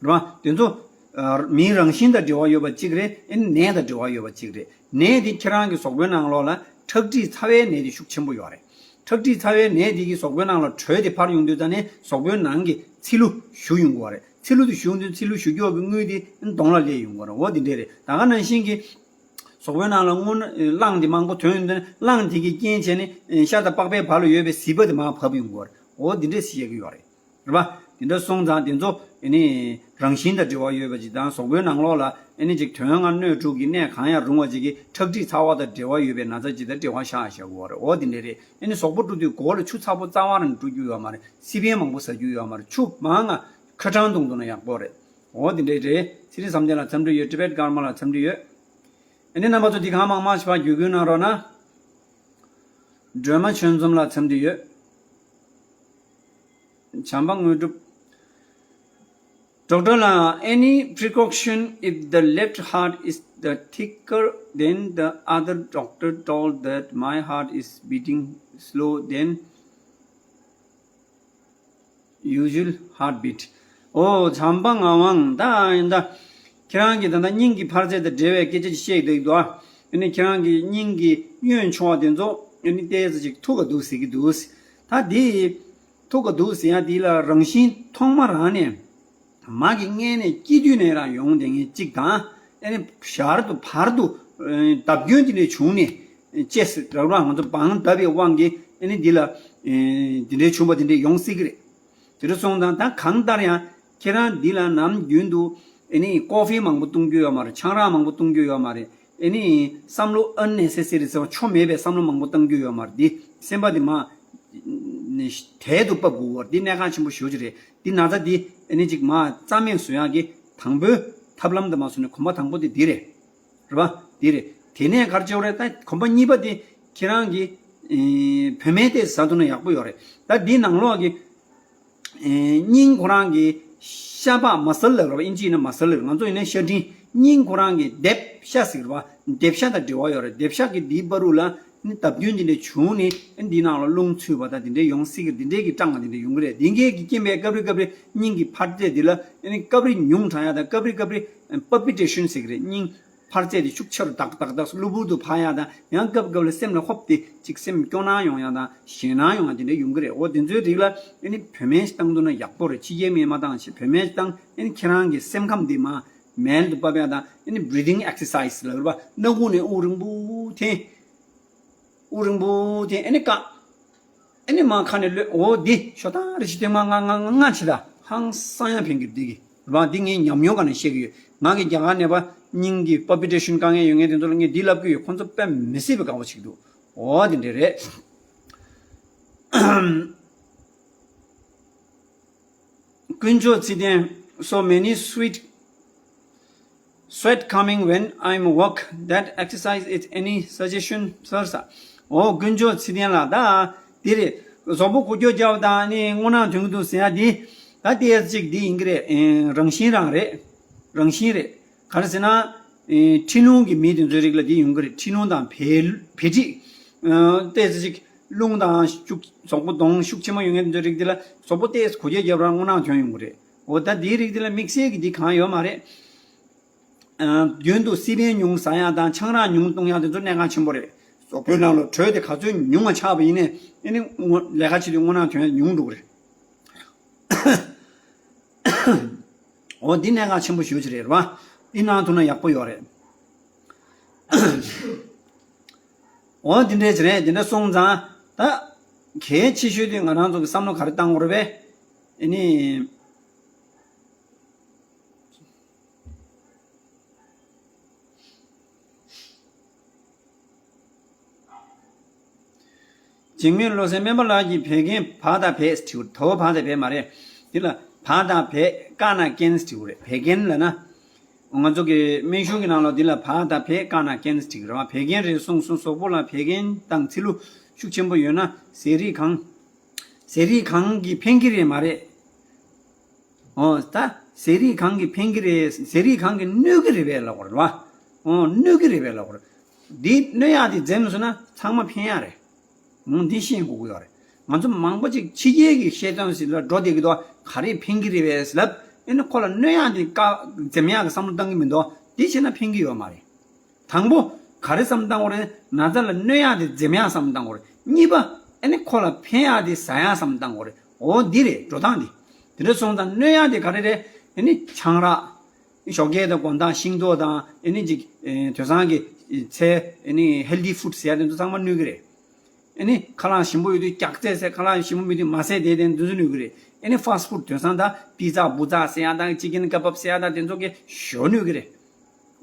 རེད་པ། དེ་ཚོ་ཨ་མིའི་རང་བཞིན་དང་འབྲེལ་བ་ཡོད་པ་གཅིག་རེད། ཨ་ནི་ནད་དང་འབྲེལ་བ་ཡོད་པ་གཅིག་རེད། ནད་དེ་ཁྱེད་རང་གི་གཟུགས་པོའི་ནང་ལོགས་ལ་ཁྲག་མཁྲིས་ཚ་བའི་ནད་དེ་ཤུགས་ཆེན་པོ་ཡོད་རེད། ཁྲག་མཁྲིས་ཚ་བའི་ནད་དེ་གིས་གཟུགས་པོའི་ནང་ལ་དྲོད་དེ་འཕར་ཡོང་དུས་ཙ་ནས་གཟུགས་པོའི་ནང་གི་ཚིལ་ལུ་ཞུ་ཡོང་གི་ཡོད་རེད། ཚིལ་ལུ་དེ་ཞུ་དུས་ཚིལ་ལུ་ཞུ་རྒྱུ་གི་དངུལ་དེ་གདོང་ལ་སླེབས་ཡོང་གི་ཡོད་རེད། འོ་དེ་འདྲས་རེད། ད་ག་ནང་བཞིན་གྱི་གཟུགས་པོའི་ནང་ལ་རྔུལ་རླངས་དེ་མང་པོ་ཐོན་ཡོང་དུས་རླངས་དེ་གི་རྐྱེན་བྱས་ནས་ཤ་དང་པགས་པའི་བར་ལ་ཡོད་པའི་ཟིལ་པ་དེ་མར་བབས་ཡོང་གི་ཡོད་རེད། འོ་དེ་འདྲས་བཤད་ཀྱི་ཡོད་རེད། རེད་པ། དེ་འདྲ་སོང་ཙང་དེ་ཚོ་ཨ་ནི་རང་བཞིན་དང་འབྲེལ་བ་ཡོད་པ་ཅིག་དང་། གཟུགས་པོའི་ནང་ལོགས་ལ་ཨ་ནི་ཅིག་དོན་ལྔ་སྣོད་དྲུག་གི་གནས་གང་ཡང་རུང་བ་ཅིག་གིས་ཁྲག་མཁྲིས་ཚ་བ་དང་འབྲེལ་བ་ཡོད་པའི་ན་ཚ་ཅིག་དང་འབྲེལ་བ་བཞག་བཞག་གི་ཡོད་རེད། འོ་དེ་འདྲས་རེད། ཨ་ནི་གཟུགས་པོ་བཀྲུ་དུས་མགོ་ལ་ཆུ་ཚ་པོ་རྩ་བ་རང་བཀྲུ་རྒྱུ་ཡོད་མ་རེད། སི་པན་མང་པོ་ཟ་རྒྱུ་ཡོད་མ་རེད། ཆུ་མང་ང་ཁ་གྲང་བཏུང་བཏུང་ན་ཡག་པོ་རེད། འོ་དེ་འདྲས་རེད། ཚེ་རིང་བསམ་གཏན་ལ་འཚམས་འདྲི་ཡོད། ཏི་བེད་ཀརྨ་ལ་འཚམས་འདྲི་ཡོད། ཨ་ནི་རྣམ་པ་ཚོ་འདི་གང་མང་མང་ཞིག་ཕར་བརྒྱུད་སྐུལ་གནང་རོགས་གནང་། སྒྲོལ་མ་ཆོས་འཛོམས་ལ་འཚམས་འདྲི་ཡོད། བྱམས་པ་དངོས་གྲུབ། Doctor ལགས, any precaution if the left heart is the thicker than the other? Doctor told that my heart is beating slow than usual heartbeat. ཨོ། བྱམས་པ་ངག་དབང་། ད་ཡིན་ད། ཁྱེད་རང་གིས་ད་ལྟ་སྙིང་གི་འཕར་ཚད་དང་འབྲེལ་བའི་སྐད་ཆ་ཅིག་བཤད་ཀྱི་འདུག་ཨ་ནི་ཁྱེད་རང་གི་སྙིང་གི་གཡོན་ཕྱོགས་དེ་ཚོ་ཨ་ནི་ཏོག་ཙམ་ཅིག་ཐུག་ག་འདུག་ཟེར་གྱི་འདུག་ད་འདི་ཐུག་ག་འདུག་ཟེར་ཡ་འདི་ལ་རང་བཞིན་ཐོག་མ་རང་ནས་མ་གི་མངལ་ནས་སྐྱེ་དུས་ནས་རང་ཡོང་བསྡད་མཁན་གཅིག་དང་། ཨ་ནི་ཞར་དུ་བར་དུ་ཨ་བརྡབ་སྐྱོན་དེ་འདྲ་བྱུང་ནས་སྐྱེས་སྲིད་རག་རང་ང་ཚོ་བང་བརྡབ་པའི་དབང་གིས་ཨ་ནི་འདི་ལ་ཨ་དེ་འདྲའི་བྱུང་བ་དེ་འདྲའི་ཡོང་སྲིད་ཀྱི་རེད། དེ་འདྲ་སོང་ཙང་ད་གང་ལྟར་ཡང་ཁྱེད་རང་འདི་ལ་ནམ་རྒྱུན་དུ་ཨ་ནི་ཀོ་ཧྥི་མང་པོ་བཏུང་རྒྱུ་ཡོད་མ་རེད། ཆང་རག་མང་པོ་བཏུང་རྒྱུ་ཡོད་མ་རེད། ཨ་ནི་བསམ་བློ་unnecessary ཟེར་བ་ཆོ་མེད་པའི་བསམ་བློ་མང་པོ་བཏང་རྒྱུ་ཡོད་མ་རེད། འདི་སེམས་པ་འདི་མ་ནི་དལ་དུ་ཕབ་དགོས་པ་འདི་གནད་འགག་ཆེན་པོ་ཞེ་པོ་ཅིག་རེད། འདི་ན་ཚ་འདི་ཨ་ནི་ཅིག་མ་རྩ་མེད་བཟོ་ཡག་གི་དང་པོའི་ཐབས་ལམ་དུ་མ་བཟུང་ནས་གོམ་པ་དང་པོ་དེ་འདི་རེད། རེད་པ། འདི་རེད། དེ་ནས་ག་རེ་བྱེད་དགོས་རེད། ད་གོམ་པ་གཉིས་པ་དེ་ཁྱེད་རང་གིས་ཨེ་བོད་སྨན་དེ་ཟ་ཐུབ་ན་ཡག་པོ་ཡོད་རེད། ད་འདི་ནང་ལོགས་ཀྱི་ཨེ་སྙིང་ཁོ་རང་གི་ཤ་པགས་མ་སལ་ལབ་རེད་པ། ཨིན་ཇི་ཡིན་ན་མ་སལ་ལབ་རེད། ང་ཚོ་ཡིན་ན་ཤ་ཁྲིན། སྙིང་ཁོ་རང་གི་ལྡེབ་ཤ་ཟེར་བ། ལྡེབ་ཤ་དང་འབྲེལ་བ་ཡོད་རེད། ལྡེབ་ཤ་གི་འདིའི་བར་དུ་ལ་ནི་བརྡབ་སྐྱོན་འདི་འདྲ་བྱུང་ནས་འདི་ནང་ལ་རླུང་ཚུད་པ་དང་འདི་འདྲ་ཡོང་སྲིད་ཀྱི་རེད། འདི་འདྲའི་གི་གྲངས་ཀ་འདི་འདྲ་ཡོང་གི་རེད། འདི་འགའི་གི་རྐྱེན་པས་སྐབས་རེ་སྐབས་རེ་སྙིང་གི་འཕར་ཚད་འདི་ལ་ནི་སྐབས་རེ་ཉུང་དྲགས་ཡ་དང་སྐབས་རེ་སྐབས་རེ་palpitation ཟེར་གི་རེད། སྙིང་འཕར་ཚད་དེ་ཤུགས་ཆེ་རུ་ཏག་ཏག་ཏག་གློ་བུར་དུ་འཕར་ཡ་དང་། ཡང་སྐབས་སྐབས་ལ་སེམས་ལ་ཧོབ་སྟེ་ཅིག་སེམས་སྐྱོ་སྣང་ཡོང་ཡ་དང་ཞེད་སྣང་ཡོང་ཡ་དེ་འདྲ་ཡོང་གི་རེད། འོ་དེ་ཚོའི་རིགས་ལ་ཨ་ནི་བོད་སྨན་ཞིག་བཏང་ཐུབ་ན་ཡག་པོ་རེད། ཕྱི་རྒྱལ་སྨན་མ་བཏང་ཞེས། བོད་སྨན་ཞིག་བཏང་། ཨ་ནི་ཁྱེད་རང་གི་སེམས་ཁམས་དེ་མ་མལ་དུ་ཕབ་ཡ་དང་། ཨ་ནི་breathing exercise ལབ་རེད་པ། སྣ་ཁུག་ནས་དབུགས་རིང་པོ་འཐེན། དབུགས་རིང་པོ་འཐེན། ཨ་ནི་བཀག་ཨ་ནི་མར་ཁ་ནས་གློད། འོ་འདི་ཤོག་དང་། རེ་ཞིག་དེ་མ་ང་ང་ང་ང་བྱེད་ད། ཧང་སང་ཡང་ཕན་གི་འདི་གི་རེད་པ། འདི་ངའི་ཉམས་མྱོང་སྒང་ནས་བཤད་གི་ཡོད། ང་གི་རྒྱ་གར་ནད་པ་སྙིང་གི་palpitation དཀའ་ངལ་ཡོད་མཁན་དེ་ཚོ་ལ་ངས་འདི་ལབ་གི་ཡོད། ཁོང་ཚོ་དཔེ་མི་སྲིད་པའི་དགའ་བོ་བྱེད་ཀྱི་འདུག་འོ་དེ་འདྲ་རེད། དཀོན་མཆོག་ཚེ་བརྟན། So many sweet sweat coming when I'm walk. That exercise is any suggestion, sir? ས། འོ་དཀོན་མཆོག་ཚེ་བརྟན་ལགས། ད་དེ་རེད། གཟུགས་པོ་འགུལ་སྐྱོད་རྒྱབ་དང་ནི་རྔུལ་ནང་ཐོན་གྱི་འདུག་ཟེར་ཡ་འདི་ད་ལྟས་ཅིག་འདི་ཡིན་གྱི་རེད། ཨེ། རང་བཞིན་རང་རེད། རང་བཞིན་རེད། ག་རེ་ཟེར་ན། ཨེ། ཁྲིན་ལུང་གི་མི་དེ་ཚོའི་རིགས་ལ་འདི་ཡོང་གི་རེད། ཁྲིན་ལུང་དང་བལ་བལ་འབྲི། ཨེ། ལྟས་ཅིག་རླུང་དང་ཤུགས་གཟུགས་པོ་གདོང་ཤུགས་ཆེན་མོ་ཡོད་མཁན་དེ་ཚོའི་རིགས་འདི་ལ་གཟུགས་པོ་ལྟས་འགུལ་སྐྱོད་རྒྱབ་རང་རྔུལ་ནང་ཐོན་ཡོང་གི་རེད། འོ་ད་འདིའི་རིགས་འདི་ལ་དམིགས་བསལ་གྱི་འདི་གང་ཡོད་མ་རེད། ཨ། རྒྱུན་དུ་སི་པན་ཉུང་ཟ་ཡག་དང་ཆང་རག་ཉུང་བཏུང་ཡག་དེ་ཚོ་གནད་འགག་ཆེན་པོ་རེད། གཟུགས་པོའི་ནང་ལ་དྲོད་དེ་ག་ཚོད་ཉུང་བ་ཆགས་པ་ཡིན་ནའི་ཨེ་ནི་རྔུལ་ལས་ཀ་བྱེད་དུས་རྔུལ་ནང་ཐོན་ཉུང་འགྲོ་གི་རེད། འོ་འདི་གནད་འགག་ཆེན་པོ་ཞེ་པོ་ཅིག་རེད་པ། འདི་གནང་ཐུབ་ན་ཡག་པོ་ཡོད་རེད། འོ་འདི་འདྲས་ཅིག་རེད། འདི་འདྲ་སོང་ཙང་ད་གལ་ཆེ་ཤོས་དེ་ང་རང་ཚོ་གི་བསམ་བློ་ག་རེ་བཏང་དགོས་རེད་པས། ཨེ་ནི། འཇིགས་མེད་བློ་གསལ་སྨན་པ་ལགས་ཀྱིས་བད་ཀན་བ་དང་བད་བྲིས་ཡོད། དོ་བ་དང་བད་མ་རེད། འདི་ལ་བ་དང་བད་ཀ་ན་ཀན་བྲིས་ཡོད་རེད། བད་ཀན་ལབ་ན། ང་ཚོ་གི་སྨན་གཞུང་གི་ནང་ལ་འདི་ལ་བ་དང་བད་ཀ་ན་ཀན་བྲིས་ཡོད་རེད་པ། བད་ཀན་རེད་གསུངས་སོང་། གཟུགས་པོ་ལ་བད་ཀན་དང་ཚིལ་ལུ་ཤུགས་ཆེན་པོ་ཡོད་ན་ཟས་རིགས་གང་། ཟས་རིགས་གང་གིས་ཕན་གྱི་རེད་མ་རེད། ཨོ། ད་ཟས་རིགས་གང་གིས་ཕན་གྱི་རེད། ཟས་རིགས་གང་གིས་གནོད་ཀྱི་རེད་པས་ལབ་དགོས་རེད་པ། ཨོ། གནོད་ཀྱི་རེད་པས་ལབ་དགོས་རེད། འདི་གནོད་ཡག་དེ་འཛེམས་སོང་ན་ཚང་མ་ཕན་ཡག་རེད། ཨོ། འདི་ཤེས་དགོས་ཀྱི་ཡོད་རེད། ང་ཚོ་མང་པོ་ཅིག་ཕྱི་རྒྱལ་གྱི་བཤད་སྟངས་ཞིག་ལ་འགྲོ་བསྡད་ཀྱི་འདུག་ག་རེ་ཕན་གྱི་རེད་པས་ལབ། ཨེ་ནི་ཁོ་ལ་གནོད་ཡག་དེ་བཀག་འཛེམ་ཡག་གི་བསམ་བློ་བཏང་གི་མི་འདུག་འདི་བྱས་ན་ཕན་གྱི་ཡོད་མ་རེད། དང་པོ། ག་རེ་བསམ་བཏང་དགོས་རེད། ན་ཚ་ལ་གནོད་ཡག་དེ་འཛེམ་ཡག་བསམ་བཏང་དགོས་རེད། གཉིས་པ། ཨ་ནི་ཁོ་ལ་ཕན་ཡག་དེ་ཟ་ཡག་བསམ་བཏང་དགོས་རེད། འོ་འདི་རེད་འགྲོ་སྟངས་འདི། དེ་འདྲ་སོང་ཙང་གནོད་ཡག་དེ་ག་རེ་རེད། ཨ་ནི་ཆང་རག་ཞོགས་ཀས་དང་དགོང་དག་ཤིང་ཏོག་དང་ཨ་ནི་ཅིག་ཨེ། དེང་སང་གི་ཚལ་ཨ་ནི་ཧེལ་དི་ཕུཌ་ཟེར་ཡག་དེ་ཚོ་ཚང་མ་གནོད་ཀྱི་རེད། ཨ་ནི་ཁ་ལག་ཞིམ་པོ་ཡོད་དུས་རྒྱགས་ཚད་ཟེར། ཁ་ལག་ཞིམ་པོ་མེད་དུས་མ་ཟས་དེ་དེ་འདི་ཚོ་གནོད་ཀྱི་རེད། ཨ་ནི་ཕཱ་སི་ཊི་ཕུཌ་དེང་སང་ད་པི་ཛ་བུ་ཛ་ཟེར་ཡག་དང་ཅི་ཀེན་ཀ་བབ་ཟེར་ཡག་དང་དེ་ཚོ་གི་ཞོ་གནོད་ཀྱི་རེད།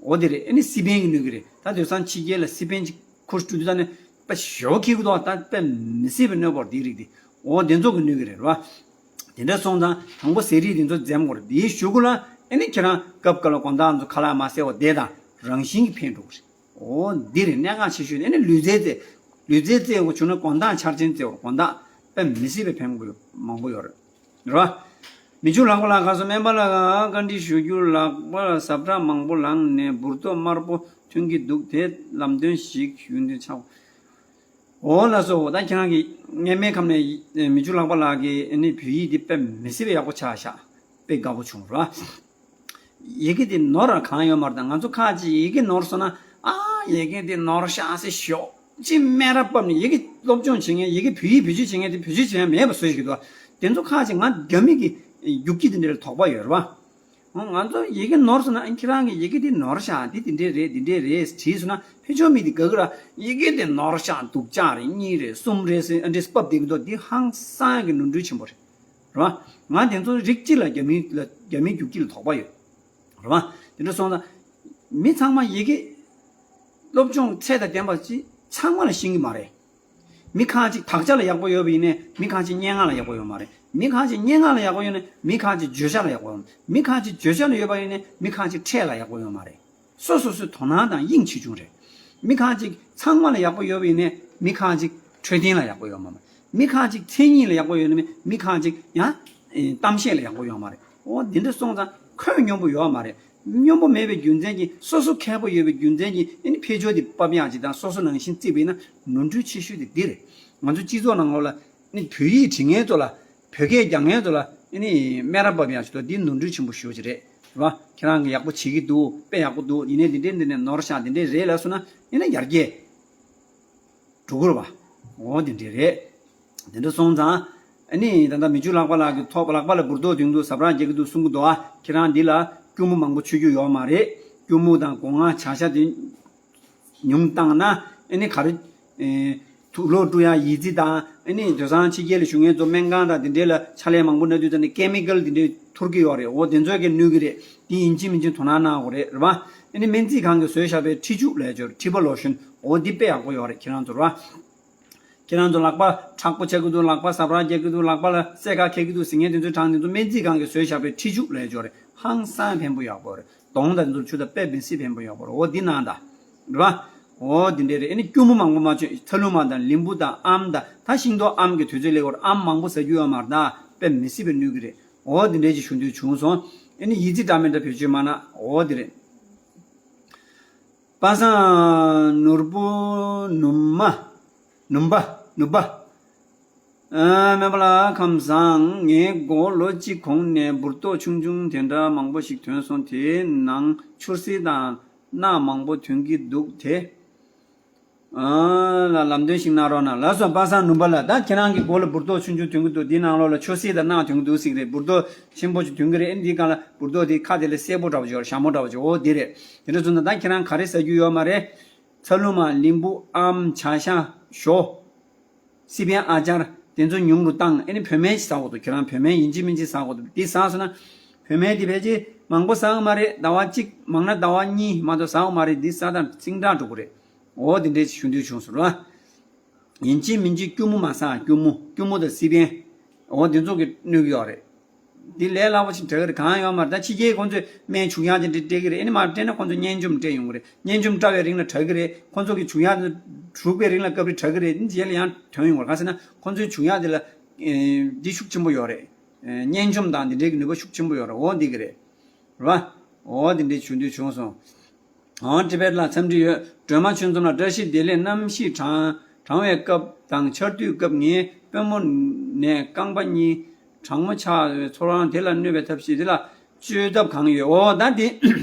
འོ་དེ་རེད། ཨ་ནི་སི་པན་གྱིས་གནོད་ཀྱི་རེད། ད་དེང་སང་ཕྱི་རྒྱལ་ལ་སི་པན་ཅིག་ཁུར་སྤྲོད་དུས་ད་ནི་དཔེ་ཞོ་འཁྱེར་གྱི་འདུག་ད་དཔེ་མི་སྲིད་པའི་གནོད་པ་རེད་དེའི་རིགས་དེ། འོ་དེ་ཚོ་གིས་གནོད་ཀྱི་རེད་རེད་པ། དེ་འདྲ་སོང་ཙང་དང་པོ་ཟས་རིགས་དེ་ཚོ་འཛེམ་དགོས་རེད། དེའི་གཞུག་གུ་ལ་ཨ་ནི་ཁྱེད་རང་སྐབས་སྐབས་ལ་དགོང་དག་ཚོ་ཁ་ལག་མ་བཟས་པ་བསྡད་དང་རང་བཞིན་གྱིས་ཕན་འགྲོ་གི་རེད། འོ་འདི་རེད་གནད་འགག་ཆེ་ཤོས་དེ། ཨ་ནི་ལུས་རྩལ་རྩེད། ལུས་རྩལ་རྩེད་དགོས་བྱུང་ན་དགོང་དག་འཆར་ཅན་རྩེད་དགོས། དགོང་དག་དཔེ་མི་སྲིད་པའི་ཕན་པོ་ཡོད་མང་པོ་ཡོད་རེད། རེད་བ། མི་ཕྱུགས་ལག་པ་ལགས་ཁ་སོ། སྨན་པ་ལགས་བཀའ་འདྲི་ཞུ་རྒྱུ། ལག་པར་ཟ་འཕྲུག་མང་པོ་ལངས་ནས་འབུར་ཏོག་དམར་པོ་ཐོན་གྱི་འདུག་དེ་ལམ་སྟོན་ཞིག་ཞུ་འདོད་ཆགས། འོ་ལགས་སོ། ད་ཁྱེད་རང་གི་སྔས་མའི་ཁམས་ནས་མི་ཕྱུགས་ལག་པ་ལགས་ཀྱི་ཨ་ནི་བོད་ཡིག་འདི་དཔེ་མི་སྲིད་པའི་ཡག་པོ་ཆགས་ཤག་དཔེ་དགའ་པོ་བྱུང་ར། ཡི་གེ་འདི་ནོར་ར་གང་ཡོད་མ་རེད། ད་ང་ཚོ་ཁ་ཅིག་ཡི་གེ་ནོར་སོང་ན། ཨ། ཡི་གེ་འདི་ནོར་ཤག་ཟེར་ཞོག་ཅིག་སྨད་ར་བབས་ནས་ཡི་གེ་སློབ་སྦྱོང་བྱེད་མཁན། ཡི་གེ་བོད་ཡིག་བེད་སྤྱོད་བྱེད་མཁན་དེ་བེད་སྤྱོད་བྱེད་ཡ་མེད་པ་བཟོ་ཞིག་འདུག་དེ་ཚོ་ཁ་ཅིག་ང་རྒྱ་མི་གི་རྒྱུག་ཁྱི་དེ་འདྲ་ལ་དོགས་པ་ཡོད་རེད་བ། ང་ཚོ་ཡི་གེ་ནོར་སོང་ན། ཨ། ཁྱེད་རང་གི་ཡི་གེ་འདི་ནོར་ཤག་འདི་དེ་འདྲས་རེད། འདི་འདྲས་རེད་བྲིས་སོང་ན་ཕར་ཕྱོགས་མི་དེ་དགའ་གི་ར། ཡི་གེ་འདི་ནོར་ཤག་སྡུག་ཅག་རེད། གཉིས་རེད། གསུམ་རེད་ཟེར་ཨ་འདྲས་བབས་བསྡད་ཀྱི་འདུག་འདི་ཧང་སང་གི་ནོར་འཁྲུལ་ཆེན་པོ་རེད། རེད་བ། ང་དེ་ཚོ་རིགས་གཅིག་ལ་རྒྱ་མི་ལ་རྒྱ་མི་རྒྱུག་ཁྱི་ལ་དོགས་པ་ཡོད། རེད་བ། དེ་འདྲ་སོང་ཙང་མི་ཚང་མ་ཡི་གེ་སློབ་སྦྱོང་ཚད་དང་ལྡན་པ་ཅིག་ཚང་མ་ལ་ཤེས་ཀྱི་མ་རེད། མི་ཁ་ཅིག་དག་ཆ་ལ་ཡག་པོ་ཡོད་པ་ཡིན་ནའི་མི་ཁ་ཅིག་སྙན་ངག་ལ་ཡག་པོ་ཡོད་མ་རེད། མི་ཁ་ཅིག་སྙན་ངག་ལ་ཡག་པོ་ཡོད་ནའི་མི་ཁ་ཅིག་བརྗོད་བྱ་ལ་ཡག་པོ་ཡོད་མ་རེད། མི་ཁ་ཅིག་བརྗོད་བྱ་ལ་ཡོད་པ་ཡིན་ནའི་མི་ཁ་ཅིག་ཕྲད་ལ་ཡག་པོ་ཡོད་མ་རེད། སོ་སོ་སོའི་དོ་སྣང་དང་དབྱིངས་ཆེ་ཆུང་རེད། མི་ཁ་ཅིག་ཚང་མ་ལ་ཡག་པོ་ཡོད་པ་ཡིན་ནའི་མི་ཁ་ཅིག་འཕྲོད་བསྟེན་ལ་ཡག་པོ་ཡོད་མ་རེད། མི་ཁ་ཅིག་མཚན་ཉིད་ལ་ཡག་པོ་ཡོད་ནའི་མི་ཁ་ཅིག་ཡང་གཏམ་བཤད་ལ་ཡག་པོ་ཡོད་མ་རེད། འོ་འདི་འདྲ་སོང་ཙང་ཁོད་སྙོམས་པོ་ཡོད་མ་རེད། སྙོམས་པོ་མེད་པའི་རྒྱུ་མཚན་གྱིས། སོ་སོ་མཁས་པོ་ཡོད་པའི་རྒྱུ་མཚན་གྱིས་ཨ་ནི་ཕར་ཕྱོགས་དེ་ཕབ་ཡག་ཅིག་དང་སོ་སོ་ནང་བཞིན་བརྩིས་པ་ཡིན་ན་ནོར་འཁྲུལ་ཆེ་ཤོས་དེ་འདི་རེད། ང་ཚོ་སྤྱི་ཚོགས་ནང་ལོགས་ལ་ཨ་ནི་བོད་ཡིག་འབྲི་མཁན་ཚོ་ལ། བོད་སྐད་རྒྱག་མཁན་ཚོ་ལ་ཨ་ནི་སྨད་ར་བབས་ཡག་ཅིག་འདུག་འདི་ནོར་འཁྲུལ་ཆེན་པོ་ཞེ་པོ་ཅིག་རེད། རེད་བ། ཁྱེད་རང་གིས་ཡག་པོ་བྱེད་ཀྱི་འདུག་དཔེ་ཡག་པོ་འདུག་ཡིན་ནའི་འདི་འདྲས་འདི་འདྲས་ནོར་ཤག་འདི་འདྲས་རེད་ལབ་སོང་ན་ཡིན་ན་ཡར་རྒྱས་འགྲོ་གི་རེད་བ། འོ་དེ་འདྲས་རེད། དེ་འདྲ་སོང་ཙང་ཨ་ནི་ད་ལྟ་མི་ཕྱུགས་ལག་པ་ལགས་ཀྱི་ཐོག་ལག་པ་ལ་འབུར་ཏོག་དེ་འདུག་ཟ་འཕྲུག་རྒྱག་གི་འདུག་གསུང་གི་འདུག་ཨ། ཁྱེད་རང་འདི་ལ་སྐྱུར་མོ་མང་པོ་མཆོད་རྒྱུ་ཡོད་མ་རེད། སྐྱུར་མོ་དང་སྒོ་ང་བྱ་ཤ་དེ་ཉུང་བཏང་ན་ཨ་ནི་ག་རེ། ཨེ། དུག་ལོག་བཀྲུ་ཡ་ཡི་ཙི་དང་ཨ་ནི་དེང་སང་ཕྱི་རྒྱལ་ལ་བཞུགས་མཁན་ཚོ་སྨན་ཁང་དང་དེ་འདྲས་ལ་ཕྱག་ལས་མང་པོ་གནང་དུས་ཙམ་ནས་ཀེ་མི་ཀལ་དེ་འདྲས་འཐོར་གྱི་ཡོད་རེད། འོ་དེ་ཚོས་ཀྱི་གནོད་ཀྱི་རེད། དེ་ཡིན་གཅིག་མིན་གཅིག་དོ་སྣང་གནང་དགོས་རེད། རེད་པ། ཨ་ནི་སྨན་རྩིས་ཁང་གིས་བཟོས་བཞག་པའི་ཁྲི་བྱུག་ལབ་ཡ་ཅིག་ཡོད་རེད། ཊི་བོ་ལོ་ཤན། འོ་འདི་དཔེ་ཡག་པོ་ཡོད་རེད། ཁྱེད་རང་ཚོ་རེད་པ། ཁྱེད་རང་ཚོ་ལག་པ་མཁྲེགས་པོ་ཆགས་ཀྱི་འདུག་ལག་པ་ཟ་འཕྲུག་རྒྱག་གི་འདུག་ལག་པ་ལ་སེར་ཁ་འཁྱེར་གྱི་འདུག་ཟེར་མཁན་དེ་ཚོའི་གྲས་དེ་ཚོ་སྨན་རྩིས་ཁང་གིས་བཟོས་བཞག་པའི་ཁྲི་བྱུག་ལབ་ཡ་ཅིག་ཡོད་རེད། ཧང་སང་ཕན་པོ་ཡག་པོ་རེད། གདོང་དང་འདི་ཚོར་ཆུ་དང་དཔེ་མི་སྲིད་ཕན་པོ་ཡོད་པ་རེད། འོ་འདི་གནང་དང་། རེད་པ། འོ་དེ་འདྲས་རེད། ཨ་ནི་སྐྱུར་མོ་མང་པོ་མ་མཆོད། ཚ་ལུ་མ་དང་ལིམ་བུ་དང་ཨམ་དང་། ད་ཤིང་ཏོག་ཨམ་གྱི་དུས་ཚོད་སླེབས་པར་ཨམ་མང་པོ་ཟ་རྒྱུ་ཡོད་མ་རེད། ད་དཔེ་མི་སྲིད་པའི་གནོད་ཀྱི་རེད། འོ་དེ་འདྲས་ཅིག་ཞུ་འདོད་བྱུང་སོང་། ཨ་ནི་ཡིད་ཆེས་འདྲ་མི་འདྲ་བེད་སྤྱོད་མ་གནང་། འོ་དེ་རེད། པ་སངས་ནོར་བུ་ནུམ་མ། ནུམ་པ། ནུབ་པ། ཨ། སྨན་པ་ལགས་ཁམས་བཟང་། ངའི་མགོ་ལོ་གཅིག་གོང་ནས་འབུར་ཏོག་ཆུང་ཆུང་དེ་འདྲ་མང་པོ་ཞིག་ཐོན་སོང་། དེའི་ནང་ཆུར་སིལ་དང་རྣག་མང་པོ་ཐོན་གྱི་འདུག་དེ། ཨ། ལ་ལམ་སྟོན་ཞིག་གནང་རོགས་གནང་། ལགས་སོ། པ་སངས་ནུམ་པ་ལགས། ད་ཁྱེད་རང་གི་མགོ་ལ་འབུར་ཏོག་ཆུང་ཆུང་ཐོན་གྱི་འདུག་འདིའི་ནང་ལོགས་ལ་ཆུར་སིལ་དང་རྣག་ཐོན་གྱི་འདུག་ཟེར་གྱི་རེད། འབུར་ཏོག་ཆེན་པོ་ཞིག་ཐོན་གྱི་རེད། འདིའི་སྒང་ལ་འབུར་ཏོག་དེ་ཁ་དེ་ལ་སེར་པོ་འདྲ་པོ་ཅིག་ཡོད་རེད། ཞྭ་མོ་འདྲ་པོ་ཅིག་འོ་འདི་རེད། དེ་འདྲ་སོང་ཙང་ད་ཁྱེད་རང་ག་རེ་ཟ་རྒྱུ་ཡོད་མ་རེད། ཚ་ལུ་མ། ལིམ་བུ། ཨམ། བྱ་ཤ། ཞོ། སི་པན་ཨ་ཅར་དེ་ཚོ་ཉུང་རུ་བཏང་། ཨ་ནི་བོད་སྨན་ཞིག་ཟ་དགོས་འདུག་ཁྱེད་རང་བོད་སྨན་ཡིན་གཅིག་མིན་གཅིག་ཟ་དགོས་འདུག་འདི་ཟ་སོང་ན་བོད་སྨན་འདི་ཕལ་ཆེར་མང་པོ་ཟ་འོང་མ་རེད། ཟླ་བ་གཅིག་མང་ན་ཟླ་བ་གཉིས་མ་གཏོགས་ཟ་འོང་མ་རེད། འདི་ཟ་དང་ཚིག་འདྲ་འགྲོ་གི་རེད། འོ་དེ་འདྲས་ཞུ་འདོད་བྱུང་སོང་ར། ཡིན་གཅིག་མིན་གཅིག་སྐྱུར་མོ་མ་ཟ། སྐྱུར་མོ། སྐྱུར་མོ་དང་སི་པན། འོ་དེ་ཚོ་གིས་གནོད་ཀྱི་ཡོད་རེད། འདི་ལས་སླ་པོ་ཞིག་དྲག་གི་རེད། གང་ཡོད་མ་རེད། ད་ཕྱི་རྒྱལ་ཁོང་ཚོས་སྨན་བྱུག་ཡག་དེ་འདྲ་སྤྲད་ཀྱི་རེད། ཨ་ནི་མར་སྤྲད་ན་ཁོང་ཚོས་གཉན་འཇོམས་སྤྲད་ཡོང་གི་རེད། གཉན་འཇོམས་བཀྲ་བའི་རིང་ལ་དྲག་གི་རེད། ཁོང་ཚོ་གིས་བྱུག་ཡག་དེ་དྲུག་པའི་རིང་ལ་སྐབས་རེ་དྲག་གི་རེད། རྗེས་ལ་ཡང་ཐོན་ཡོང་གི་རེད། ག་ཟེར་ན་ཁོང་ཚོའི་བྱུག་ཡག་དེ་ལ་ཨེ་འདི་ཤུགས་ཆེན་པོ་ཡོད་རེད། ཨེ་གཉན་འཇོམས་དང་འདི་འདྲའི་གི་ནུས་པ་ཤུགས་ཆེན་པོ་ཡོད་རེད། འོ་འདི་གི་རེད། རེད་པ། འོ་འདི་འདྲའི་ཞུ་འདོད་བྱུང་སོང་། འོ་ཊི་བེཊ་ལ་འཚམས་འདྲི་ཡོད། སྒྲོལ་མ་ཆོས་འཛོམས་ལགས། བཀྲ་ཤིས་བདེ་ལེགས། གནམ་གཤིས་གྲང་གྲང་བའི་སྐབས་དང་ཆར་དུས་སྐབས་ངའི་པུས་མོ་ནས་རྐང་པ་གཉིས་གྲང་མོ་ཆགས་པའི་ཚོར་སྣང་དེ་ལ་གནོད་པའི་ཐབས་ཤེས་དེ་ལ་བཅོས་ཐབས་གང་ཡོད། འོ་ད་དེ་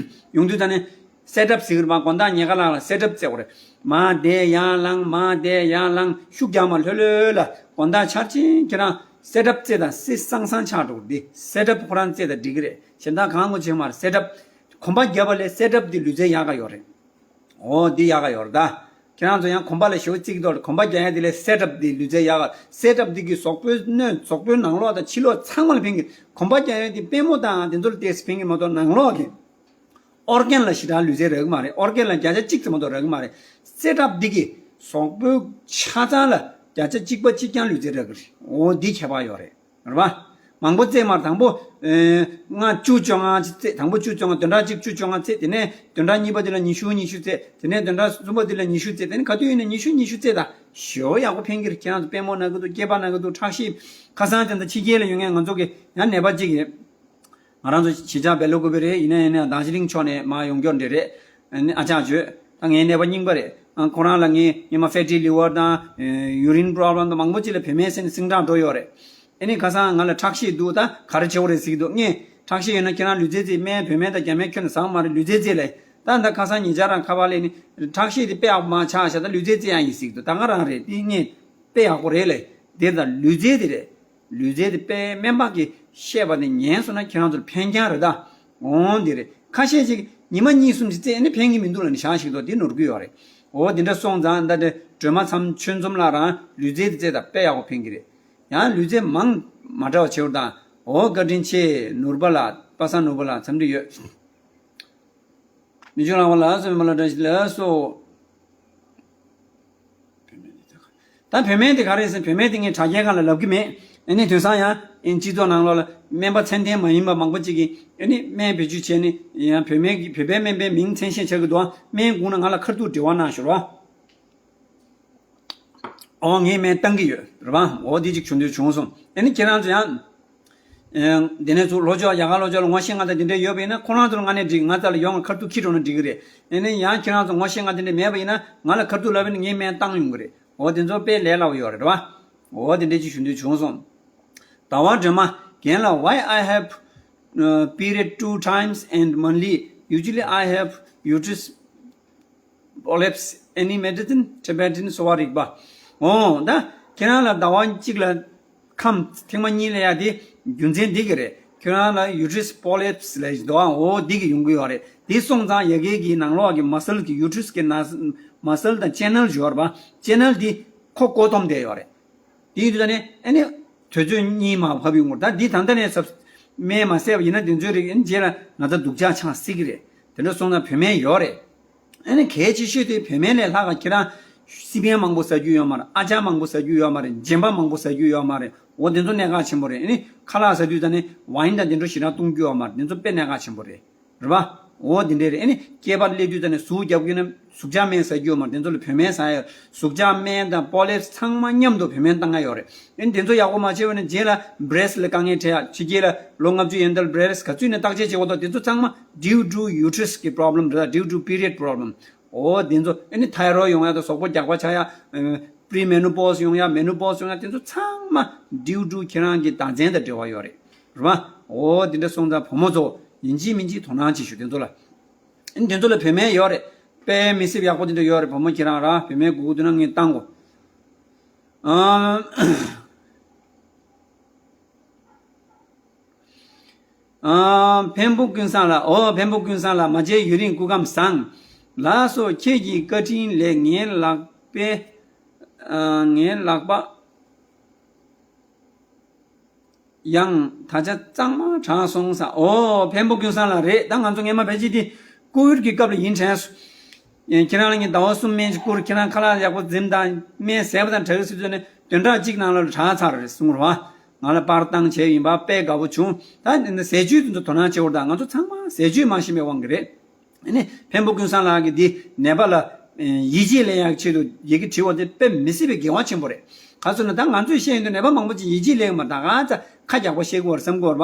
ཡོང་དུས་ད་ནི་སེ་ཊབ་ཟེར་གི་རེད་པ། དགོང་དག་ཉལ་ཁ་ལ་ལ་སེ་ཊབ་རྩེ་དགོས་རེད། མར་བསྡད་ཡར་ལངས། མར་བསྡད་ཡར་ལངས། ཤུགས་རྒྱག་མ། ལྷོད་ལྷོད་ལ། དགོང་དག་འཆར་ཅིག་ཁྱེད་རང་སེ་ཊབ་རྩེ་དང་སེ་སང་སང་ཆགས་འགྲོ་གི་རེད། སེ་ཊབ་ཁོ་རང་རྩེ་དང་འགྲིག་གི་རེད། གཞན་དག་གང་དགོས་བྱེད་མ་རེད། སེ་ཊབ། གོམ་པ་བརྒྱབ་པ་ལས་སེ་ཊབ་འདི་ལུས་རྩལ་ཡག་ག་ཡོད་རེད། འོ་འདི་ཡག་ག་ཡོད་རེད་ད། ཁྱེད་རང་ཚོ་ཡང་གོམ་པ་ལ་ཞེ་པོ་བརྩི་གི་འདུག་ལ། གོམ་པ་རྒྱག་ཡ་འདི་ལས་སེ་ཊབ་འདི་ལུས་རྩལ་ཡག་ག། སེ་ཊབ་འདི་གིས་གཟུགས་པོའི་སྣོད། གཟུགས་པོའི་ནང་ལོགས་དང་ཕྱི་ལོགས་ཚང་མ་ལ་ཕན་གི། གོམ་པ་རྒྱག་ཡ་འདི་པུས་མོ་དང་འདི་ཚོ་ལ་ཏོག་ཙམ་ཕན་གི་མ་གཏོགས་ནང་ལོགས་ཀྱི་ཨོར་གན་ལ་ཞེ་དྲག་ལུས་རྩལ་རག་གི་མ་རེད། ཨོར་གན་ལ་བརྒྱ་ཆ་གཅིག་ཙམ་མ་གཏོགས་རག་གི་མ་རེད། སེ་ཊབ་འདི་གིས་གཟུགས་པོའི་ཆ་ཚང་ལ་བརྒྱ་ཆ་གཅིག་པ་གཅིག་རྐྱང་ལུས་རྩལ་རག་གི་རེད། འོ་འདི་ཁྱད་པར་ཡོད་རེད། རེད་པ། མང་པོ་རྩེ་མ་རེད། དང་པོ་ཨེ་ལྔ་བཅུ་བཅོ་ལྔ་ཅིག་རྩེ། དང་པོ་བཅུ་བཅོ་ལྔ། བདུན་ཕྲག་གཅིག་བཅུ་བཅོ་ལྔ་རྩེ། དེ་ནས་བདུན་ཕྲག་གཉིས་པ་དེ་ལ་ཉི་ཤུ་ཉི་ཤུ་རྩེ། དེ་ནས་བདུན་ཕྲག་གསུམ་པ་དེ་ལ་ཉི་ཤུ་རྩེ། དེ་ནས་ག་དུས་ཡིན་ན་ཉི་ཤུ་ཉི་ཤུ་རྩེ་ད། ཞེ་པོ་ཡག་པོ་ཕན་གི་རེད། ཁྱེད་རང་ཚོ་པུས་མོ་ན་གི་འདུག་སྐེད་པ་ན་གི་འདུག་ཁྲག་ཤེད། ཁ་སང་དེ་འདྲ་ཕྱི་རྒྱལ་ལ་ཡོད་མཁན་ང་ཚོ་གི་ཡང་ནད་པ་གཅིག་ཡོད། ང་རང་ཚོ་གཞིས་ཆགས་སྦེལ་ཀོབ་གི་རེད། ཡིན་ན་ཡིན་ན་དཱར་ཇི་ལིང་ཕྱོགས་ནས་མར་ཡོང་རྒྱུ་འདྲ་རེད། ཨ་ནི་ཨ་ཅག་བརྗོད། ད་ངའི་ནད་པ་རྙིང་པ་རེད། ཨ་ཁོ་རང་ལ་ངས་སྔོན་མ་ཕེ་ཊི་ལི་ཝར་དང་ཡུ་རིན་པོ་རོབ་ལེམ་དང་མང་པོ་ཅིག་ལ་བོད་སྨན་ཟས་ནས་སིང་དྲག་འགྲོ་ཡོད་རེད། ཨ་ནི་ཁ་སང་ང་ལ་ཁྲག་ཤེད་འདུག་ད་ག་རེ་བྱེད་དགོས་རེད་ཟེར་གྱི་འདུག་ངས་ཁྲག་ཤེད་ཡོད་ན་ཁྱེད་རང་ལུས་རྩལ་རྩེ། སྨན་བོད་སྨན་དང་རྒྱ་སྨན་ཁྱོན་ནས་ཟ་གི་མ་རེད། ལུས་རྩལ་རྩེ་ལབ། ད་ད་ཁ་སང་ཉེ་ཆར་རང་ཁ་པར་སླེབས་ནས་ཁྲག་ཤེད་དེ་དཔེ་ཡག་པོ་མར་ཆག་ཤག་ད་ལུས་རྩལ་རྩེ་ཡག་ཡིན་ཟེར་གྱི་འདུག་ད་ང་རང་རེད། དེ་ངས་དཔེ་ཡག་པོ་རེད་ལབ། དེ་ད་ལུས་རྩལ་དེ་རེད། ལུས་རྩལ་དེ་དཔེ་སྨན་པ་གིས་བཤད་པ་དེ་ཉན་སོང་ན་ཁྱེད་རང་ཚོར་ཕན་རྐྱང་རེད་ད། འོང་དེ་རེད། ཁ་ཤས་ཅིག་ཉི་མ་གཉིས་གསུམ་ཅིག་རྩེ་ནས་ཕན་གྱི་མི་འདུག་ལབ་ནས་བཞག་ཞིག་འདུག་དེ་ནོར་གྱི་ཡོད་རེད། འོ་དེ་འདྲ་སོང་ཙང་ད་དེ་སྒྲོལ་མ་མཚམས་ཆོས་འཛོམས་ལགས་རང་ལུས་རྩལ་དེ་རྩེ་ད་དཔེ་ཡག་པོ་ཕན་གྱི་རེད། ཡང་ལུས་རྩལ་མང་མ་འདྲ་བ་བྱེད་འོ་ད། འོ་བཀའ་དྲིན་ཆེ། ནོར་བུ་ལགས། པ་སངས་ནོར་བུ་ལགས། འཚམས་འདྲི་ཡོད། མི་ཆུང་ལགས་པ་ལགས་སོ། མི་མ་ལ་བཀྲ་ཤིས་ལགས་སོ། ད་བོད་སྨན་དེ་ག་རེ་ཟེར། བོད་སྨན་དེ་ངས་དྲ་རྒྱའི་སྒང་ལ་ལབ་ཀྱི་མེད། ཨ་ནི་དེང་སང་ཡང་ཨ་ནི་སྤྱི་ཚོགས་ནང་ལོགས་ལ་སྨན་པ་ཚད་ལྡན་མ་ཡིན་པ་མང་པོ་ཅིག་གིས་ཨ་ནི་སྨན་བེད་སྤྱོད་བྱས་ནས་ཡང་བོད་སྨན་གྱི་བོད་པའི་སྨན་པའི་མིང་མཚན་ཤས་ཆགས་ཀྱི་འདུག་སྨན་དགོས་ན་ང་ལ་ཁ་ཐུག་འབྲེལ་བ་གནང་ཞུ་རོགས། འོ་ངས་སྨན་བཏང་གི་ཡོད་རེད་པ། འོ་དེ་ཅིག་བྱུང་དུས་བྱུང་སོང་། ཨ་ནི་ཁྱེད་རང་ཚོ་ཡང་། ཨེ། དེ་ནས་ཚུར་ལྷོ་ཕྱོགས་རྒྱ་གར་ལྷོ་ཕྱོགས་ལ་ངོ་ཤེས་ང་དང་དེ་འདྲ་ཡོད་པ་ཡིན་ན་ཁོ་རང་ཚོ་ལ་ང་ནས་འགྲིག་ང་རྩ་ལ་ཡོང་ང་ཁ་ཐུག་ཁྱེར་འགྲོ་ན་འགྲིག་གི་རེད། ཨ་ནི་ཡང་ཁྱེད་རང་ཚོ་ངོ་ཤེས་ང་དེ་འདྲ་མེད་པ་ཡིན་ན་ང་ལ་ཁ་ཐུག་ལབ་པ་ཡིན་ན་ངས་སྨན་བཏང་ཡོང་གི་རེད། འོ་དེ་ཚོ་དཔེ་ལས་སླ་པོ་ཡོད་རེད་པ། འོ་དེ་འདྲ་ཅིག་ཞུ་འདོད་བྱུང་སོང་། ཟླ་བ་སྒྲོལ་མ། རྒན་ལགས། Why I have uh, period two times and monthly? Usually I have uterus polyps. Any medicine? Tibetan བཟོ་བ་རིག་པ། འོ་ད་ཁྱེད་རང་ལ་ཟླ་བ་གཅིག་ལ་ཁམས་ཐེངས་མ་གཉིས་ལ་ཡ་དེ་རྒྱུ་མཚན་འདི་གི་རེད། ཁྱེད་རང་ལ་uterus polyps ལབ་ཞིག་འདུག་ཨང་། འོ་འདི་གི་ཡོང་གི་ཡོད་རེད། འདི་སོང་ཙང་ཡ་གི་གི་ནང་ལོགས་ཀྱི་མ་སལ་གྱི་uterus གི་ནང་མ་སལ་དང་channel ཡོད་རེད་པ། channel འདི་ཁོ་བཀོད་ཐོམ་བསྡད་ཡོད་རེད། དེ་ཡིན་དུས་ད་ནི་ཨ་ནི་དུས་ཚོད་གཉིས་མ་བབས་ཡོང་གི་རེད། ད་འདི་ད་ལྟ་ནས་ཟབ་སྨན་མ་བཟས་པ་ཡིན་ན་དེ་ཚོའི་རིགས་ཨ་ནི་རྗེས་ལ་ན་ཚ་སྡུག་ཅག་ཆགས་སྲིད་ཀྱི་རེད། དེ་འདྲ་སོང་ན་བོད་སྨན་ཡོད་རེད། ཨ་ནི་གལ་ཆེ་ཤོས་དེ་བོད་སྨན་ལས་ལྷག་ག་ཁྱེད་རང་སི་པན་མང་པོ་ཟ་རྒྱུ་ཡོད་མ་རེད། ཨ་ཅག་མང་པོ་ཟ་རྒྱུ་ཡོད་མ་རེད། མཇེམ་པ་མང་པོ་ཟ་རྒྱུ་ཡོད་མ་རེད། འོ་དེ་ཚོ་གནད་འགག་ཆེན་པོ་རེད། ཨ་ནི་ཁ་ལག་ཟ་དུས་ད་ནི་wine དང་དེ་འདྲ་ཞེ་དྲག་བཏུང་རྒྱུ་ཡོད་མ་རེད། དེ་ཚོ་དཔེ་གནད་འགག་ཆེན་པོ་རེད། རེད་པ། འོ་འདི་འདྲས་རེད། ཨ་ནི་སྐེད་པ་སླེབས་དུས་ད་ནི་ཟུག་རྒྱབ་ཀྱི་ན་ཟུག་ཆག་སྨན་ཟ་རྒྱུ་ཡོད་མ་རེད། དེ་ཚོ་ལ་བོད་སྨན་ཟ་ཡ། ཟུག་ཆག་སྨན་དང་པོ་ལེབ་ཚང་མ་མཉམ་དུ་བོད་སྨན་བཏང་ཡ་ཡོད་རེད། ཨ་ནི་དེ་ཚོ་ཡག་པོ་མ་བྱས་པ་ན་རྗེས་ལ་བྷི་རེ་སི་ལ་དཀའ་ངལ་འཕྲད་ཡ། ཕྱི་རྒྱལ་ལ་ལོ་ལྔ་བཅུ་ཡན་དར་བྷི་རེ་སི་ག་ཚོད་ནས་བརྟག་དཔྱད་བྱེད་དགོས་དོ། དེ་ཚོ་ཚང་མ་due to uterus གི་problem རེད། due to period problem འོ་དེ་ཚོ། ཨ་ནི་ཐའི་རོ་ཡོང་ཡ་དང་གཟུགས་པོ་རྒྱགས་པ་ཆགས་ཡ། premenopause ཡོང་ཡ། menopause ཡོང་ཡ། དེ་ཚོ་ཚང་མ་due to ཁྱེད་རང་གི་ཟླ་མཚན་དང་འབྲེལ་བ་ཡོད་རེད། རེད་པ། འོ་དེ་འདྲ་སོང་ཙང་བུ་མོ་ཚོ་ཡིན་གཅིག་མིན་གཅིག་དོ་སྣང་བྱེད་ཤོག་དེ་ཚོ་ལ། ཨ་ནི་དེ་ཚོ་ལ་བོད་སྨན་ཡོད་རེད། དཔེ་མི་སྲིད་ཡག་པོ་དེ་འདྲ་ཡོད་རེད། བུ་མོ་ཁྱེད་རང་ར་བོད་སྨན་དགོས་ཀྱི་འདུག་ན་ངས་བཏང་གོ། ཨ། ཨ། འཕན་པོ་ཀུན་བཟང་ལགས། འོ་འཕན་པོ་ཀུན་བཟང་ལགས། མ་མཇལ་ཡུན་རིང་། སྐུ་ཁམས་བཟང་། ལགས་སོ། ཁྱེད་ཀྱི་བཀའ་དྲིན་ལས་ངའི་ལག་པས། ཨ། ངའི་ལག་པ་ཡང་ད་ཆ་གཙང་མ་དྲག་སོང་ས། འོ་འཕན་པོ་ཀུན་བཟང་ལགས་རེད། ད་ང་ཚོ་སྔས་མ་ཕལ་ཆེར་དེ་སྐུ་ཡུལ་གྱི་སྐབས་ལ་ཡིན་དྲན་སོང་། ཁྱེད་རང་ལ་ངས་ཟླ་བ་གསུམ་སྨན་ཞིག་བསྐུར། ཁྱེད་རང་ཁ་ལག་ཡག་པོ་འཛེམ་དང་སྨན་ཟས་པ་དང་དྲག་གི་སྲིད་ཚོད་ནས་བདུན་ཕྲག་གཅིག་ནང་ལ་དྲག་ཚར་རེད་གསུངས་རེད་པ། ང་ལ་པར་བཏང་བྱས་ཡིན་པ་དཔེ་དགའ་པོ་བྱུང་། ད་ཟས་བཅུད་དེ་ཚོ་དོ་སྣང་བྱེད་འོར་དང་། ང་ཚོ་ཚང་མ་ཟས་བཅུད་མ་ཤེས་པའི་དབང་གིས་རེད། ཨ་ནི་འཕན་པོ་ཀུན་བཟང་ལགས་ཀྱིས་འདི་ནད་པ་ལ་ཡིད་ཆེས་ལེན་ཡག་ཆེད་དུ་ཡི་གེ་བྲིས་པ་དེ་དཔེ་མི་སྲིད་པའི་དགེ་བ་ཆེན་པོ་རེད། ག་ཚོད་ན་ད་ང་ཚོས་བཤད་ཡོང་དུས་ནད་པ་མང་པོ་ཅིག་ཡིད་ཆེས་ལེན་གྱི་མ་རེད། ད་ག་ཚ་ཁ་རྒྱག་པ་བཤད་ཀྱི་ཡོད་རེད་བསམ་གྱི་ཡོད་རེད་པ།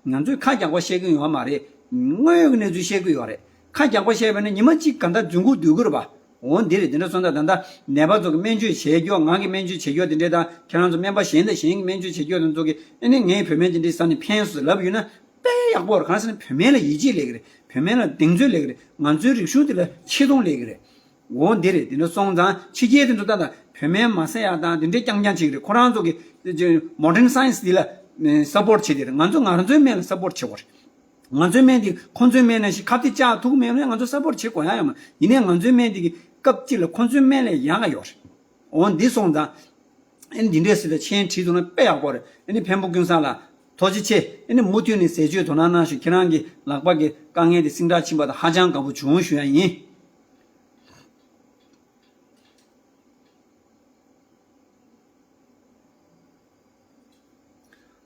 ང་ཚོས་ཁ་རྒྱག་པ་བཤད་ཀྱི་ཡོད་མ་རེད། དངོས་ཡོད་ཀྱི་གནས་ཚུལ་བཤད་ཀྱི་ཡོད་རེད། ཁ་རྒྱག་པ་བཤད་པ་ཡིན་ན་ཉི་མ་གཅིག་ག་འདྲ་རྫུན་གོག་སྡོད་ཀྱི་རེད་པ། འོ་འདི་རེད། དེ་འདྲ་སོང་ཙང་ད་ལྟ་ནད་པ་ཚོ་གི་སྨན་བཅོས་བྱེད་རྒྱུ། ང་གི་སྨན་བཅོས་བྱེད་རྒྱུ་དེ་འདྲས་དང་། ཁྱེད་རང་ཚོ་སྨན་པ་གཞན་དང་གཞན་གྱི་སྨན་བཅོས་བྱེད་རྒྱུ་དེ་ཚོ་གི་ཨ་ནི་ངས་བོད་སྨན་དེ་འདྲས་ཟ་ནས་ཕན་སོང་ལབ་ཡོད་ན་དཔེ་ཡག་པོ་རེད། གང་ཟེར་ན་བོད་སྨན་ལ་ཡིད་ཆེས་སླེབས་ཀྱི་རེད། བོད་སྨན་ལ་གདེང་ཚོད་སླེབས་ཀྱི་རེད། ང་ཚོའི་རིག་གཞུང་དེ་ལ་ཆེ་མཐོང་སླེབས་ཀྱི་རེད། འོ་འདི་རེད། དེ་འདྲ་སོང་ཙང་ཕྱི་རྒྱལ་དེ་ཚོ་ད་ལྟ་བོད་སྨན་མ་ཟ་ཡག་དང་དེ་འདྲས་རྐྱང་རྐྱང་བྱེད་ཀྱི་རེད། ཁོ་རང་ཚོ་གི་modern science འདི་ལ་support བྱེད་དེ་རེད། ང་ཚོ་ང་རང་ཚོའི་སྨན་ལ་support བྱེད་དགོས་རེད། ང་ཚོའི་སྨན་འདི་ཁོང་ཚོའི་སྨན་ནང་བཞིན་ཁ་གཏད་བཅག་ཐུབ་མེད་ན་ང་ཚོ་support བྱེད་དགོས་ཡག་ཡོད་མ་རེད། ཡིན་ནའི་ང་ཚོའི་སྨན་འདི་གི་སྐབས་གཅིག་ལ་ཁོང་ཚོའི་སྨན་ལས་ཡག་ག་ཡོད་རེད། འོ་འདི་སོང་ཙང་། ཨ་ནི་འདི་འདྲས་ཟེར་ཏེ་མཆན་བྲིས་འདུག་ན་དཔེ་ཡག་པོ་རེད། ཨ་ནི་འཕན་པོ་ཀུན་བཟང་ལགས་ཐུགས་རྗེ་ཆེ། ཨ་ནི་མུ་མཐུད་ནས་ཟས་བཅུད་དོ་སྣང་གནང་ཞིག་ཁྱེད་རང་གི་ལག་པ་གི་དཀའ་ངལ་དེ་ཟིན་དྲག་ཕྱིན་པ་དང་ཧ་ཅང་དགའ་པོ་བྱུང་ཞུ་ཡ་ཡིན།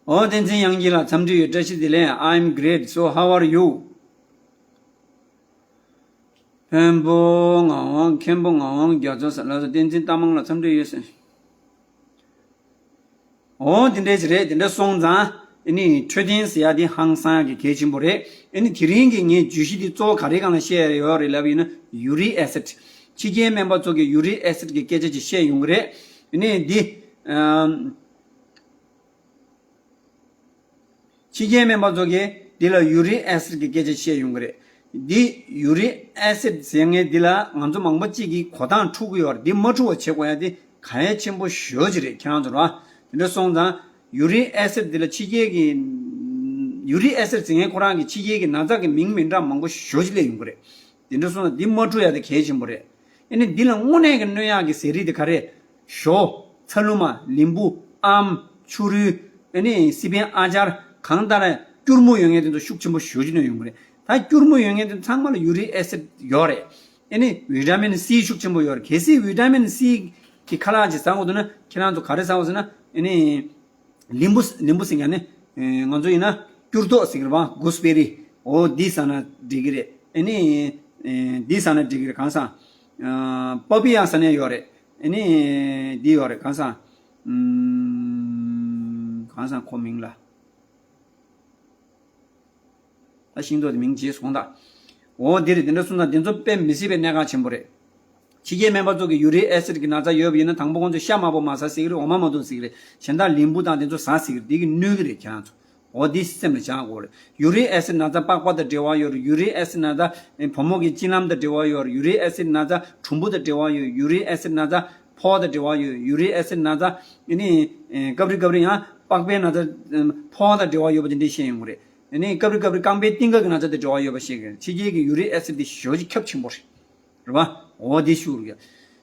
ཨོ་བསྟན་འཛིན་དབྱངས་སྐྱིད་ལགས་འཚམས་འདྲི་ཡོད། བཀྲ་ཤིས་བདེ་ལེགས། I'm great. So how are you? འཕན་པོ་ངག་དབང་། མཁན་པོ་ངག་དབང་རྒྱ་མཚོ་ས་ལགས་སོ། བསྟན་འཛིན་རྟ་མང་ལགས་འཚམས་འདྲི་ཡོད་ཟེར། ཨོ་དེ་འདྲས་ཅིག་རེད། དེ་འདྲ་སོང་ཙང་ཨ་ནི་འཕྲོད་བསྟེན་ཟེར་ཡ་དེ་ཧང་སང་ཡ་གི་གལ་ཆེན་པོ་རེད། ཨ་ནི་དེ་རིང་གི་ངའི་བརྗོད་གཞི་དེ་གཙོ་བོ་ག་རེ་སྒང་ལ་བཤད་ཡ་ཡོད་རེད་ལབ་ཡིན་ན་uric acid། ཕྱི་རྒྱལ་སྨན་པ་ཚོ་གིས་uric acid གི་སྐད་ཆ་ཅིག་བཤད་ཡོང་གི་རེད། ཨ་ནི་འདི་ཨམ། ཕྱི་རྒྱལ་སྨན་པ་ཚོ་གིས་འདི་ལ་uric acid གི་སྐད་ཆ་བཤད་ཡོང་གི་རེད། འདི་uric acid ཟེར་མཁན་འདི་ལ་ང་ཚོ་མང་པོ་གཅིག་གིས་གོ་སྟངས་འཁྲུག་གི་ཡོད་རེད། འདི་མ་འཁྲུག་པ་བྱེད་དགོས་ཡ་འདི་གལ་ཆེན་པོ་ཞེ་པོ་ཅིག་རེད། ཁྱེད་རང་ཚོ་ར་དེ་འདྲ་སོང་ཙང་uric acid འདི་ལ་ཕྱི་རྒྱལ་གྱི་uric acid ཟེར་མཁན་ཁོ་རང་གི་ཕྱི་རྒྱལ་གྱི་ན་ཚ་གི་མིང་མི་འདྲ་མང་པོ་ཞེ་པོ་ཅིག་སླེབས་ཡོང་གི་རེད། དེ་འདྲ་སོང་ཙང་འདི་མ་འཁྲུག་ཡ་དེ་གལ་ཆེན་པོ་རེད། ཨ་ནི་འདི་ལ་དངོས་གནས་ཀྱི་གནོད་ཡག་གི་ཟས་རིགས་དེ་ག་རེ། ཞོ། ཚ་ལུ་མ། ལིམ་བུ། ཨམ། ཕྱུ་རུ། ཨ་ནི་སི་པན་ཨ་ཅར། གང་ལྟར་སྐྱུར་མོ་ཡོད་མཁན་དེ་ཚོ་ཤུགས་ཆེན་པོ་ཞེ་པོ་ཅིག་གནོད་ཡོང་གི་རེད། ད་སྐྱུར་མོ་ཡོད་མཁན་དེ་ཚང་མ་ལ་uric acid ཡོད་རེད། ཨ་ནི་བི་ཊ་མིན་སི་ཤུགས་ཆེན་པོ་ཡོད་རེད། གལ་སྲིད་བི་ཊ་མིན་སི་གི་ཁ་ལག་ཅིག་ཟ་དགོས་འདུག་ན་ཁྱེད་རང་ཚོ་ག་རེ་ཟ་དགོས་ཟེར་ན་ཨ་ནི། ལིམ་བུ། ལིམ་བུ་ཟེར་མཁན་ནི། ཨེ། ང་ཚོ་ཡིན་ན་སྐྱུར་རྡོག་ཟེར་གི་རེད་པ། གུ་སི་བེ་རི། འོ་འདི་ཟ་ན་འགྲིག་གི་རེད། ཨ་ནི། ཨེ། འདི་ཟ་ན་འགྲིག་གི་རེད། གང་ཟ། ཨ། པ་པི་ཡ་ཟ་ནས་ཡོད་རེད། ཨ་ནི། འདི་ཡོད་རེད། གང་ཟ། ཨམ། གང་ཟ་ཁོ་མིང་ལ། ད་ཤིང་ཏོག་དེ་མིང་བརྗེད་སོང་ད། འོ་འདི་རེད། དེ་འདྲ་སོང་ཙང་དེ་ཚོ་དཔེ་མི་སྲིད་པའི་གནད་འགག་ཆེན་པོ་རེད། ཕྱི་རྒྱལ་སྨན་པ་ཚོ་གིས་uric acid གི་ན་ཚ་ཡོད་པ་ཡིན་ན་དང་པོ་ཁོང་ཚོས་ཤ་དམར་པོ་མ་ཟ་ཟེར་གི་རེད། འོ་མ་མ་འཐུང་ཟེར་གི་རེད། གཞན་དག་ལིམ་བུ་དང་དེ་ཚོ་ཟ་ཟེར་གི་རེད། དེ་གིས་གནོད་གི་རེད་ཁྱེད་རང་ཚོ། འོ་འདི་སེམས་ལ་བཞག་དགོས་རེད། uric acid ན་ཚ་པགས་པ་དང་འབྲེལ་བ་ཡོད་རེད། uric acid ན་ཚ་བུ་མོ་གི་གཅིན་ལམ་དང་འབྲེལ་བ་ཡོད་རེད། uric acid ན་ཚ་གྲུམ་བུ་དང་འབྲེལ་བ་ཡོད། uric acid ན་ཚ་ཕོ་དང་འབྲེལ་བ་ཡོད། uric acid ན་ཚ་ཨ་ནི་སྐབས་རེ་སྐབས་རེ་ཡང་པགས་པའི་ན་ཚ་ཕོ་དང་འབྲེལ་བ་ཡོད་པ་དེ་འདྲས་བཤད་ཡོང་གི་རེད། ཨ་ནི་སྐབས་རེ་སྐབས་རེ་རྐང་པའི་རྟིང་ཀ་གི་ན་ཚ་དང་འབྲེལ་བ་ཡོད་པ་ཞིག་རེད། ཕྱི་རྒྱལ་གྱི་uric acid དེ་ཞེ་པོ་ཅིག་ཁྱབ་ཆེན་པོ་རེད། རེད་པ། འོ་དེ་ཤུགས་རེད།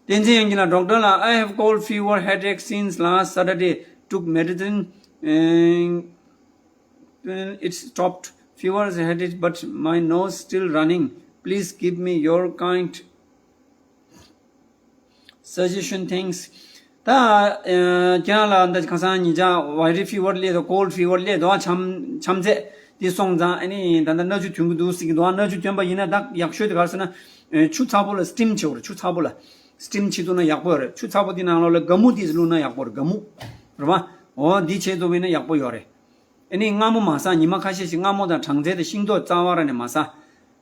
བསྟན་འཛིན་དབྱངས་སྐྱིད་ལགས། Doctor ལགས། I have cold fever, headache since last Saturday. Took medicine. Uh, it stopped. Fever, headache, but my nose still running. Please give me your kind suggestion, thanks. ད། ཨ། ཁྱེད་རང་ལ་འདི་ཁ་སང་ཉིན་ཅག་viral fever སླེབས་འདུག cold fever སླེབས་འདུག་འཆམ་འཆམ་ཚད། དེ་སོང་ཙང་ཨ་ནི་ད་ལྟ་སྣ་ཆུ་ཐོན་གྱི་འདུག་ཟེར་གྱི་འདུག་ཨ། སྣ་ཆུ་ཐོན་པ་ཡིན་ན་ད་ཡག་ཤོས་དེ་ག་རེ་ཟེར་ན། ཆུ་ཚ་པོ་ལ་སི་ཊིམ་བྱེད་དགོས་རེད། ཆུ་ཚ་པོ་ལ་སི་ཊིམ་བྱེད་ཐུབ་ན་ཡག་པོ་ཡོད་རེད། ཆུ་ཚ་པོ་དེ་ནང་ལོགས་ལ་སྒ་སྨུག་དེ་བླུགས་ན་ཡག་པོ་རེད། སྒ་སྨུག་རེད་པ། འོ་འདི་བྱེད་ཐུབ་པ་ཡིན་ན་ཡག་པོ་ཡོད་རེད། ཨ་ནི་མངར་མོ་མ་ཟ། ཉི་མ་ཁ་ཤས་ཤིག་མངར་མོ་དང་སྦྲང་རྩི་དང་ཤིང་ཏོག་རྩ་བ་རང་ནས་མ་ཟ།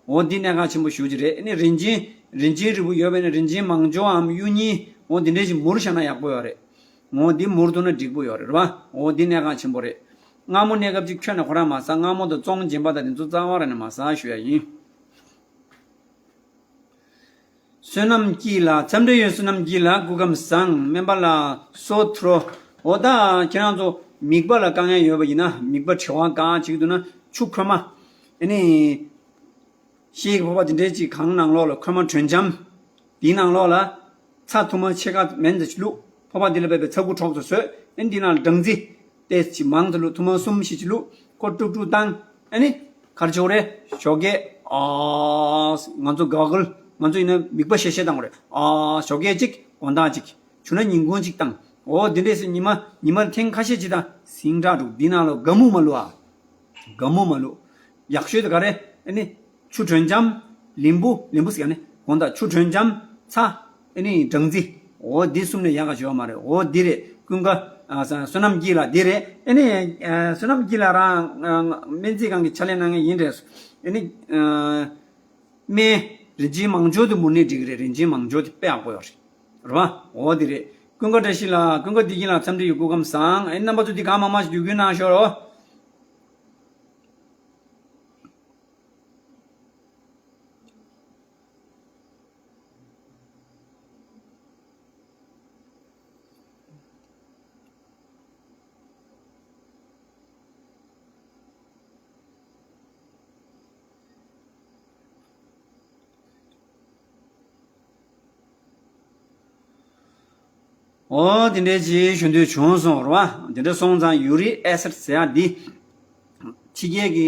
འོ་འདི་གནད་འགག་ཆེན་པོ་ཞེ་པོ་ཅིག་རེད། ཨ་ནི་རིན་ཆེན་རིན་ཆེན་རིལ་བུ་ཡོད་པ་ཡིན་ན་རིན་ཆེན་མང་སྦྱོར་འམ་གཡུ་རྙིང་འོ་འདི་འདྲ་ཞིག་མུར་བཞག་ན་ཡག་པོ་ཡོད་རེད། འོ་འདི་མུར་ཐུབ་ན་འགྲིག་པོ་ཡོད་རེད་པ། འོ་འདི་གནད་འགག་ཆེན་པོ་རེད། མངར་མོ་གནས་སྐབས་ཅིག་ཁྱོན་ནས་ཁོ་རང་མ་ཟ། མངར་མོ་དང་བཙོང་སྦྱིན་པ་དང་དེ་ཚོ་རྩ་བ་རང་ནས་མ་ཟ་ཞུ་ཡ་ཡིན། བསོད་ནམས་སྐྱིད་ལགས། འཚམས་འདྲི་ཡོད། བསོད་ནམས་སྐྱིད་ལགས། སྐུ་ཁམས་བཟང་། སྨན་པ་ལགས། སོ་ཐོ། འོ་ད་ཁྱེད་རང་ཚོ་མིད་པ་ལ་དཀའ་ངལ་ཡོད་པ་ཡིན་ན། མིད་པ་བྲེལ་བ་དཀའ་ཅིག་འདུག་ན་ཆུ་ཁོལ་མ། ཨ་ནི་ཤེལ་གྱི་ཕོར་པ་དེ་འདྲའི་ཅིག་གང་ནང་ལོགས་ལ་ཁོལ་མ་དྲོད་འཇམ། དེའི་ནང་ལོགས་ལ་ཚྭ་ཐུར་མ་ཕྱེད་ཀ་མན་ཙམ་ཅིག་བླུགས། ཕོར་པ་དེ་ལ་བབས་པའི་ཚྭ་ཁུ་ཁྲོག་ཙམ་བཟོས། ཨ་ནི་དེའི་ནང་ལ་སྦྲང་རྩི་ཏོག་ཙམ་ཅིག་མང་ཙམ་བླུགས། ཐུར་མ་གསུམ་བཞི་ཅིག་བླུགས། ཁོ་དཀྲུག་དཀྲུག་བཏང་། ཨ་ནི་ག་རེ་བྱེད་དགོས་རེད། ཞོགས་ཀས། ཨ། ང་ཚོ་ག་གལ། ང་ཚོ་ཡིན་ན་མིད་པ་ཞེ་ཤེས་བཏང་དགོས་རེད། ཨ། ཞོགས་ཀས་གཅིག་དགོང་དག་གཅིག་བྱུང་ན་ཉིན་གུང་གཅིག་བཏང་། འོ་འདི་འདྲས་སེ་ཉི་མ་ཉི་མར་ཐེངས་ཁ་ཤས་ཅིག་བཏང་། ཟིང་དྲག་འགྲོ། འདི་ནང་ལ་སྒ་སྨུག་མ་བླུགས་ཨ། སྒ་སྨུག་མ་བླུགས། ཡག་ཤོས་དེ་ག་རེ། ཨ་ནི་ཆུ་དྲོད་འཇམ། ལིམ་བུ། ལིམ་བུ་ཟེར་ཡ་ནི་དགོང་དག་ཆུ་དྲོད་འཇམ། ཚྭ། ཨ་ནི་སྦྲང་རྩི། འོ་འདི་གསུམ་ནས་ཡག་ག་ཞུ་བ་མ་རེད། འོ་འདི་རེད། ཀུན་དགའ། ཨ། བསོད་ནམས་སྐྱིད་ལགས་འདི་རེད། ཨ་ནི་ཨ། བསོད་ནམས་སྐྱིད་ལགས་རང་ཨ། སྨན་རྩིས་ཁང་གི་ཕྱག་ལས་གནང་མཁན་ཡིན་རེད། ཨ་ནི་ཨ། སྨན་རིན་ཆེན་མང་སྦྱོར་དེ་མུར་ནས་འགྲིག་གི་རེད། རིན་ཆེན་མང་སྦྱོར་དེ་དཔེ་ཡག་པོ་ཡོད་རེད། རེད་པ། འོ་འདི་རེད། ཀུན་དགའ་བཀྲ་ཤིས་ལགས། ཀུན་དགའ་བདེ་སྐྱིད་ལགས། འཚམས་འདྲི་ཡོད། སྐུ་ཁམས་བཟང་། ཨ་ནི་རྣམ་པ་ཚོ་འདི་གང་མང་མང་ཞིག་བརྒྱུད་སྐུལ་གནང་ཤོག་རོགས། འོ་དེ་འདྲའི་ཅིག་ཞུ་འདོད་བྱུང་སོང་རེད་པ། དེ་འདྲ་སོང་ཙང་ཡུ་རིག་ཨེ་སིད་ཟེར་ཡ་འདི། ཕྱི་རྒྱལ་གྱི་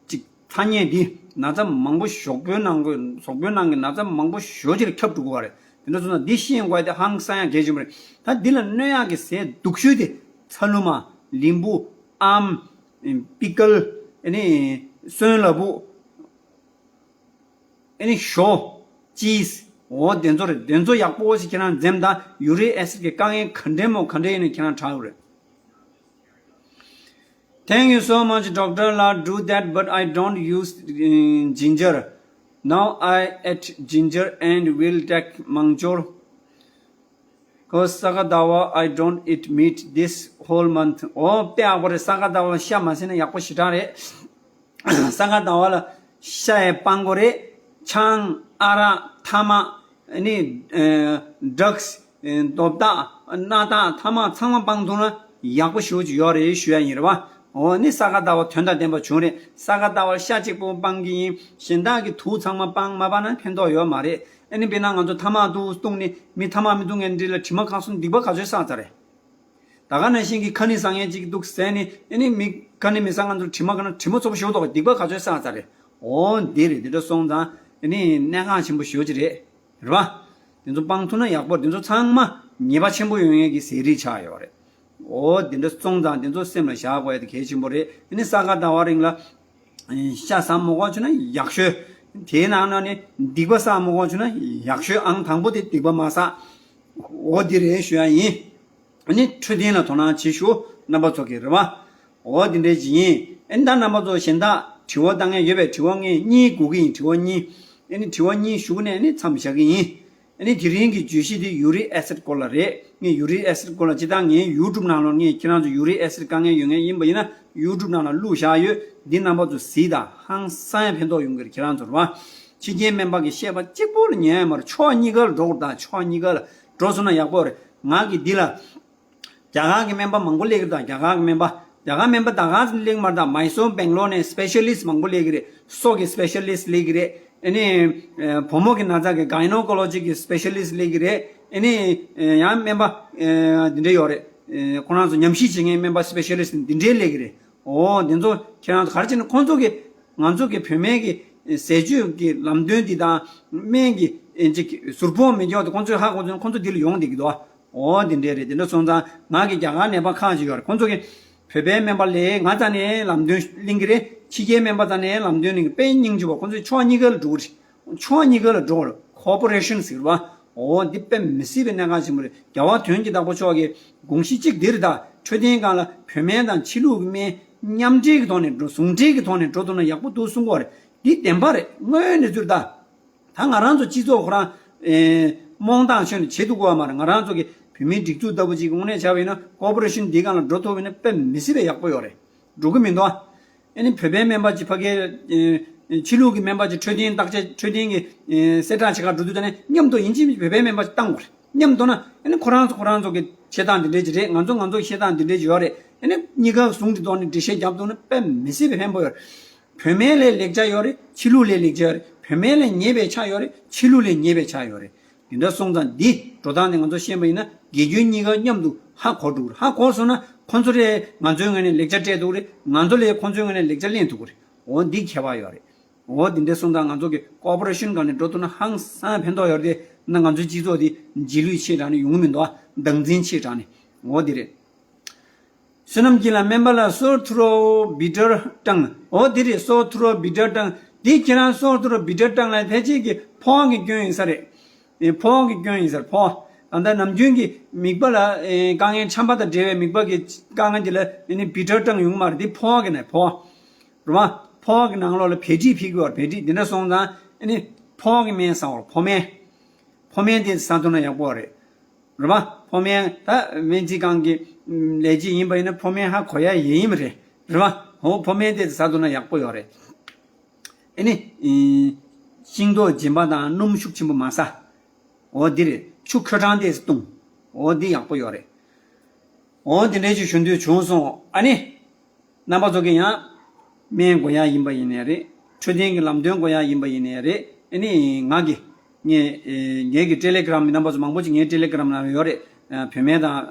ཅིག་ཐ་སྙད་འདི་ན་ཚ་མང་པོ་གཟུགས་པོའི་ནང་གི་གཟུགས་པོའི་ནང་གི་ན་ཚ་མང་པོ་ཞེ་པོ་ཅིག་ལ་ཁྱབ་འགྲོ་གི་རེད། དེ་འདྲ་སོང་ཙང་འདི་ཤེས་དགོས་དེ་ཧང་སང་ཡ་གལ་ཆེན་པོ་རེད། ད་འདི་ལ་གནོད་ཡག་གི་ཟས་སྡུག་ཤོས་དེ་ཚ་ལུ་མ། ལིམ་བུ། ཨམ། པི་ཀལ། ཨ་ནི་སོན་ལ་ཕུག་ཨ་ནི་ཞོ། ཅིས། འོ་དེ་ཚོ་རེད། དེ་ཚོ་ཡག་པོ་ཞིག་ཁྱེད་རང་འཛེམ་དང་། ཡུ་རིག་ཨེ་སིད་ཀྱི་དཀའ་ངལ་ག་འདྲས་མོ་ག་འདྲས་ཡིན་ན་ཁྱེད་རང་དྲག་གི་རེད། Thank you so much, Doctor La. Do that, but I don't use uh, ginger. Now I eat ginger and will take manjor. Cause Sakadawa, I don't eat meat this whole month. Oh, དཔེ་ཡག་པོ་རེད། ས་ག་ཟླ་བ་ཤ་མ་ཟ་ན་ཡག་པོ་ཞེ་དྲག་རེད། ས་ག་ཟླ་བ་ལ་ཤ་ཡང་སྤང་དགོས་རེད། ཆང་། ཨ་རག་ཐ་མག་ཨ་ནི་ཨ་ཌག་སི། ཨ་རྡོ་བཏགས། སྣ་ཐག་ཐ་མག་ཚང་མ་སྤང་ཐུབ་ན་ཡག་པོ་ཞེ་པོ་ཅིག་ཡོད་རེད་ཞུ་ཡ་ཡིན་རེད་པ། འོ་ནི་ས་ག་ཟླ་བ་དོན་དང་ལྡན་པ་བྱུང་རེད། ས་ག་ཟླ་བར་ཤ་གཅིག་པོ་སྤང་གི་ཡིན། གཞན་དག་གི་དུག་ཚང་མ་སྤང་མ་སྤང་ན་ཕན་ཐོགས་ཡོད་མ་རེད། ཨ་ནི་དཔེར་ན་ང་ཚོ་ཐ་མག་འདུག་བཏུང་ནི། མི་ཐ་མག་མི་འཐུང་མཁན་འདི་ལ་དྲི་མ་ཁ་སོང་། སྡིག་པ་ག་ཚོད་བསགས་ཚར་རེད། ད་ག་ནང་བཞིན་གྱི་ཁ་ནི་བཟང་ངན་ཅིག་འདུག་ཟས་ནི། ཨ་ནི་མི་ཁ་ནི་མི་བཟང་ང་ཚོ་དྲི་མ་ག་ན་དྲི་མ་ཚོ་པོ་ཞོ་ཏོག་སྡིག་པ་ག་ཚོད་བསགས་ཚར་རེད། འོ་འདི་རེད། འདི་འདྲ་སོང་ཙང་ཨ་ནི་གནད་འགག་ཆེན་པོ་ཞེ་པོ་ཅིག་རེད། རེད་པ། དེ་ཚོ་སྤང་ཐུབ་ན་ཡག་པོ་རེད། དེ་ཚོ་ཚང་མ་ཉེས་པ་ཆེན་པོ་ཡོང་ཡས་ཀྱི་ཟས་རིགས་ཆགས་ཡོད་རེད། འོ་དེ་འདྲ་སོང་ཙང་དེ་ཚོ་སེམས་ལ་བཞག་དགོས་ཡ་དེ་གལ་ཆེན་པོ་རེད། ཨ་ནི་ས་ག་ཟླ་བ་རིང་ལ་ཤ་ཟ་མ་དགོས་བྱུང་ན་ཡག་ཤོས། དེའི་ནང་ནས་ནི་སྡིག་པ་བསགས་མ་དགོས་བྱུང་ན་ཡག་ཤོས། ཨང་དང་པོ་དེ་སྡིག་པ་མ་བསགས། འོ་འདི་རེད་ཞུ་ཡ་ཡིན། ཨ་ནི་འཕྲོད་བསྟེན་ལ་དོ་སྣང་བྱེད་ཤོག་རྣམ་པ་ཚོ་གིས། རེད་པ། འོ་འདི་འདྲའི་ཅིག་ཡིན། ཨ་ནི་ད་རྣམ་པ་ཚོ་གཞན་དག་དྲི་བ་བཏང་མཁན་ཡོད་པས། དྲི་བ་ངས་གཉིས་དགོས་ཀྱི་ཡིན། དྲི་བ་གཉིས། ཨ་ནི་དྲི་བ་གཉིས་ཞུ་གི་ནས་ཨ་ནི་མཚམས་བཞག་གི་ཡིན། ཨ་ནི་དེ་རིང་གི་བརྗོད་གཞི་དེ་ཡུ་རིག་ཨེ་སིད་སྐོར་ལ་རེད། ངས་ཡུ་རིག་ཨེ་སིད་སྐོར་ལ་སྤྱིར་བཏང་ངའི་ཡུ་ཊུབ་ནང་ལོགས་ངས་ཁྱེད་རང་ཚོ་ཡུ་རིག་ཨེ་སིད་དཀའ་ངལ་ཡོད་མཁན་ཡིན་པ་ཡིན་ན་ཡུ་ཊུབ་ནང་ལ་བླུགས་བཞག་ཡོད། འདི་རྣམ་པ་ཚོ་གཟིགས་དང་། ཧང་སང་ཡ་ཕན་ཐོགས་ཡོང་གི་རེད་ཁྱེད་རང་ཚོར་བ། ཕྱི་རྒྱལ་སྨན་པ་གིས་བཤད་པ་གཅིག་པོ་ལ་ཉན་ཡ་མ་རེད། ཕྱོགས་གཉིས་ཀ་ལ་འགྲོ་དགོས་རེད། ད་ཕྱོགས་གཉིས་ཀ་ལ་འགྲོ་སོང་ན་ཡག་པོ་རེད། ང་གིས་འདི་ལ། རྒྱ་གར་གྱི་སྨན་པ་མང་པོ་སླེབས་ཀྱི་རེད། ད་རྒྱ་གར་གྱི་སྨན་པ། རྒྱ་གར་སྨན་པ་ད་ག་ཚོད་སླེབས་ཀྱི་མ་རེད། ད་མའི་སོར་སྦེང་ལོར་ནས་སི་པེ་ཤལ་ལི་སི་ཊི་མང་པོ་སླེབས་ཀྱི་རེད། སོ་གི་སི་པེ་ཤལ་ལི་སི་ཊི་སླེབས་ཀྱི་རེད། ཨ་ནི་ཨ་བུ་མོ་གི་ན་ཚ་གི་གའི་ནོ་ཀོ་ལོ་ཇི་གི་སི་པེ་ཤལ་ལི་སི་ཊི་སླེབས་ཀྱི་རེད། ཨ་ནི་ཨ་ཡང་སྨན་པ་ཨ་འདི་འདྲ་ཡོད་རེད། ཨ་ཁོ་རང་ཚོ་ཉམས་ཞིབ་བྱེད་མཁན་སྨན་པ་སི་པེ་ཤལ་ལི་སི་ཊི་འདི་འདྲའི་སླེབས་ཀྱི་རེད། འོ་འདི་ཚོ་ཁྱེད་རང་ཚོ་ག་རེ་བྱས་ན་ཁོང་ཚོ་གི་ང་ཚོ་གི་བོད་སྨན་གི་ཟས་སྤྱོད་ཀྱི་ལམ་སྟོན་འདི་དང་སྨན་གྱི་ཨ་ཅིག་ཟུར་ཕོག་མི་འགྱོ་དེ་ཁོང་ཚོས་ཧ་གོ་ཚོད་ཁོང་ཚོ་འདི་ལ་ཡོང་བསྡད་ཀྱི་འདུག་ཨ། འོ་འདི་འདྲས་རེད། དེ་འདྲ་སོང་ཙང་ང་གི་རྒྱ་གར་ནད་པ་ཁག་ཅིག་ཡོད་རེད། ཁོང་ཚོ་གི་ བོད་པའི་སྨན་པ་ལས་ང་རྩ་ནས་ལམ་སྟོན་གླེང་གི་རེད། ཕྱི་རྒྱལ་སྨན་པ་རྩ་ནས་ལམ་སྟོན་གླེང་གི། དཔེ་སྙིང་རྗེ་པོ། ཁོང་ཚོས་ཕྱོགས་གཉིས་ཀ་ལ་འགྲོ་གི་རེད། ཕྱོགས་གཉིས་ཀ་ལ་འགྲོ་གི་རེད། ཁོ་པོ་རེ་ཤན་ཟེར་བ། འོ་འདི་དཔེ་མི་སྲིད་པའི་གནད་འགག་ཆེན་པོ་རེད། རྒྱལ་བ་དོན་གྱི་བདག་པོ་མཆོག་གི་དགོངས་གཞི་གཅིག་འདིར་ད། འཕྲོད་བསྟེན་སྒང་ལ་བོད་སྨན་དང་ཕྱི་ལུགས་ཀྱི་སྨན་མཉམ་འབྲེལ་གྱི་ཐོག་ནས་འགྲོ། ཟུང་འབྲེལ་གྱི་ཐོག་ནས་འགྲོ་ཐུབ་ན་ཡག་པོ་འདུག་གསུང་གི་ཡོད་རེད། འདི་བདེན་པ་རེད། དངོས་ཡོད་གནས་ཚུལ་ད། ད་ང་རང་ཚོ་སྤྱི་ཚོགས་ཁོ་རང་། ཨེ། རྨོངས་དང་ཆོས་ནི་བྱེད་ཐུབ་ཀྱི་ཡོད་མ་རེད། ང་རང་ཚོ་གི་བོད་མིའི་སྒྲིག་འཛུགས་ལྟ་བུ་ཅིག་གི་དངོས་གནས་བྱས་པ་ཡིན་ན། ཁོ་པོ་རེ་ཤན་འདིའི་སྒང་ལ་འགྲོ་ཐུབ་པ་ཡིན་ན་དཔེ་མི་སྲིད་པའི་ཡག་པོ་ཡོད་རེད། འགྲོ་གི་མི་འདུག་ཨ། ཨ་ནི་བོད་པའི་སྨན་པ་ཅིག་ཕ་གིའི། ཨེ། ཕྱི་ལུགས་ཀྱི་སྨན་པ་ཅིག་འཕྲོད་བསྟེན་བརྟག་དཔྱད། འཕྲོད་བསྟེན་གྱི། ཨེ། གསལ་བསྒྲགས་བྱེད་གར་འགྲོ་དུས་ཙམ་ནས་མཉམ་དུ་ཡིན་གཅིག་མིན་གཅིག་བོད་པའི་སྨན་པ་ཅིག་བཏང་དགོས་རེད། མཉམ་དུ་ན་ཨ་ནི་ཁོ་རང་ཚོ་ཁོ་རང་ཚོ་གི་བྱེད་སྟངས་འདི་འདྲས་ཅིག་རེད། ང་ཚོ་ང་ཚོ་གི་བྱེད་སྟངས་འདི་འདྲས་ཅིག་ཡོད་རེད། ཨ་ནི་གཉིས་ཀ་ཟུང་འབྲེལ་ཐོག་ནས་འགྲེལ་བཤད་རྒྱབ་ཐུབ་ན་དཔེ་མི་སྲིད་པའི་ཕན་པོ་ཡོད་རེད། བོད་སྨན་ལས་ལེགས་ཆ་ཡོད་རེད། ཕྱི་ལུགས་ལས་ལེགས་ཆ་ཡོད་རེད། བོད་སྨན་ལས་ཉེས་པའི་ཆ་ཡོད་རེད། ཕྱི་ལུགས་ལས་ཉེས་པའི་ཆ་ཡོད་རེད། དེ་འདྲ་སོང་ཙང་འདི་འགྲོ་སྟངས་དེ་ང་ཚོ་ཤེས་པ་ཡིན་ན་དགེ་སྐྱོན་གཉིས་ཀ་མཉམ་དུ་ཧ་གོ་འགྲོ་གི་རེད། ཧ་གོ་སོང་ན་ཁོ་ཚོ་རེད། ང་ཚོའི་ངོས་ནས་ལེགས་ཆ་སྤྲད་ཐུབ་ཀྱི་རེད། ང་ཚོ་ལས་ཁོ་ཚོའི་ངོས་ནས་ལེགས་ཆ་ལེན་ཐུབ་ཀྱི་རེད། འོ་འདི་ཁྱད་པར་ཡོད་རེད། འོ་འདི་འདྲ་སོང་ཙང་ང་ཚོ་གི་ཁོ་པོ་རེ་ཤན་སྒང་ནས་འགྲོ་ཐུབ་ན་ཧང་སང་ཕན་ཐོགས་ཡོད་རེད། དེ་ན་ང་ཚོའི་སྤྱི་ཚོགས་འདི་རྗེས་ལུས་ཆེ་དྲགས་ནས་ཡོང་གི་མི་འདུག་ཨ། བདག་འཛིན་ཆེ་དྲགས་ནས། འོ་འདི་རེད། བསོད་ནམས་སྐྱིད་ལ་སྨན་པ་ལ་སོར་ཐུ་རོ་བི་ཏར་བཏང་། འོ་འདི་རེད། སོར་ཐུ་རོ་བི་ཏར་བཏང་། འདི་ཁྱེད་རང་སོར་ཐུ་རོ་བི་ཏར་བཏང་ལ་ཕལ་ཆེར་གྱི་ཕོ་བ་གི་སྐྱོན་ཡིན་ས་རེད། ཨེ། ཕོ་བ་གི་སྐྱོན་ཡིན་ས་རེད། ཕོ་བ། ད་ལྟ་ནམ་རྒྱུན་གྱི་མིད་པ་ལ། ཨེ། དཀའ་ངལ། ཆམ་པ་དང་འབྲེལ་བའི་མིད་པ་གི་དཀའ་ངལ་འདི་ལ་ཨེ་ནི་བི་ཏར་བཏང་ཡོང་མ་རེད། འདི་ཕོ་བ་གི་ནས་ཕོ་བ། རེད་བ། ཕོ་བ་གི་ནང་ལོགས་ལ་བད་མཁྲིས་ཕིག་གི་བར་བད་མཁྲིས་འདི་འདྲ་སོང་ཙང་ཨེ་ནི་ཕོ་བ་གི་སྨན་ཟ་བར། ཕོ་སྨན། ཕོ་སྨན་དེ་ཟ་ཐུབ་ན་ཡག་པོ་རེད། རེད་བ། ཕོ་སྨན་ད་སྨན་རྩིས་ཁང་གི་ལས་བྱེད་ཡིན་པ་ཡིན་ན་ཕོ་སྨན་ཧ་གོ་ཡ་ཡེ་ཡིན་པ་རེད། རེད་བ། འོ་ཕོ་སྨན་དེ་ཟ་ཐུབ་ན་ཡག་པོ་ཡོད་རེད། ཨེ་ནི། ཤིང་ཏོག་རྗེན་པ་དང་སྣུམ་ཤུགས་ཆེན་པོ་མ་ཟ། འོ་འདི་རེད། ཆུ་ཁོལ་གྲང་དེ་བཏུང་། འོ་འདི་ཡག་པོ་ཡོད་རེད། འོ་འདི་འདྲའི་ཅིག་ཞུ་འདོད་བྱུང་སོང་། ཨ་ནི། རྣམ་པ་ཚོ་གི་ཡང་སྨན་དགོས་ཡ་ཡིན་པ་ཡིན་ནའི་རེད། འཕྲོད་བསྟེན་གྱི་ལམ་སྟོན་དགོས་ཡ་ཡིན་པ་ཡིན་ནའི་རེད། ཨ་ནི་ང་གི་ངའི་ངའི་གི་ཊེ་ལེ་གྷི་རམ་མི་རྣམ་པ་ཚོ་མང་པོ་ཅིག་ངའི་ཊེ་ལེ་གྷི་རམ་ནང་ཡོད་རེད། བོད་སྨན་དང་།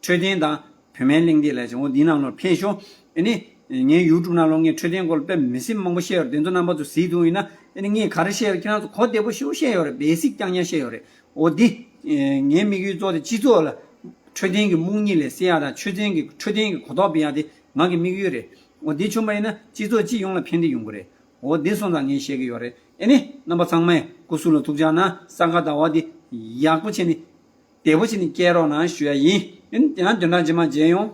འཕྲོད་བསྟེན་དང་བོད་སྨན་གླེང་སྟེགས་ལས་བྱུང་འོ་འདི་ནང་ལོགས་ཕེབས་ཤོག་ཨ་ནི་ངའི་ཡུ་ཊུབ་ནང་ལོགས་ངས་འཕྲོད་བསྟེན་སྐོར་དཔེ་མི་སྲིད་མང་པོ་བཤད་ཡོད་རེད། དེ་ཚོ་རྣམ་པ་ཚོ་གཟིགས་འདུག་ཡིན་ན་ཨ་ནི་ངས་ག་རེ་བཤད་ཡོད་རེད། ཁྱེད་རང་ཚོ་གོ་བདེ་པོ་ཞེ་པོ་བཤད་ཡོད་རེད། བེ་སིག་རྐྱང་རྐྱང་བཤད་ཡོད་རེད། འོ་འདི། ངའི་དམིགས་ཡུལ་གཙོ་བོ་དེ་སྤྱི་ཚོགས་ལ་འཕྲོད་བསྟེན་གྱི་རྨོངས་གཉིད་ལས་སེལ་ཡག་དང་འཕྲོད་བསྟེན་གྱི་འཕྲོད་བསྟེན་གྱི་གོ་རྟོགས་སྤེལ་ཡག་དེ་ང་གི་དམིགས་ཡུལ་རེད། འོ་འདི་བྱུང་པ་ཡིན་ན་སྤྱི་ཚོགས་སྤྱི་ཡོངས་ལ་ཕན་བདེ་ཡོང་གི་རེད། འོ་འདི་སོང་ཙང་ངས་བཤད་ཀྱི་ཡོད་རེད། ཨེ་ནི་རྣམ་པ་ཚང་མས་སྐུ་གཟུགས་ལ་ཐུགས་ཅག་གནང་། ས་ག་ཟླ་བ་འདི་ཡག་པོ་བྱས་ནས་བདེ་པོ་བྱས་ནས་སྐྱེལ་རོགས་གནང་ཞུ་ཡ་ཡིན། ཨེ་ནི་ཡང་དོན་དག་རྗེས་མ་མཇལ་ཡོང་།